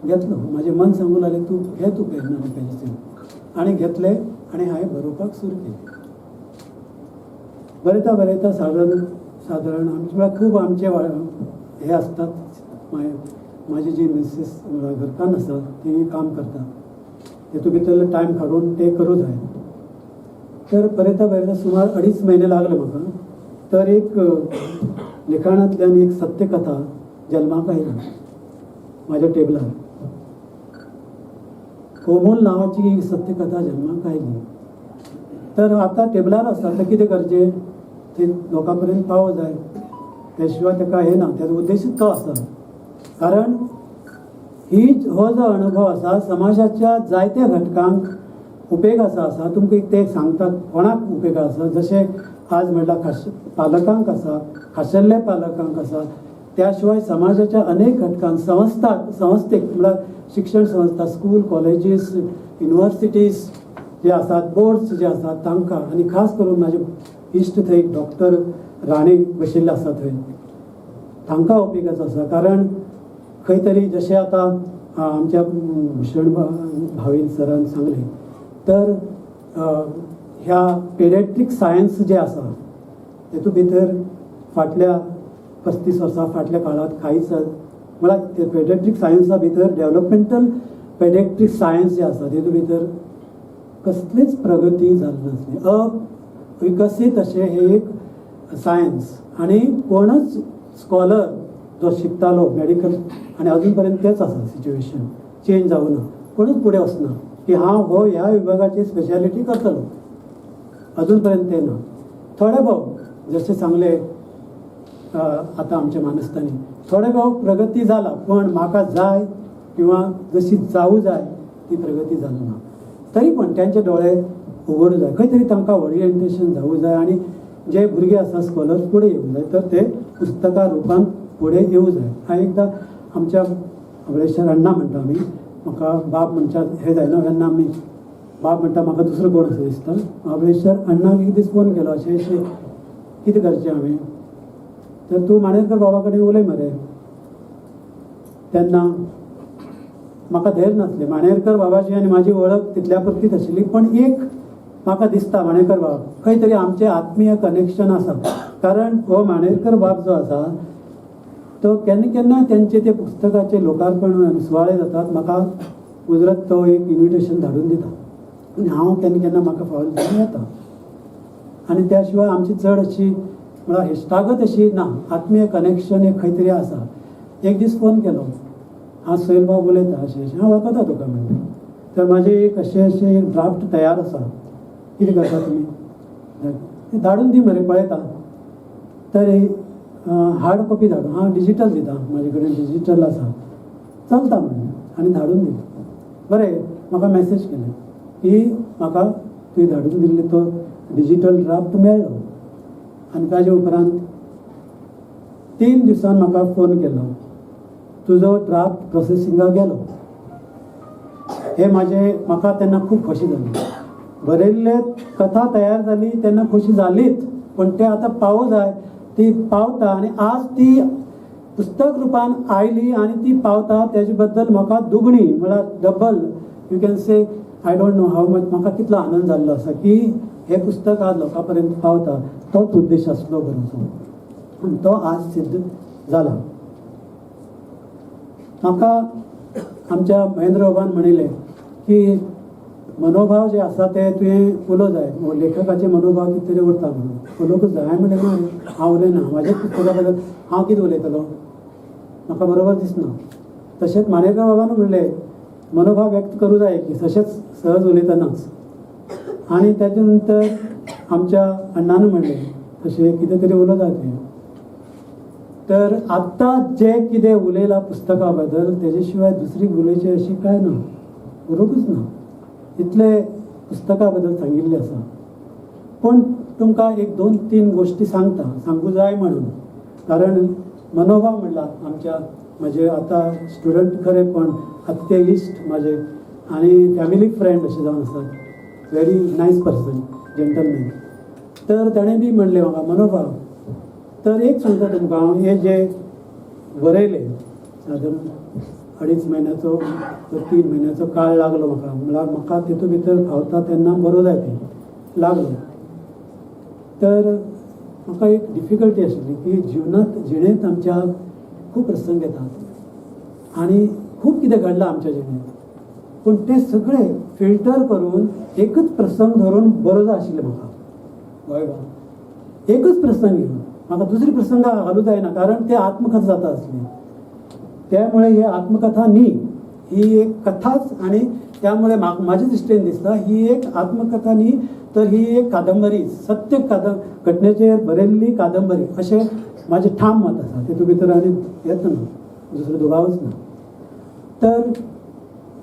घेतलो. म्हाजें मन सांगूंक लागलें तूं घे तूं पेन आनी पेन्सील, आनी घेतलें आनी हांवें बरोवपाक सुरू केलें. बरयता बरयता सादारण सादारण आमचे म्हळ्यार खूब आमचे हे आसतात, म्हाजी जी मिसेस म्हळ्यार घरकान्न आसा ती काम करता, तेतूंत भितरलो टायम काडून ते करूं जाय. तर बरयता बरयता सुमार 2.5 म्हयने लागले म्हाका. तर एक लिखाणांतल्यान एक सत्यकथा जल्माक आयली म्हाज्या टेबलार. कोमल नांवाची एक सत्यकथा जल्माक आयली. तर आतां टेबलार आसा, तर कितें करचें, ते लोकां पर्यंत पावो जाय, त्या शिवाय ताका हें ना, तेजो उद्देशूच तो आसा. कारण ही हो जो अनुभव आसा समाजाच्या जायत्या घटकांक उपेगाचो आसा. तुमकां एक ते सांगतात कोणाक उपेग आसा, जशें आज म्हणल्यार खास पालकांक आसा, खाशेल्ल्या पालकांक आसा, त्या शिवाय समाजाच्या अनेक घटकांक, संस्थेक म्हळ्यार शिक्षण संस्था, स्कूल, कॉलेजीस, युनिवर्सिटीज, जे आसात, बोर्ड्स जे आसात तांकां, आनी खास करून म्हाजे इश्ट थंय डॉक्टर राणे बशिल्ले आसा थंय, तांकां उपेगाचो आसा. कारण खंय तरी जशें आतां आमच्या भूषण भावीन सरान सांगलें, तर ह्या पेडियाट्रीक सायन्स जे आसा तेतूंत भितर फाटल्या 35 वर्सां फाटल्या काळांत कांयच, म्हळ्यार ते पेडियाट्रीक सायन्सा भितर डेवलपमेंटल पेडियाट्रीक सायन्स जे आसा तेतूंत भितर कसलीच प्रगती जाली नासली. अविकसीत अशें हे एक सायन्स आनी कोणच स्कॉलर जो शिकतालो मेडिकल, आनी अजून पर्यंत तेच आसा, सिच्युएशन चेंज जावना, कोणूच फुडें वचना की हांव हो ह्या विभागाची स्पेशालिटी करतलो, अजून पर्यंत ते ना. थोडे भोव जशें सांगलें आतां आमच्या मानस्तांनी, थोडे भोव प्रगती जाला, पण म्हाका जाय किंवा जशी जावूं जाय ती प्रगती जाली ना. तरी पण त्यांचे दोळे उगडूं जाय, खंय तरी तांकां ओरिएंटेशन जावूं जाय आनी जे भुरगे आसा स्कॉलर्स फुडें येवंक जाय, तर ते पुस्तका रुपान फुडें येवं जाय. हांवें एकदां आमच्या महाबळेश्वर अण्णा म्हणटा आमी, म्हाका बाब म्हणच्या हें जायना, तेन्ना आमी बाब म्हणटा, म्हाका दुसरो कोण असो दिसता. महाबळेश्वर अण्णाक एक दीस फोन केलो, अशें अशें कितें करचें हांवें, तर तूं माणेरकर बाबा कडेन उलय मरे. तेन्ना म्हाका धैर्य नासलें. माणेरकर बाबाची आनी म्हाजी वळख तितल्या पुरतीच आशिल्ली, पण एक म्हाका दिसता माणेरकर बाब खंय तरी आमचें आत्मीय कनेक्शन आसा. कारण हो माणेरकर बाब जो आसा तो केन्ना केन्ना तेंचे ते पुस्तकाचे लोकार्पण आनी सुवाळे जातात, म्हाका मुजरत तो एक इन्विटेशन धाडून दिता आनी हांव केन्ना केन्ना म्हाका फावल जावन येता. आनी त्या शिवाय आमची चड अशी म्हळ्यार इश्टागत अशी ना, आत्मीय कनेक्शन एक खंय तरी आसा. एक दीस फोन केलो, हांव सैल बाब उलयता, अशें अशें, हांव वळखता तुका म्हणलें, तर म्हाजें एक अशें अशें एक ड्राफ्ट तयार आसा, कितें करता तुमी, धाडून दी मरे पळयता. तर हार्ड कॉपी धाडून, हांव डिजिटल दिता, म्हाजे कडेन डिजिटल आसा, चलता म्हणलें आनी धाडून दिलें. बरें, म्हाका मॅसेज केलें की म्हाका तुवें धाडून दिल्लो तो डिजिटल ड्राफ्ट मेळ्ळो. आनी ताजे उपरांत 3 दिवसान म्हाका फोन केलो, तुजो ड्राफ्ट प्रोसेसिंगाक गेलो. हे म्हाजे म्हाका तेन्ना खूब खोशी जाली. बरयल्ले कथा तयार जाली तेन्ना खोशी जालीच, पण ते आतां पावो जाय ती पावता आनी आज ती पुस्तक रुपान आयली आनी ती पावता, तेजे बद्दल म्हाका दुगणी म्हळ्यार double, you can say, I don't know how much, म्हाका कितलो आनंद जाल्लो आसा की हें पुस्तक आज लोकां पर्यंत पावता. तोच उद्देश आसलो बरोवचो आनी तो आज सिद्ध जाला. म्हाका आमच्या महेंद्र बाबान म्हणिल्लें की मनोभाव जे आसा ते तुवें उलोवंक जाय, लेखकाचे मनोभाव कितें तरी उरता म्हणून उलोवंकूच जाय. हांवें म्हणलें ना, हांव उलयना, म्हाज्याच पुस्तका बद्दल हांव कितें उलयतलो, म्हाका बरोबर दिसना. तशेंच माणेरकर बाबान म्हणलें मनोभाव व्यक्त करूं जाय की तशेंच सहज उलयतनाच. आनी ताजे नंतर आमच्या अण्णान म्हणलें तशें कितें तरी उलोवंक जाय तुवें. तर आत्तां जें कितें उलयलां पुस्तका बद्दल तेजे शिवाय दुसरी उलोवची अशी कांय ना, उरोवंकूच ना, इतलें पुस्तका बद्दल सांगिल्लें आसा. पूण तुमकां एक 2 3 गोश्टी सांगता, सांगूं जाय म्हणून. कारण मनोभाव म्हणला आमच्या म्हजे आतां स्टुडंट खरें, पण आतां ते इश्ट म्हाजे आनी फॅमिली फ्रेंड अशें जावन आसात, व्हेरी नायस पर्सन, जंटलमॅन. तर ताणें बी म्हणलें म्हाका मनोभाव. तर एक सांगता तुमकां हांव, हें जें बरयलें सादारण 2.5 म्हयन्याचो तो 3 म्हयन्याचो काळ लागलो म्हाका, म्हळ्यार म्हाका तितूंत भितर फावता तेन्ना बरोवंक जाय तें लागलो. तर म्हाका एक डिफिकल्टी आशिल्ली की जिवनांत जिणेंत आमच्या खूब प्रसंग येतात आनी खूब कितें घडलां आमच्या जिणेंत, पूण तें सगळें फिल्टर करून एकच प्रसंग धरून बरो जाय आशिल्लें म्हाका. हय बा, एकच प्रसंग घेवन म्हाका दुसरी प्रसंग घालूं जायना, कारण ते आत्मकथा जाता आसली. त्यामुळे ही आत्मकथा न्ही, ही एक कथाच. आनी त्यामुळे म्हाज्या दृश्टीन दिसता ही एक आत्मकथा न्ही तर ही एक कादंबरी, सत्य घटनेचेर बरयल्ली कादंबरी अशें म्हाजें ठाम मत आसा. तितूंत भितर आनी हेच ना, दुसरो दुबावच ना. तर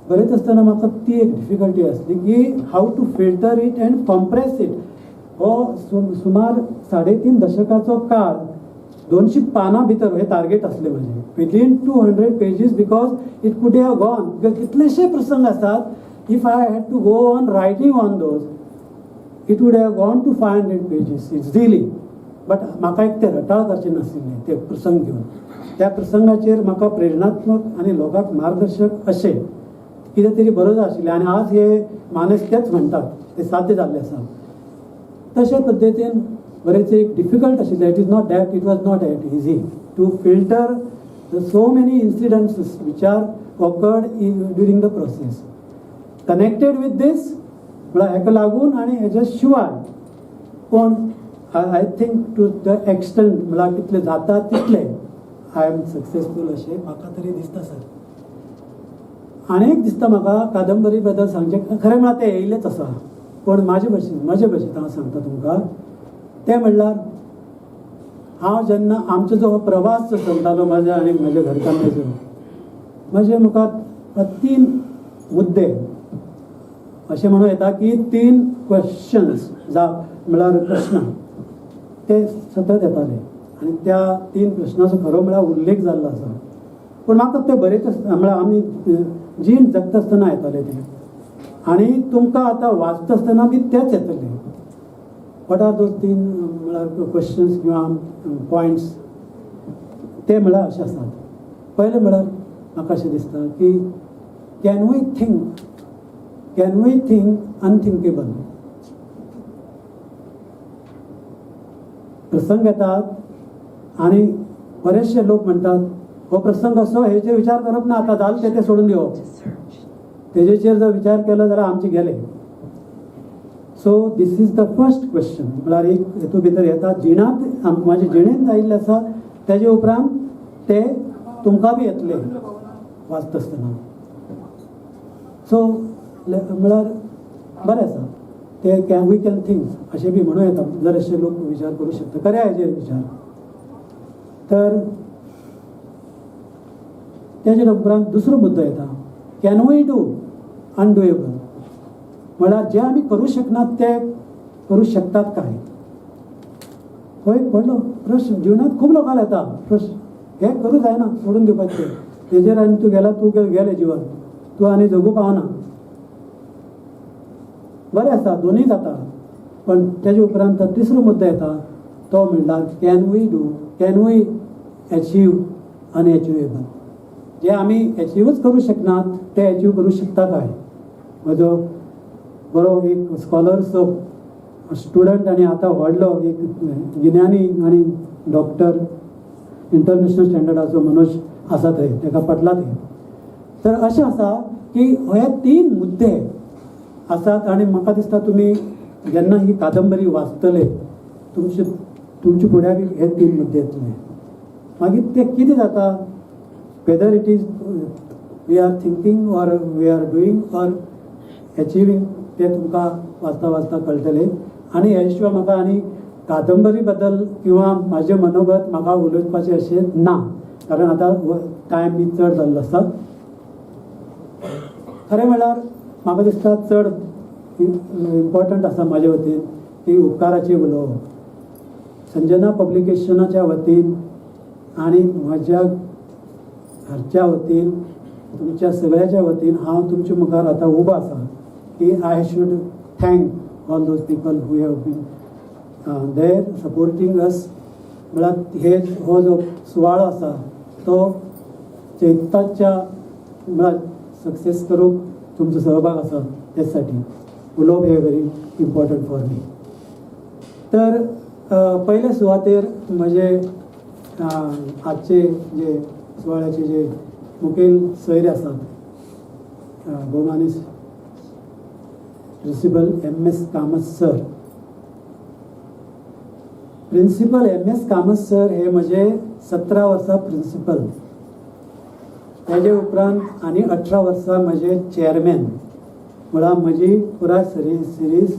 बरयत आसतना म्हाका ती एक डिफिकल्टी आसली की how to filter it and compress it. हो सुमार 3.5 दशकाचो काळ 200 पानां भितर हे टार्गेट आसलें म्हाजें, within 200 pages, because it could have gone, because कितलेशे प्रसंग आसात. If I had to go on writing on those, it would have gone to 500 pages easily. But म्हाका एक ते रटाळ करचें नाशिल्लें ते प्रसंग घेवन. त्या प्रसंगाचेर म्हाका प्रेरणात्मक आनी लोकांक मार्गदर्शक अशें कितें तरी बरोवंक जाय आशिल्लें आनी आज हे मानस तेच म्हणटात, ते साध्य जाल्लें आसा. तशे पद्दतीन बरेच एक डिफिकल्ट आशिल्लें. It is not that, it was not that easy to filter the so many incidents which are occurred during the process connected with this, म्हळ्यार हेका लागून आनी हेज्या शिवाय. पूण I think to the extent म्हळ्यार कितले जाता तितले I am successful अशें म्हाका तरी दिसता सर. आनी एक दिसता म्हाका कादंबरी बद्दल सांगचें, खरें म्हळ्यार तें येयल्लेंच आसा, पूण म्हाजे भशेन हांव सांगता तुमकां. तें म्हणल्यार हांव जेन्ना आमचो जो हो प्रवास जो चलतालो म्हाज्या आनी म्हज्या घरकान्नीचो, म्हजे मुखार तीन मुद्दे अशें म्हणूं येता की तीन क्वेश्चन्स जाप म्हळ्यार प्रश्न ते सतत येताले आनी त्या तीन प्रश्नाचो खरो म्हळ्यार उल्लेख जाल्लो आसा. पूण म्हाका ते बरयत आसतना, म्हळ्यार आमी जीण जगता आसतना येताले ते आनी तुमकां आतां वाचता आसतना बी तेच येतले. What are those तीन म्हळ्यार क्वेश्चन्स किंवा पॉयंट्स? ते म्हळ्यार अशे आसात. पयलें म्हळ्यार म्हाका अशें दिसता की can we think unthinkable? प्रसंग येतात आनी बरेचशे लोक म्हणटात हो प्रसंग असो, हेचेर विचार करप ना, आतां जालें तें, तें सोडून दिवप. तेजेचेर जर विचार केलो जाल्यार आमचे गेले. So this is the first question. म्हळ्यार एक हेतू भितर येता जिणांत, म्हाजे जिणेंत आयिल्लें आसा, तेजे उपरांत ते तुमकां बी येतले वाचता आसतना. सो म्हळ्यार बरें आसा ते, can we can think अशें बी म्हणूं येता जर अशे लोक विचार करूं शकता. खरें हेजेर विचार. तर तेजे उपरांत दुसरो मुद्दो येता, can we do अनडुएबल? म्हळ्यार जे आमी करूं शकनात ते करूं शकतात काय? हो एक व्हडलो प्रश्न जिवनात खूब लोकांक येता प्रश्न. हे करूं जायना, सोडून दिवपाचें तेजेर आनी तूं गेला, तूं गेलें जिवन, तूं आनी जगूं पावना. बरें आसा, दोनूय जाता. पण तेजे उपरांत तिसरो मुद्दो येता तो म्हणल्यार can we achieve unachievable? जे आमी एचिवूच करूं शकनात ते एचीव करूं शकता काय? म्हजो बरो एक स्कॉलरसो स्टुडंट आनी आतां व्हडलो एक गिन्यानी आनी डॉक्टर इंटरनॅशनल स्टँडर्डाचो मनोज आसा थंय, ताका पटला थंय. तर अशें आसा की हे तीन मुद्दे आसात आनी म्हाका दिसता तुमी जेन्ना ही कादंबरी वाचतले तुमचे तुमचे फुड्याक हे तीन मुद्दे येतले. मागीर ते कितें जाता, whether it is we are thinking or we are doing or achieving, ते तुमकां वाचता वाचता कळटलें. आनी हे शिवाय म्हाका आनी कादंबरी बद्दल किंवा म्हाजें मनोगत म्हाका उलोवपाचें अशें ना, कारण आतां टायम बी चड जाल्लो आसा. खरें म्हणल्यार म्हाका दिसता चड इम्पॉर्टंट आसा म्हाजे वतीन की उपकाराचें उलोवप संजना पब्लिकेशनाच्या वतीन आनी म्हज्या घरच्या वतीन, तुमच्या सगळ्याच्या वतीन हांव तुमच्या मुखार आतां उबो आसा की I should thank all those people who have been there supporting us. म्हळ्यार हे हो जो सुवाळो आसा तो चैताच्या म्हळ्यार सक्सेस करूंक तुमचो सहभाग आसा, त्यासाठी उलोवप हे व्हेरी इम्पॉर्टंट फॉर मी. तर पयले सुवातेर म्हजे आजचे जे सुवाळ्याचे जे मुखेल सोयरे आसात, भोवमानेस्त principal M S Kamat sir. Principal M S Kamat sir हे म्हजे 17 वर्सां प्रिंसिपल, तेजे उपरांत आनी 18 वर्सां म्हजे चेअरमॅन. म्हळ्यार म्हजी पुराय सिरीज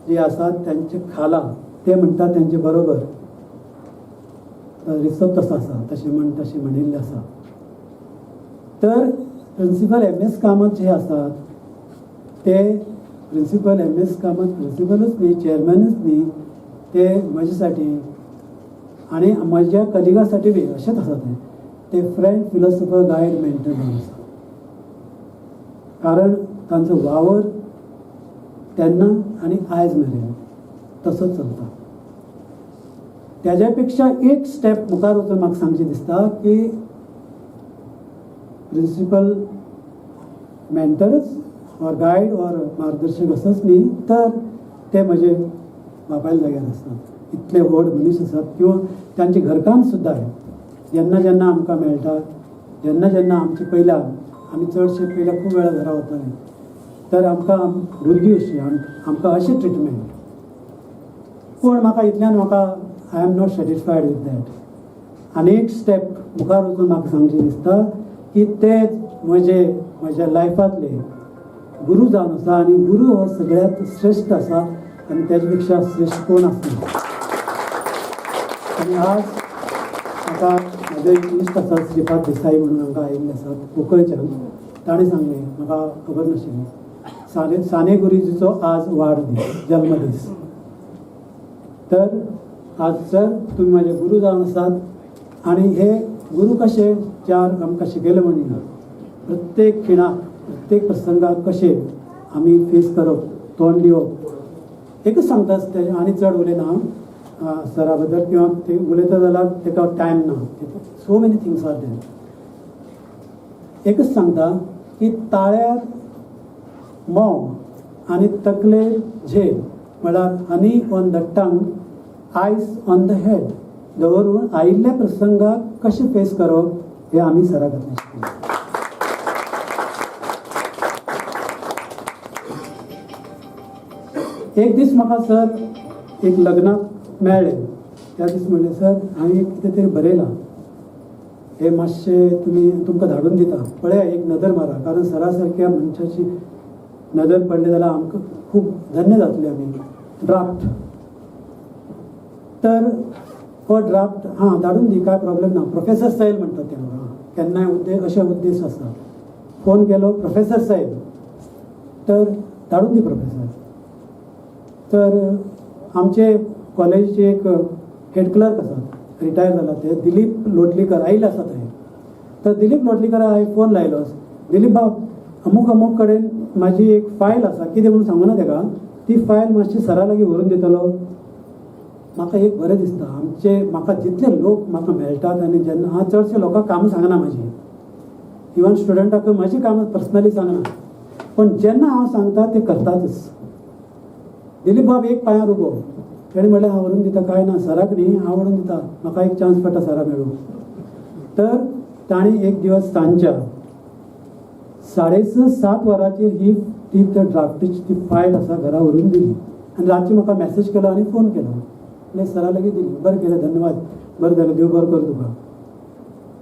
जी आसा तेंचे खाला, ते म्हणटा तेंचे बरोबर रिसप तसो आसा, तशें म्हणिल्लें आसा. तर प्रिंसिपल एम एस कामत जे आसात ते प्रिंसिपल एम एस कामत प्रिंसिपलूच न्ही, चेअरमॅनूच न्ही, ते म्हज्यासाठी आणि म्हज्या कलिगासाठी बी अशेंच आसा. ते ते फ्रेंड, फिलॉसॉफर, गायड, मेंटर जावन आसा. कारण तांचो वावर तेन्ना आनी आयज मेरेन तसोच चलता. त्याच्या पेक्षा एक स्टेप मुखार वचून म्हाका सांगचें दिसता की प्रिंसिपल मेंटरच ऑर गायड ऑर मार्गदर्शक असोच न्ही, तर ते म्हजे बापायल्या जाग्यार आसतात. इतले व्हड मनीस आसात किंवा तांचें घरकाम सुद्दां आहे. जेन्ना जेन्ना आमकां मेळटा, जेन्ना जेन्ना आमचे पयल्या आमी चडशे पयल्या खूब वेळा घरा वताले, तर आमकां भुरगीं अशीं आमकां अशें ट्रिटमेंट. पूण म्हाका इतल्यान म्हाका I am not satisfied with that. आनी एक स्टेप मुखार वचून म्हाका सांगचें दिसता की ते म्हजे म्हज्या लायफांतले गुरू जावन आसा आनी गुरू हो सगळ्यांत श्रेश्ठ आसा आनी तेजे पेक्षा श्रेश्ठ कोण आसना. आनी आज म्हाका म्हजे एक इश्ट आसा श्रीपाद देसाई म्हणून हांगा आयिल्ले आसात कुंकळच्यान, ताणें सांगलें, म्हाका खबर नाशिल्ली, साने साने गुरुजीचो आज वाडदीस, जल्मदीस. तर आज सर तुमी म्हाजे गुरू जावन आसात आनी हे गुरू कशे चार आमकां शिकयले म्हणून प्रत्येक खिणाक प्रत्येक प्रसंगाक कशें आमी फेस करप, तोंड दिवप. एकच सांगता तें आनी चड उलयना हांव सरा बद्दल किंवा ते उलयता जाल्यार ताका टायम ना, so many things are there. एकच सांगता की ताळ्यार म्होंव आनी तकलेर झेल, म्हळ्यार honey on the tongue, ice on the head दवरून आयिल्ल्या प्रसंगाक कशें फेस करप हें आमी सरा कडल्यान शिकले. एक दीस म्हाका सर एक लग्नाक मेळ्ळे, त्या दीस म्हणलें, सर हांवें एक कितें तरी बरयलां, हें मातशें तुमी तुमकां धाडून दिता, पळया एक नदर मारा, कारण सरा सारक्या मनशाची नदर पडली जाल्यार आमकां खूब धन्य जातले आमी. ड्राफ्ट तर हो ड्राफ्ट हां धाडून दी, कांय प्रॉब्लेम ना. प्रोफेसर सैल म्हणटा ते म्हाका, केन्नाय उद्देश अशे उद्देश आसता. फोन केलो प्रोफेसर सैल, तर धाडून दी प्रोफेसर. तर आमचे कॉलेजीचे एक हेड क्लर्क आसात, रिटायर जाला ते, दिलीप लोटलीकर आयिल्ले आसा थंय. तर दिलीप लोटलीकर हांवें फोन लायलो, दिलीप बाब अमूक अमूक कडेन म्हाजी एक फायल आसा, कितें म्हणून सांगू ना तेका, ती फायल मातशी सरा लागीं व्हरून दितलो. म्हाका एक बरें दिसता, आमचे म्हाका जितले लोक म्हाका मेळटात आनी जेन्ना हांव चडशे लोकांक कामां सांगना म्हाजी, इवन स्टुडंटाकूय म्हाजी कामां पर्सनली सांगना, पूण जेन्ना हांव सांगता ते करतातच. दिलीप बाब एक पांयार उबो, तेणें म्हणलें हांव व्हरून दिता, कांय ना सराक न्ही हांव व्हरून दिता, म्हाका एक चान्स पडटा सरा मेळूं. तर ताणें एक दिवस सांजच्या 6:30-7 वरांचेर ही ती त्या ड्राफ्टीची ती फायल आसा घरा व्हरून दिली आनी रातची म्हाका मॅसेज केलो आनी फोन केलो, म्हणलें सरा लागीं दिली, बरें केलें, धन्यवाद, बरें जालें, देव बरो करूं तुका.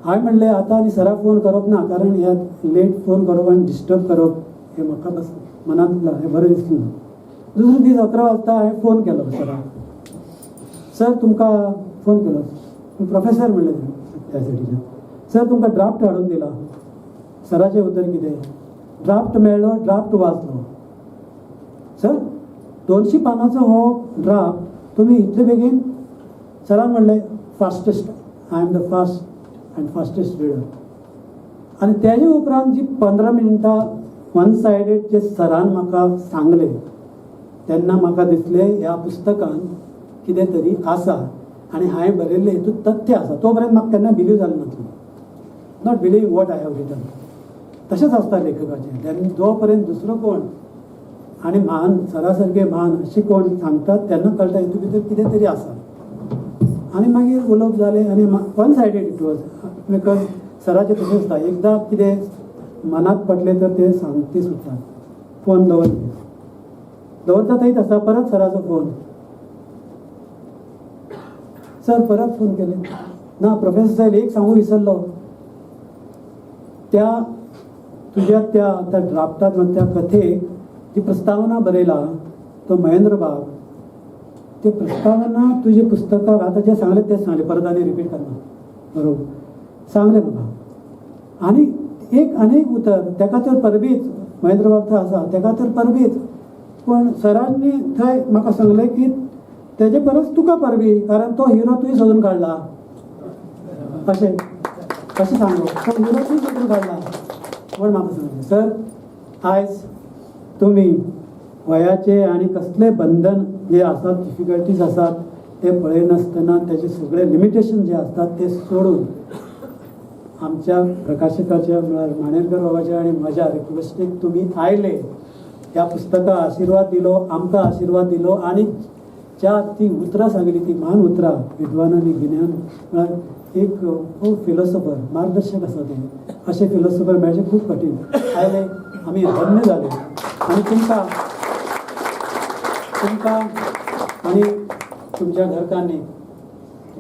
हांवें म्हणलें आतां आनी सराक फोन करप ना, कारण ह्या लेट फोन करप आनी डिस्टर्ब करप हें म्हाका बस मनांत हें बरें दिसलें ना. दुसरे दीस 11 वाजता हांवें फोन केलो सराक, सर तुमकां फोन केलो, प्रोफेसर म्हणलें त्या सायडीच्यान, सर तुमकां ड्राफ्ट हाडून दिला. सराचें उतर कितें, ड्राफ्ट मेळ्ळो, ड्राफ्ट वाचलो. सर 200 पानाचो हो ड्राफ्ट तुमी इतले बेगीन? सरान म्हणलें fastest, I am the fast and fastest reader. आनी तेजे उपरांत जी 15 मिनटां वन सायडेड जे सरान म्हाका सांगलें, तेन्ना म्हाका दिसलें ह्या पुस्तकान कितें तरी आसा आनी हांवें बरयल्लें हितूंत तथ्य आसा. तो पर्यंत म्हाका केन्ना बिलीव जालें नासलें, not believe what I have written. तशेंच आसता लेखकाचें, तेन्ना जो पर्यंत दुसरो कोण आनी म्हान सरा सारके म्हान अशें कोण सांगतात तेन्ना कळटा हितूंत भितर कितें तरी आसा. आनी मागीर उलोवप जालें आनी one sided it was, because सराचें तशें आसता, एकदां कितें मनांत पडलें तर ते सांगते सुद्दां. फोन दवरले, दवरता थंयच आसा, परत सराचो फोन, सर परत फोन केले ना प्रोफेसर साहेब एक सांगू विसरलो, त्या तुज्या त्या त्या ड्राफ्टात त्या कथेक जी प्रस्तावना बरयला तो महेंद्र बाब, ते प्रस्तावना तुजे पुस्तकाक आतां जें सांगलें तें सांगलें, परत आनी रिपीट करना, बरोबर सांगलें म्हाका. आनी एक आनी एक उतर तेका तर परबीच, महेंद्र बाब थंय आसा तेका तर परबीच, पूण सरांनी थंय म्हाका सांगलें की तेजे परस तुका परबी, कारण तो हिरो तुवें सोदून काडला, अशें कशें सांगू, तो हिरो तुवें सोदून काडला म्हण म्हाका सांगलें. सर आयज तुमी वयाचे आनी कसले बंधन जे आसात, डिफिकल्टीज आसात ते पळयनासतना त्याचे सगळे लिमिटेशन जे असतात ते सोडून आमच्या प्रकाशकाच्या म्हळ्यार माणेरकर बाबाच्या आनी म्हज्या रिक्वेस्टीक तुमी आयले, ह्या पुस्तकाक आशिर्वाद दिलो, आमकां आशिर्वाद दिलो आनी ज्या ती उतरां सांगली ती म्हान उतरां विद्वान आनी गिन्यान म्हळ्यार एक खूब फिलोसोफर मार्गदर्शक आसा ते, अशे फिलोसोफर मेळचे खूब कठीण. आयले, आमी धन्य जाले आनी तुमकां तुमकां आनी तुमच्या घरकान्नीक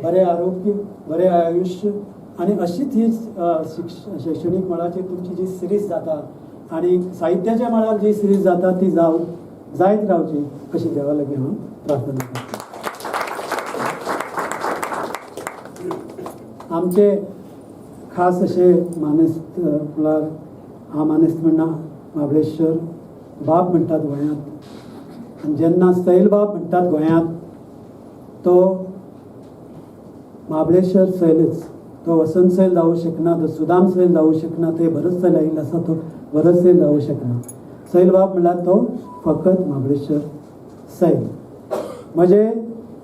बरें आरोग्य, बरें आयुश्य आनी अशीच ही शैक्षणीक मळाचेर तुमची जी सिरीज जाता आनी साहित्याच्या मळार जी सिरीज जाता ती जायत रावची अशी देवा लागीं हांव प्रार्थना करता. आमचे खास अशे मानेस्त म्हळ्यार हांव मानेस्त म्हणना, महाबळेश्वर बाब म्हणटात गोंयांत, आनी जेन्ना सैलबाब म्हणटात गोंयांत तो महाबळेश्वर सैलच, तो वसंत सैल जावूं शकना, तो सुदाम सैल जावूं शकना, ते भरत सैल आयिल्लो आसा तो भरत सैल जावूं शकना. सैलबाब म्हणल्यार तो फकत महाबळेश्वर सैल. म्हणजे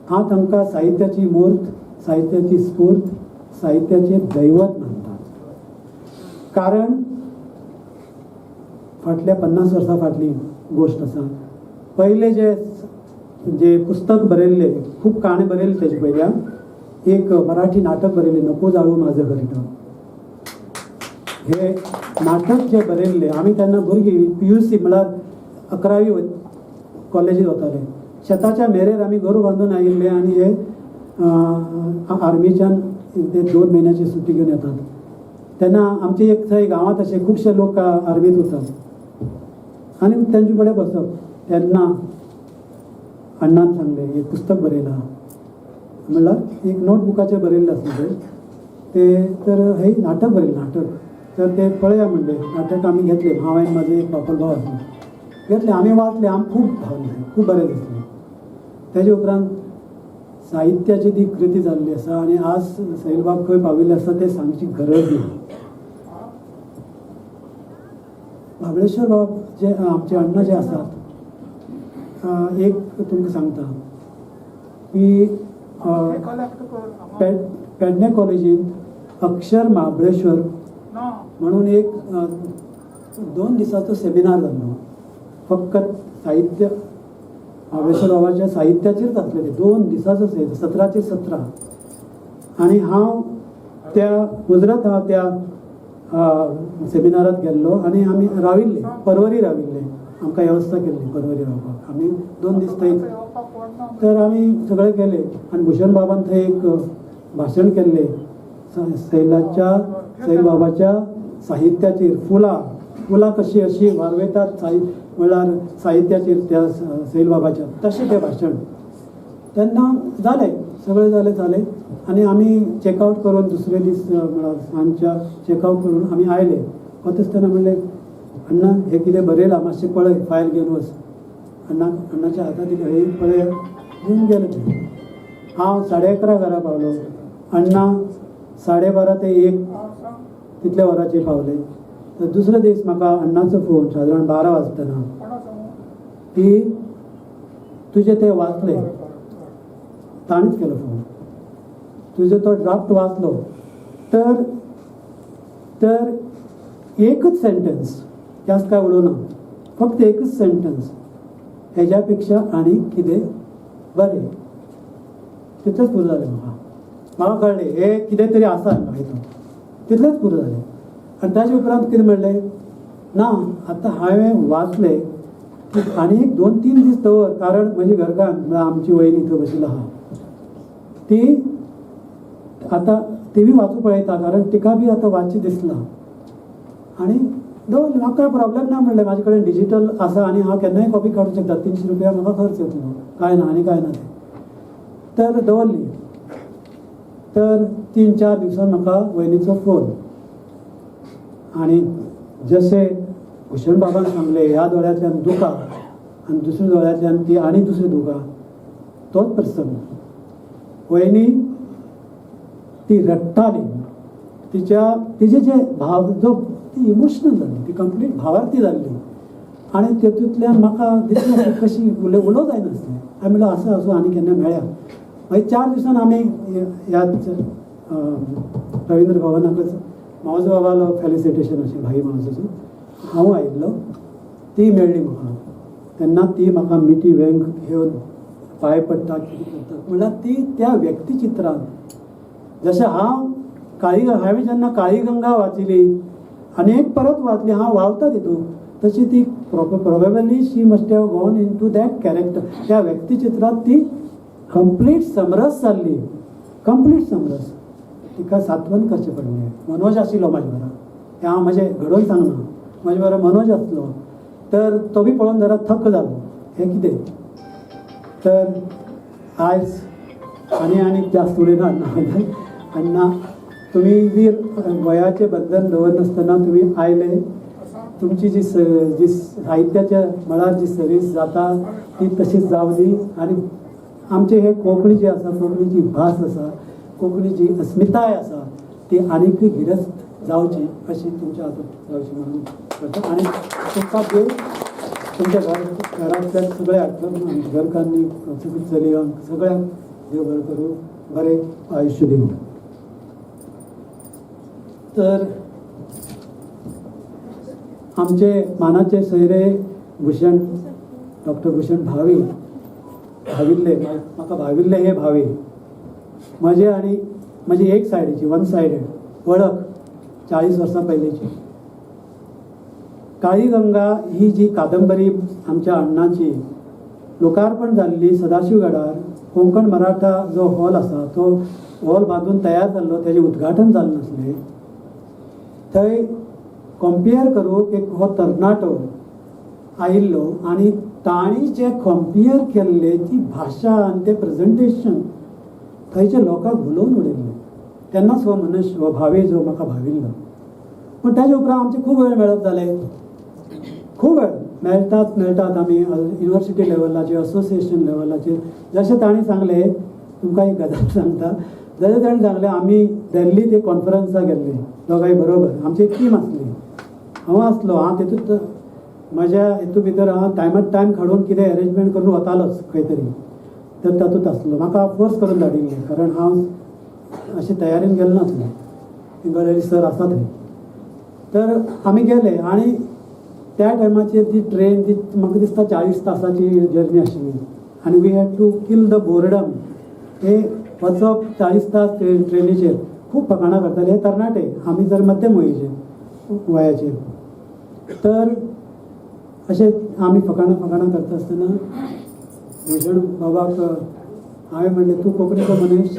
हांव तांकां साहित्याची मूर्त, साहित्याची स्फूर्त, साहित्याचें दैवत मानता. कारण फाटल्या 50 वर्सां फाटली गोश्ट आसा. पयले जे जे पुस्तक बरयल्लें, खूब काणी बरयल्ली तेजे पयल्या, एक मराठी नाटक बरयलें नको जाळू माझं घरटं, हे नाटक जे बरयल्लें आमी तेन्ना भुरगीं PUC म्हळ्यार 11वी कॉलेजीत वताले. शेताच्या मेरेर आमी गोरू बांदून आयिल्ले आनी हे आर्मीच्यान ते 2 म्हयन्याची सुटी घेवन येतात. तेन्ना आमचे एक थंय गांवांत अशे खुबशे लोक आर्मीत उरतात आनी तेंचे कडेन बसप. तेन्ना अण्णान सांगलें एक पुस्तक बरयलां, म्हणल्यार एक नोटबुकाचेर बरयल्लें आसलें तें, तर हे नाटक बरयलें, नाटक तर ते पळया म्हणलें. नाटक आमी घेतलें, हांव आनी म्हाजो एक बापोल भाव आसलो, घेतलें आमी, वाचलें, आमकां खूब भावलें, खूब बरें दिसलें. तेजे उपरांत साहित्याची ती कृती जाल्ली आसा आनी आज सैलबाब खंय पाविल्ले आसा तें सांगची गरज ना. महाबळेश्वर बाब जे आमचे अण्णा जे आसात, एक तुमकां सांगता की पेडणे कॉलेजींत अक्षर महाबळेश्वर म्हणून एक 2 दिसाचो सेमिनार जाल्लो, फकत साहित्य महाबळेश्वर बाबाच्या साहित्याचेरच आसलें तें. 2 दिसाचो 17 17. आनी हांव त्या मुजरत हांव त्या सेमिनारात गेल्लो आनी आमी राविल्ले, परवरी राविल्ले, आमकां वेवस्था केल्ली परवरी रावपाक. आमी 2 दीस थंय, तर आमी सगळे गेले आनी भूषण बाबान थंय एक भाशण केल्लें सैलाच्या, सैलबाबाच्या साहित्याचेर, फुलां फुलां कशी अशी वारवेतात म्हळ्यार साहित्याचेर त्या सैलबाबाच्या, तशें तें भाशण तेन्ना जालें, सगळें जालें जालें आनी आमी चॅकआवट करून दुसरे दीस म्हळ्यार सांजच्या चॅकआवट करून आमी आयले. वता आसतना म्हणलें अण्णा हें कितें बरयलां मातशें पळय, फायल घेवन वच. अण्णाच्या हातात दिलें, हे पळय, घेवन गेले ते. हांव 11:30 घरा पावलो, अण्णा 12:30 ते 1 तितल्या वरांचेर पावले. तर दुसरे दीस म्हाका अण्णाचो फोन सादारण 12 वाजतना की तुजें तें वाचलें, ताणेंच केलो फोन, तुजो तो ड्राफ्ट वाचलो तर तर एकच सेंटन्स, जास्त काय उलोवना, फक्त एकच सेंटन्स, हेज्या पेक्षा आनी कितें बरें, तितलेंच पुरो जालें म्हाका. म्हाका कळ्ळें हें कितें तरी आसा म्हाका हितून, तितलेंच पुरो जालें. आनी ताजे उपरांत कितें म्हणलें ना, आतां हांवें वाचलें की आनी एक 2-3 दीस दवर, कारण म्हजी घरकान्न म्हळ्यार आमची वयनी थंय बशिल्ली आहा ती आतां ती बी वाचूं पळयता, कारण तिका बी आतां वाचचें दिसलां. आनी दवरलें, म्हाका कांय प्रॉब्लेम ना म्हणलें, म्हाजे कडेन डिजीटल आसा आनी हांव केन्नाय कॉपी काडूंक शकता, 300 रुपया म्हाका खर्च येतलो, कांय ना आनी कांय ना तें. तर दवरली. तर 3-4 दिवसान म्हाका वयनीचो फोन, आनी जशें भूषण बाबान सांगलें ह्या दोळ्यांतल्यान दुकां आनी दुसऱ्या दोळ्यांतल्यान ती आनी दुसरी दुकां, तोच प्रसंग. वयनी ती रडटाली, तिच्या तिजे जे भाव जो ती इमोशनल जाल्ली, ती कंप्लीट भावार्थी जाल्ली. आनी तेतूंतल्यान म्हाका दिसलें कशी उलोवं जायनासलें. हांवें म्हणलें आसूं आसूं आनी केन्ना मेळया. मागीर 4 दिसान आमी ह्याच रवींद्र भवनाकच मावजो बाबालो फेलिसिटेशन अशें भाई मावजोचो हांव आयिल्लो, ती मेळ्ळी म्हाका. तेन्ना ती म्हाका मिठी वेंग घेवन पांय पडटा कितें करता म्हणल्यार ती त्या व्यक्तिचित्रान जशें हांव काळी हांवें जेन्ना काळी गंगा वाचिली आनी एक परत वाचली, हांव व्हांवता तितूंत, तशी ती probably she must have gone into that character. त्या व्यक्तिचित्रांत ती कंप्लीट समरस जाल्ली, कंप्लीट समरस. तिका सांत्वन करचें पडलें. मनोज आशिल्लो म्हाजे बरोबर, हें हांव म्हजें घडोवन सांगना, म्हाजे बरोबर मनोज आसलो तर तो बी पळोवन जरा थक्क जालो, हें कितें. तर आयज आनी आनीक जास्त उलयना अण्णा, तुमी बी वयाचें बंधन दवरनासतना तुमी आयले. तुमची जी जी साहित्याच्या मळार जी सर्वीस जाता ती तशीच जावं दी. आनी आमचे हे कोंकणी जी आसा, कोंकणी जी भास आसा, कोंकणी जी अस्मिताय आसा ती आनीकय गिरेस्त जावची अशी तुमच्या हातूंत जावची म्हणून करता. आनी तुमकां देव तुमच्या घरांतल्या सगळ्याक, घरकान्नी, चलयांक, सगळ्यांक देव बरें करूं, बरें आयुश्य दिवं. तर आमचे मानाचे सोयरे भूषण, डॉक्टर भूषण भावे, भाविल्ले, म्हाका भाविल्ले हे भावे म्हजे आनी म्हजी एक सायडीची वन सायडेड वळख 40 वर्सां पयलींची. काळी गंगा ही जी कादंबरी आमच्या अण्णाची लोकार्पण जाल्ली सदाशिवगडार, कोंकण मराठा जो हॉल आसा तो हॉल बांदून तयार जाल्लो, तेजें उद्घाटन जालें नासलें. थंय कंपेयर करूंक एक हो तरणाटो आयिल्लो आनी तांणी जे कंपेयर केल्ले ती भाशा आनी तें प्रेजेंटेशन थंयच्या लोकांक भुलोवन उडयल्लें. तेन्नाच हो मनीस, हो भावे जो म्हाका भाविल्लो. पूण ताजे उपरांत आमचे खूब वेळ मेळप जाले, खूब वेळ मेळटात मेळटात आमी युनिवर्सिटी लेवलाचेर, असोसिएशन लेवलाचेर. जशें तांणी सांगलें, तुमकां एक गजाल सांगता, जशें तांणी सांगलें आमी दिल्लीत एक कॉन्फरन्साक गेल्ले दोगांय बरोबर, आमची एक टीम आसली, हांव आसलो, हांव तेतूंत म्हज्या हितू भितर हांव टायमार टायम काडून कितें एरेंजमेंट करून वतालोच खंय तरी, तर तातूंत आसलो. म्हाका फोर्स करून धाडिल्लें कारण हांव अशें तयारेन गेलो नासलें, पिंगळी सर आसा थंय. तर आमी गेले आनी त्या टायमाचेर ती ट्रेन ती म्हाका दिसता 40 तासाची जर्नी आशिल्ली आनी we had to kill the boredom. हे वचप 40 तास ट्रेनीचेर खूब फकाणां करताले हे तरणाटे, आमी जर मध्यम वयेचे वयाचे. तर अशें आमी फकाणां फकाणां करता आसतना भूषण बाबाक हांवें म्हणलें, तूं कोंकणीचो मनीस,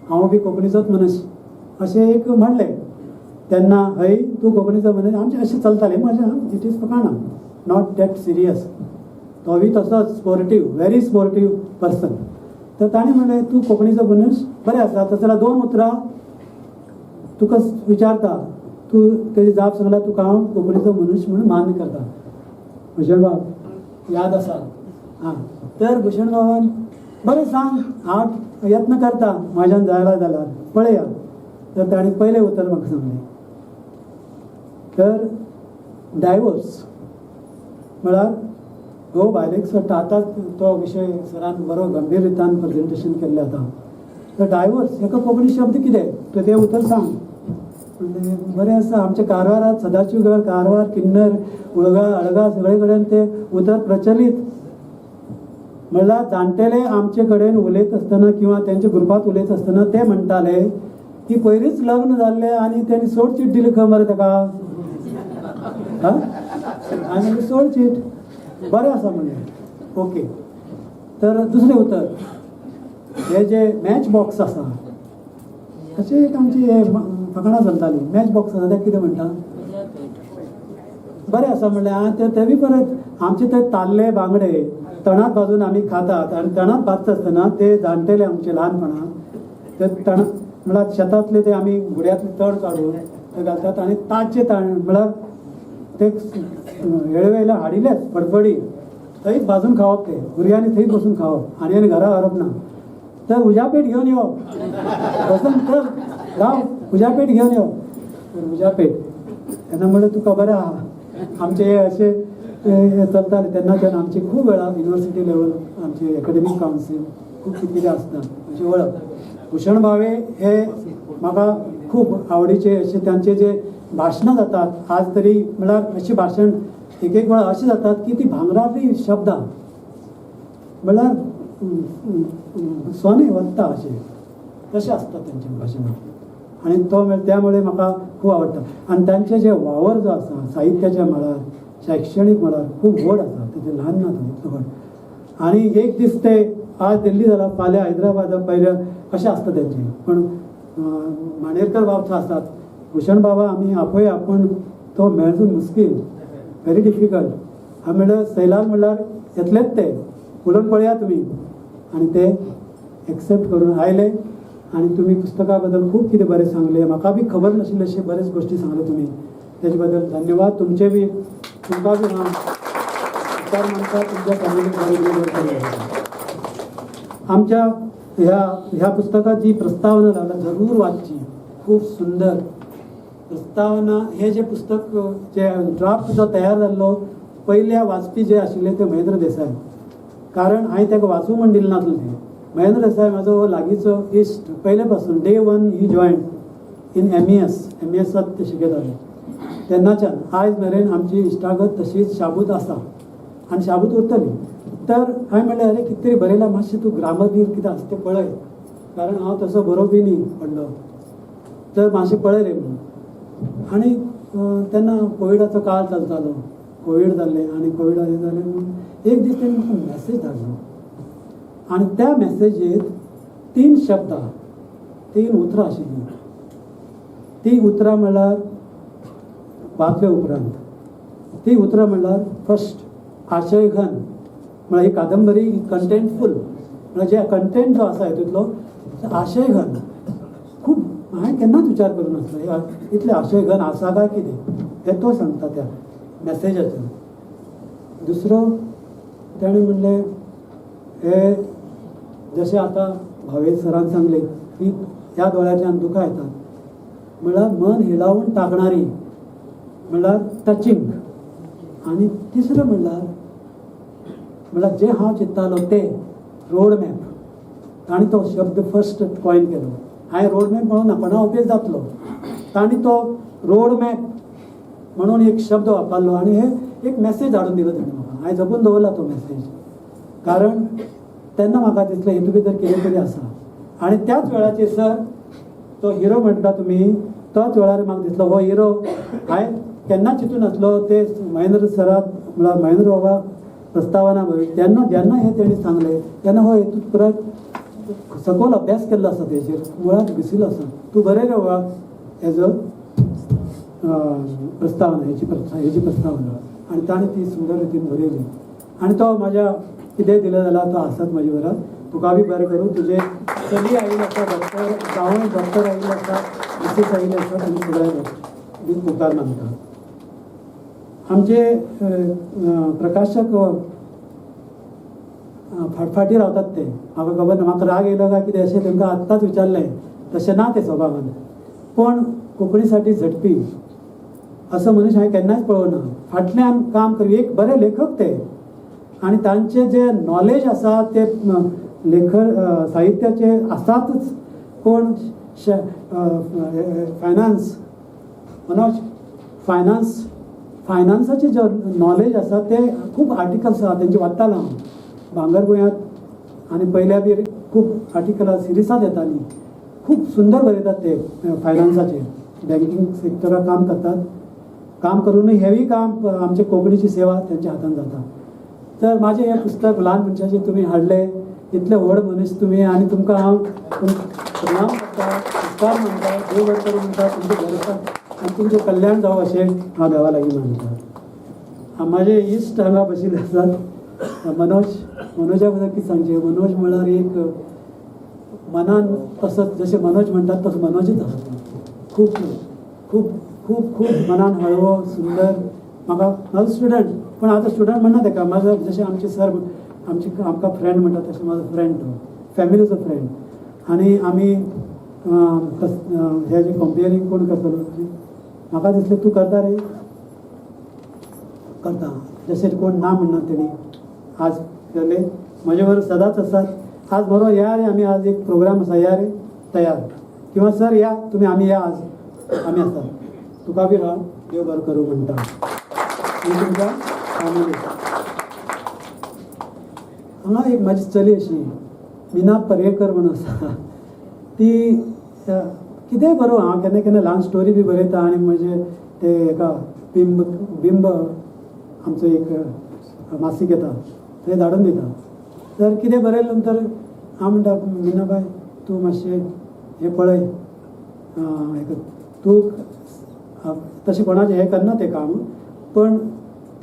हांव बी कोंकणीचोच मनीस, अशें एक म्हणलें. तेन्ना हय तूं कोंकणीचो मनीस, आमचें अशें चलतालें म्हजें, it is फकाणां, not that serious. तो बी तसोच स्पोर्टीव, व्हेरी स्पोर्टीव पर्सन. तर ताणें म्हणलें तूं कोंकणीचो मनीस, बरें आसा, तशें जाल्यार 2 उतरां तुका विचारता, तूं तेजी जाप सांगल्यार तुका हांव कोंकणीचो मनीस म्हणून मान्य करता. भूषण बाब याद आसा? आं, तर भूषण बाबान बरें सांग, हांव यत्न करता म्हाज्यान जायना जाल्यार पळया. तर ताणें पयलें उतर म्हाका सांगलें, तर डायवोर्स म्हळ्यार घोव बायलेक सोडटा. आतां तो विशय सरान बरो गंभीर रितान प्रेजेंटेशन केल्लें आतां. तर डायवोर्स हेका कोंकणी शब्द कितें, तर तें उतर सांग. म्हणलें बरें आसा, आमच्या कारवारांत सदाशिवगड, कारवार, किन्नर, उळगा, अळगा सगळे कडेन तें उतर प्रचलीत. म्हणल्यार जाणटेले आमचे कडेन उलयत आसतना किंवा तेंच्या ग्रुपांत उलयत आसतना ते म्हणटाले की पयलींच लग्न जाल्लें आनी तेणी सोड चीट दिली खंय मरे तेका, आं, आनी सोड चीट बरें आसा म्हणलें ओके. तर दुसरें उतर हे जे मॅच बॉक्स आसा, अशें एक आमची हे फकाणां चलतालीं, मॅच बॉक्स आसा तेका कितें म्हणटा, बरें आसा म्हणलें. आं, ते बी परत आमचे ते ताल्ले बांगडे तणात भाजून आमी खातात आनी तणात भाजता आसतना ते जाणटेले आमचे ल्हानपणांत ते तण म्हळ्यार शेतांतले ते आमी गुड्यांतले तण काडून ते घालतात आनी ताचे तण म्हळ्यार ते येळवेले हाडिल्लेच फडफडी थंयच भाजून खावप, ते भुरग्यांनी थंयच बसून खावप आनी आनी घरा व्हरप ना. तर उज्यापेट घेवन येवप, बसून तर राव उज्यापेट घेवन यो, तर उज्यापेट तेन्ना म्हणलें तुका बरें आहा आमचे हे अशे हें चलतालें तेन्नाच्यान आमची खूब वेळा युनिवर्सिटी लेवल आमची एकाडेमीक कावन्सील खूब कितें कितें आसता अशी वळख. भूषण भावे हे म्हाका खूब आवडीचे अशे तांचे जे भाशणां जातात आज तरी, म्हळ्यार अशें भाशण एक एक वेळा अशें जातात की ती भांगरातली शब्दां म्हळ्यार सोने वत्ता अशें तशें आसता तेंचें भाशणां आनी तो त्यामुळे म्हाका खूब आवडटा. आनी तांचे जे वावर जो आसा साहित्याच्या मळार, शैक्षणीक मळार खूब व्हड आसा, तेजें ल्हान ना तो, इतलो व्हड. आनी एक दीस ते आज दिल्ली जाला, फाल्यां हैदराबादा, पयल्या अशें आसता तेंचें. पूण मांडेरकर बाब थंय आसात, भूषण बाबा आमी आपय आपूण तो मेळचो मुस्कील, व्हेरी डिफिकल्ट. हांव म्हणल्यार सैलाल म्हणल्यार येतलेच ते, उलोवन पळया तुमी. आनी ते एक्सेप्ट करून आयले आनी तुमी पुस्तका बद्दल खूब कितें बरें सांगलें, म्हाका बी खबर नाशिल्लें अशें बरेच गोश्टी सांगले तुमी, तेजे बद्दल धन्यवाद. तुमचे बी तुमकां बी हांव उपकार मानता, तुमच्या फॅमिलीक बरें बरें करूं. आमच्या ह्या ह्या पुस्तकात जी प्रस्तावना लावल्या जरूर वाचची, खूब सुंदर प्रस्तावना. हे जे पुस्तक जे ड्राफ्ट जो तयार जाल्लो पयल्या वाचपी जे आशिल्ले ते महेंद्र देसाय, कारण हांवें ताका वाचूंक म्हण दिलें नासलें तें. महेंद्र देसाय म्हाजो लागींचो इश्ट पयले पासून, day one he join in MES, एमईएसात ते शिकयताले तेन्नाच्यान आयज मेरेन आमची इश्टागत तशीच शाबूत आसा आनी शाबूत उरतली. तर हांवें म्हणलें अरे कितें तरी बरयलां, मातशें तूं ग्रामर बीर कितें आसा तें पळय, कारण हांव तसो बरोवपी न्ही व्हडलो, तर मातशें पळय रे म्हणून. आनी तेन्ना कोविडाचो काळ चलतालो, कोवीड जाल्लें आनी कोविड हें जालें म्हणून एक दीस तेणें म्हाका मॅसेज धाडलो आनी त्या मॅसेजींत तीन शब्दां, तीन उतरां आशिल्लीं. ती उतरां म्हणल्यार वाचले उपरांत ती उतरां म्हणल्यार फर्स्ट आशयघन, म्हळ्यार ही कादंबरी कंटेंटफूल, म्हळ्यार जे कंटेंट जो आसा हितूंतलो आशयघन खूब हांवें केन्नाच विचार करूं नासलो इतलें आशयघन आसा काय कितें हें तो सांगता त्या मॅसेजाचेर. दुसरो ताणें म्हणलें हे जशें आतां भावे सरान सांगलें की ह्या दोळ्यांतल्यान दुकां येतात, म्हळ्यार मन हेळावून टाकणारी, म्हळ्यार टचिंग. आनी तिसरें म्हणल्यार म्हळ्यार जें हांव चिंत्तालो तें रोड मॅप. ताणें तो शब्द फर्स्ट कॉयन केलो. हांवें रोड मॅप म्हणून ना, कोणा उपेग जातलो, ताणें तो रोड मॅप म्हणून एक शब्द वापरलो आनी हे एक मॅसेज धाडून दिलो ताणें म्हाका. हांवें जपून दवरला तो मॅसेज, कारण तेन्ना म्हाका दिसलें हितूंत भितर कितें तरी आसा. आनी त्याच वेळाचेर सर तो हिरो म्हणटा तुमी, तोच वेळार म्हाका दिसलो हो हिरो. हांवें केन्ना चिंतून नासलो ते महेंद्र सराक, म्हळ्यार महेंद्र बाबा प्रस्तावना बरयली तेन्ना, जेन्ना हें तेणी सांगलें तेन्ना हो हेतू पुराय सखोल अभ्यास केल्लो आसा, तेजेर मुळांत घुसिल्लो आसा. तूं बरय रे बाबा एज अ प्रस्तावना, हेची प्रस्तावना. आनी ताणें ती सुंदर रितीन बरयली आनी तो म्हाज्या कितेंय दिलें जाल्यार तो आसात म्हाजे बरोबर. तुका बी बरें करूं, तुजें चली आयिल्लें आसा डॉक्टर, जावंय डॉक्टर आयिल्लें आसा, मिसीस आयिल्लें आसा, तुमी सगळ्यांक बी उपकार मानता. आमचे प्रकाशक फाटफाटी रावतात ते, म्हाका खबर ना म्हाका राग येयलो काय कितें अशें तांकां आत्तांच विचारलें, तशें ना ते स्वभावान, पण कोंकणीसाठी झटपी असो मनीस हांवें केन्नाच पळोवना. फाटल्यान काम करपी एक बरे लेखक ते, आनी तांचे जे नॉलेज आसा ते लेखन साहित्याचे आसातच, कोण फायनान्स मनोज फायनान्स फायनान्साचे जे नॉलेज आसा ते खूब आर्टिकल्स आसा तेंचे वाचतालो हांव भांगरभुंयांत, आनी पयल्या बी खूब आर्टिकलां सिरिसांत येतालीं. खूब सुंदर बरयतात ते फायनान्साचेर, बँकींग सेक्टराक काम करतात, काम करूनय हेवूय काम आमचे कोंकणीची सेवा तेंच्या हातान जाता. तर म्हाजें हें पुस्तक ल्हान मनशाचें तुमी हाडलें, इतले व्हड मनीस तुमी, आनी तुमकां हांव प्रणाम करता, उपकार मानता, देव बरें करूं म्हणटा, तुमचें घर आनी तुमचें कल्याण जावं अशें हांव देवा लागीं मानता. म्हाजे इश्ट हांगा बशिल्ले आसात, मनोज. मनोजा बद्दल कितें सांगचें, मनोज म्हळ्यार एक मनान तसोच, जशें मनोज म्हणटात तसो मनोजूच आसा तो. खूब खूब खूब खूब मनान हळवो सुंदर. म्हाका म्हाजो स्टुडंट, पूण आतां स्टुडंट म्हणना ताका, म्हाजो जशें आमचे सर आमचे आमकां फ्रेंड म्हणटा तशें म्हाजो फ्रेंड तो, फॅमिलीचो फ्रेंड. आनी आमी हे जे कंपेरींग कोण करतलो, म्हाका दिसलें तूं करता रे, करता. जशें कोण ना म्हणना तेणी आज केले म्हजे बरोबर सदांच आसात. आज बरो या रे, आमी आज एक प्रोग्राम आसा, या रे तयार, किंवा सर या तुमी, आमी या आज आमी आसा, तुका बी हांव देव बरो करूं म्हणटा. आनी तुमच्या फॅमिली हांगा एक म्हाजी चली अशी मीना पर्येकर म्हणून आसा, ती कितेंय बरोवं, हांव केन्ना केन्ना ल्हान स्टोरी बी बरयता आनी म्हजे ते एका बिंब बिंब आमचो एक मासीक येता थंय धाडून दिता. तर कितें बरयलें नंतर हांव म्हणटा, मीना बाय तूं मातशें हें पळय, तूं तशें कोणाचें हें करना तें काम, पण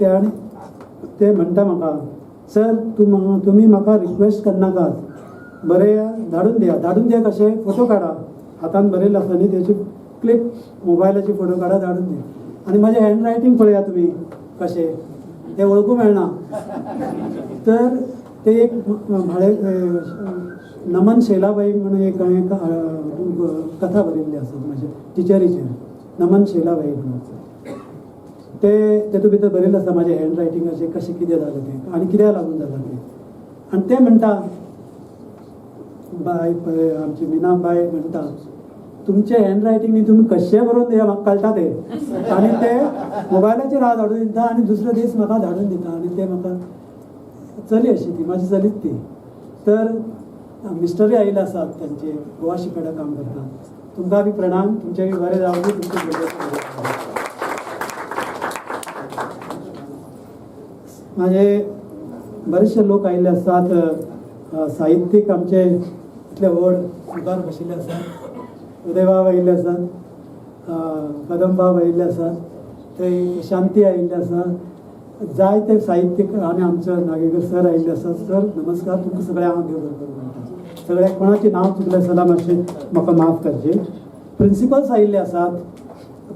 ते आनी ते म्हणटा म्हाका, सर तूं तुमी म्हाका रिक्वेस्ट करनाकात, बरया धाडून दिया. धाडून दिया कशें, फोटो काडा, हातान बरयलें आसता न्ही तेची क्लिप मोबायलाची फोटो काडा धाडून दिया. आनी म्हाजें हँड रायटींग पळया तुमी कशें तें वळखूं मेळना. तर ते एक म्हाळे नमन शैलाबाई म्हणून एक हांवें कथा बरयल्ली आसा म्हजे टिचरीचेर, नमन शैलाबाई म्हणून. ते तेतूंत भितर बरयल्लें आसा म्हाजें हँड रायटिंगाचें कशें कितें जालें तें आनी कित्याक लागून जालां तें. आनी ते म्हणटा बाय पळय आमची मीना बाय म्हणटा, तुमचें हँड रायटींग न्ही तुमी कशें बरोवन दिया म्हाका कळटा तें. आनी ते मोबायलाचेर हांव धाडून दिता आनी दुसरे दीस म्हाका धाडून दिता. आनी ते म्हाका चली अशी ती म्हाजी चलीच ती. तर मिस्टरूय आयिल्ले आसात तांचे, गोवा शिपेडा काम करता. तुमकां बी प्रणाम, तुमचें बी बरें जावं दी, तुमचें बरें. म्हाजे बरेचशे लोक आयिल्ले आसात, साहित्यीक आमचे इतले व्हड मुखार बशिल्ले आसात, उदयबाब आयिल्ले आसात, कदमबाब आयिल्ले आसात, थंय शांती आयिल्ले आसा, जायते साहित्यीक आनी आमचो नागेकर सर आयिल्ले आसात. सर नमस्कार, तुमकां सगळ्यांक हांव देव बरें करूं म्हणटा. सगळ्यांक कोणाचें नांव चुकलें जाल्यार मातशें म्हाका माफ करचें. प्रिंसिपल्स आयिल्ले आसात,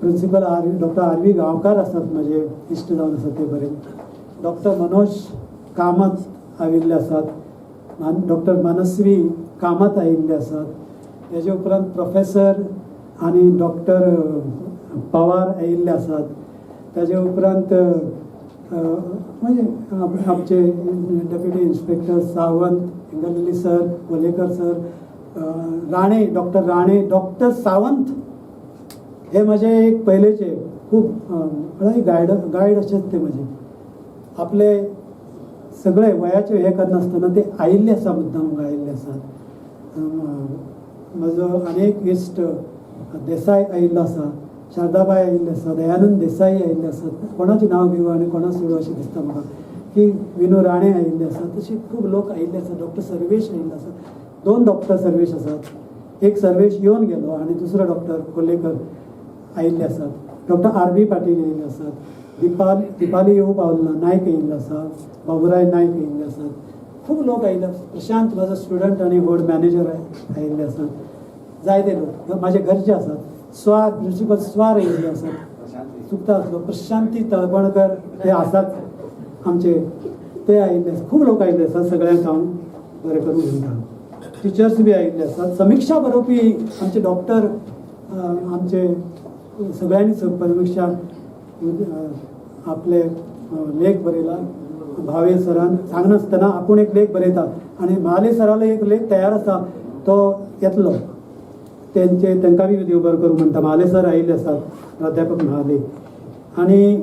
principal R doctor R V Gaonkar आसात, म्हजे इश्ट जावन आसात ते बरे. डॉक्टर मनोज कामत आयिल्ले आसात, डॉक्टर मनस्वी कामत आयिल्ले आसात. तेजे उपरांत प्रोफेसर आनी डॉक्टर पवार आयिल्ले आसात. तेजे उपरांत म्हणजे आमचे deputy inspector Sawant, Hingalli sir, Olekar sir, Rane, doctor Rane, doctor Sawant हे म्हजे एक पयलेचे खूब म्हळ्यार गायड गायड अशेच ते म्हजे. आपले सगळे वयाचे हे करनासतना ते आयिल्ले आसा, मुद्दाम आयिल्ले आसात. म्हजो आनी एक इश्ट देसाय आयिल्लो आसा, शारदाबाय आयिल्ले आसा, दयानंद देसाई आयिल्ले आसात. कोणाचें नांव घेवं आनी कोणा सोडूं अशें दिसता म्हाका की विनू राणे आयिल्ले आसात. तशे खूब लोक आयिल्ले आसात. डॉक्टर सर्वेश आयिल्ले आसात, दोन डॉक्टर सर्वेश आसात, एक सर्वेश येवन गेलो आनी दुसरो डॉक्टर कोल्लेकर आयिल्ले आसात. डॉक्टर आर बी पाटील आयिल्ले आसात, दिपाली येवंक पावलो ना, नायक आयिल्ले आसा, बाबुराय नायक आयिल्ले आसात, खूब लोक आयिल्ले. प्रशांत म्हजो स्टुडंट आनी व्हड मॅनेजर आयिल्ले आसात. जायते लोक म्हाजे घरचे आसात. स्वार प्रिंसिपल स्वार आयिल्ले आसात, चुकता आसलो प्रशांती तळपणकर ते आसात आमचे, ते आयिल्ले आसात. खूब लोक आयिल्ले आसात. सगळ्यांक हांव बरें करूंक म्हणटा. टिचर्स बी आयिल्ले आसात. समिक्षा बरोवपी आमचे डॉक्टर आमचे सगळ्यांनी समिक्षा आपले लेख बरयला. भावे सरान सांगनासतना आपूण एक लेख बरयता आनी महाले सरालो एक लेख तयार आसा, तो येतलो. तेंचे तांकां बी देव बरें करूं म्हणटा. महाले सर आयिल्ले आसात, प्राध्यापक महाले. आनी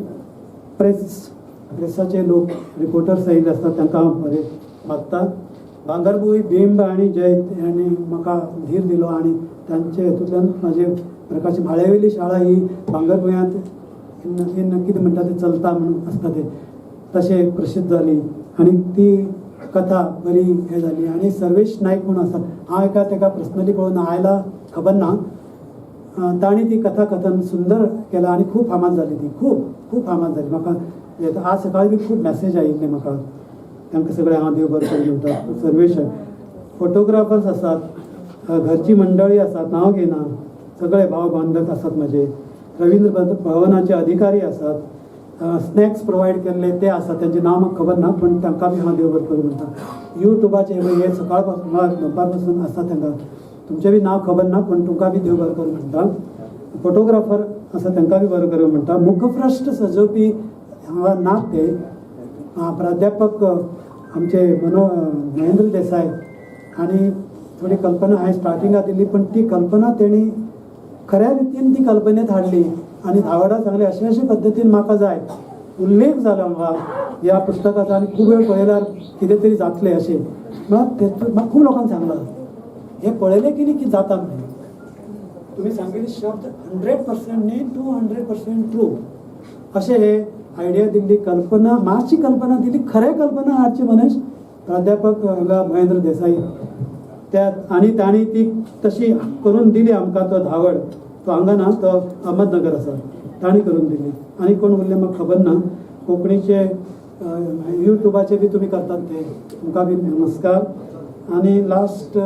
प्रेसाचे लोक रिपोर्टर्स आयिल्ले आसात, तांकां हांव बरें मागता. भांगरभूंय बिंब आनी जैत हांणी म्हाका धीर दिलो आनी तांचे हेतूंतल्यान म्हाजे प्रकाश म्हाळेवेली शाळा ही भांगरभुंयांत इन कितें म्हणटा तें चलता म्हणून आसता तें तशें प्रसिद्ध जाली आनी ती कथा बरी हें जाली. आनी सर्वेश नायक म्हणून आसा, हांव एका ताका पर्सनली पळोवन आयला खबर ना, तांणी ती कथा कथन सुंदर केला आनी खूब फामाद जाली ती, खूब खूब फामाद जाली. म्हाका आज सकाळी बी खूब मॅसेज आयिल्ले म्हाका, तांकां सगळें हांव देव बरें करूं म्हणटा. सर्वेश फोटोग्राफर्स आसात, घरची मंडळी आसात, नांव घेयना, सगळे भाव बांधक आसात म्हजे. रवींद्र भवनाचे अधिकारी आसात, स्नॅक्स प्रोवायड केल्ले ते आसात, तेंचें नांव म्हाका खबर ना पण तांकां बी हांव देव बरें करूं म्हणटा. युट्यूबाचे हे सकाळ पासून दनपार पासून आसा, तांकां तुमचें बी नांव खबर ना पण तुमकां बी देव बरें करूं म्हणटा. फोटोग्राफर आसा तांकां बी बरें करूं म्हणटा. मुखपृष्ठ सजोवपी हांगा ना ते प्राध्यापक आमचे महेंद्र देसाय आनी थोडी कल्पना हांवें स्टार्टिंगाक दिली, पण ती कल्पना तेणी खऱ्या रितीन ती कल्पनेत हाडली आनी धावडा सांगले अशे अशे पद्दतीन म्हाका जाय. उल्लेख जालो हांगा ह्या पुस्तकाचो आनी खूब वेळ पळयल्यार कितें तरी जातलें अशें म्हळ्यार तेतून म्हाका खूब लोकांक सांगलां हें पळयलें की न्ही की जाता म्हणून. तुम्ही सांगितले शब्द 100% न्ही 200% ट्रू अशें हे आयडिया दिल्ली कल्पना, मातशी कल्पना दिली, खरें कल्पना हाडची मनीस प्राध्यापक हांगा महेंद्र देसाई त्या आनी तांणी ती तशी करून दिली आमकां. तो धावड तो हांगा ना, तो अहमदनगर आसा, तांणी करून दिली. आनी कोण उरले म्हाका खबर ना. कोंकणीचे युट्यूबाचे बी तुमी करतात ते तुमकां बी नमस्कार. आनी लास्ट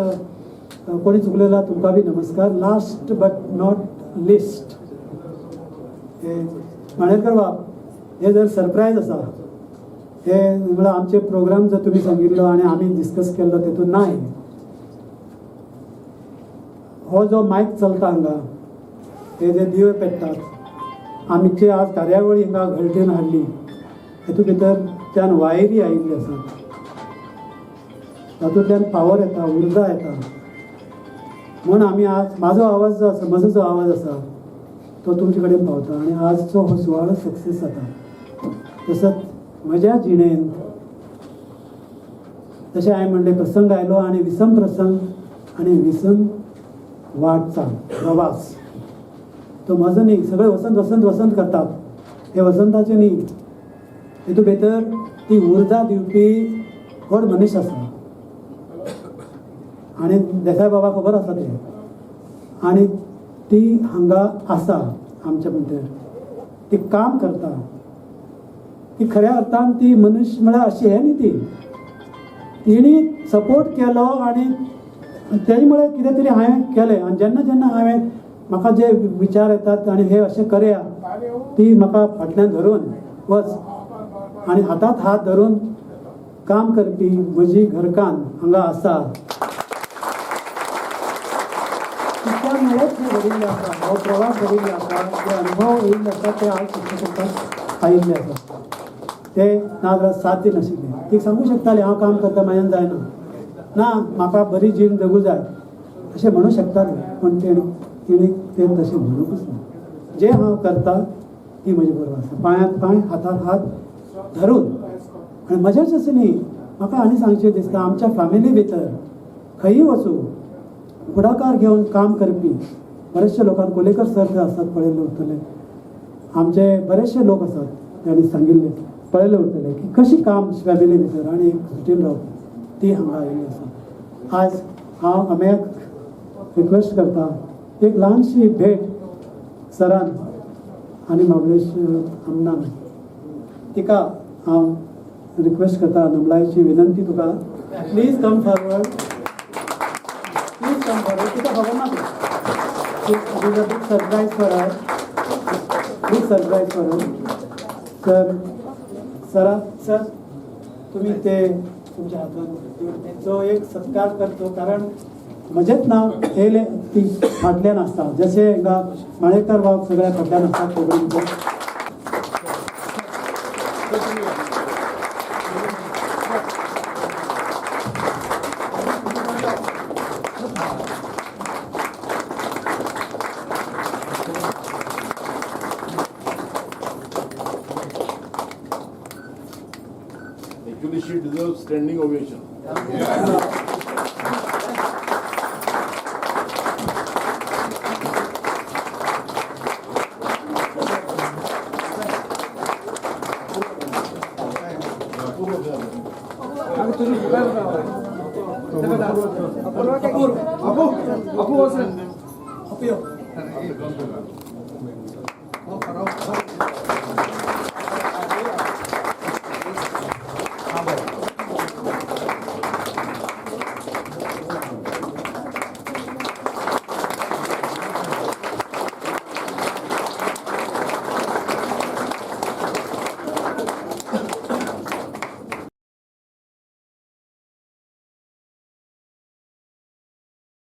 कोणी चुकलेला तुमकां बी नमस्कार. लास्ट बट not list हे माणेरकर बाब, हे जर सरप्रायज आसा. हे म्हळ्यार आमचे प्रोग्राम जर तुमी सांगिल्लो आनी आमी डिस्कस केल्लो तेतून ना. हो जो मायक चलता हांगा, हे जे दिवे पेट्टात, आमचे आज कार्यावळी हांगा घडटीन हाडली, हेतून भितर त्यान वायरी आयिल्ली आसात, तातूंतल्यान पावर येता, उर्जा येता. म्हूण आमी आज म्हाजो आवाज जो आसा, म्हजो जो आवाज आसा तो तुमचे कडेन पावता आनी आजचो हो सुवाळो सक्सेस जाता. तसोच म्हज्या जिणेंत तशें हांवें म्हणलें प्रसंग आयलो आनी विसम प्रसंग आनी विसम वाटचाल प्रवास तो म्हजो न्ही. सगळे वसंत वसंत वसंत करतात, हे वसंताचे न्ही. हेतू भितर ती उर्जा दिवपी व्हड मनीस आसा आनी देसाय बाबा खबर आसा तें, आनी ती हांगा आसा आमच्या भितर, ती काम करता. ती खऱ्या अर्थान ती मनीस म्हळ्यार अशी हें न्ही, ती तिणी सपोर्ट केलो आनी तेजे मुळे कितें तरी हांवें केलें. आनी जेन्ना जेन्ना हांवें म्हाका जे विचार येतात आनी हे अशें करया, ती म्हाका फाटल्यान धरून वच आनी हातात हात धरून काम करपी म्हजी घरकान्न हांगा आसा. तिच्या मुळेच हें घडिल्लें आसा, हो प्रवास घडिल्लो आसा, जे अनुभव येयल्ले आसा ते आज पुस्तकांत आयिल्ले आसा. ते नाजाल्यार साथ दिनाशिल्ले. ती सांगूं शकताली हांव काम करता म्हाज्यान जायना, ना म्हाका बरी जीण जगूं जाय अशें म्हणूं शकताली, पूण तिणें तें तशें म्हणूंकच ना. जें हांव करता ती म्हजे बरोबर आसा, पांयांत पांय हातार हात धरून. आनी म्हजेंच अशें न्ही, म्हाका आनी सांगचें दिसता आमच्या फॅमिली भितर खंयी वचूं फुडाकार घेवन काम करपी बरेचशे लोकांक कोलेकर सर जे आसात पळयल्ले उरतले, आमचे बरेचशे लोक आसात तांणी सांगिल्ले पळयले उरतले की कशी काम फॅमिली भितर आनी एक सुटीन रावपी ती हांगा आयिल्ली आसा. आज हांव अमेयाक रिक्वेस्ट करता एक ल्हानशी भेट सरान आनी म्हाबळेश आमनान, तिका हांव रिक्वेस्ट करता, नमळायेची विनंती तुका, please come forward, please come forward. तुका खबर ना, big surprise for her, big surprise for her. Sir सरा सर तुम्ही ते तुमच्या हातान तेंचो एक सत्कार करचो, कारण म्हजेंच नांव येयलें ती फाटल्यान आसता, जशें हांगा माणेकर बाब सगळ्या फाटल्यान आसता कोंकणीचो. Actually, she deserves standing ovation.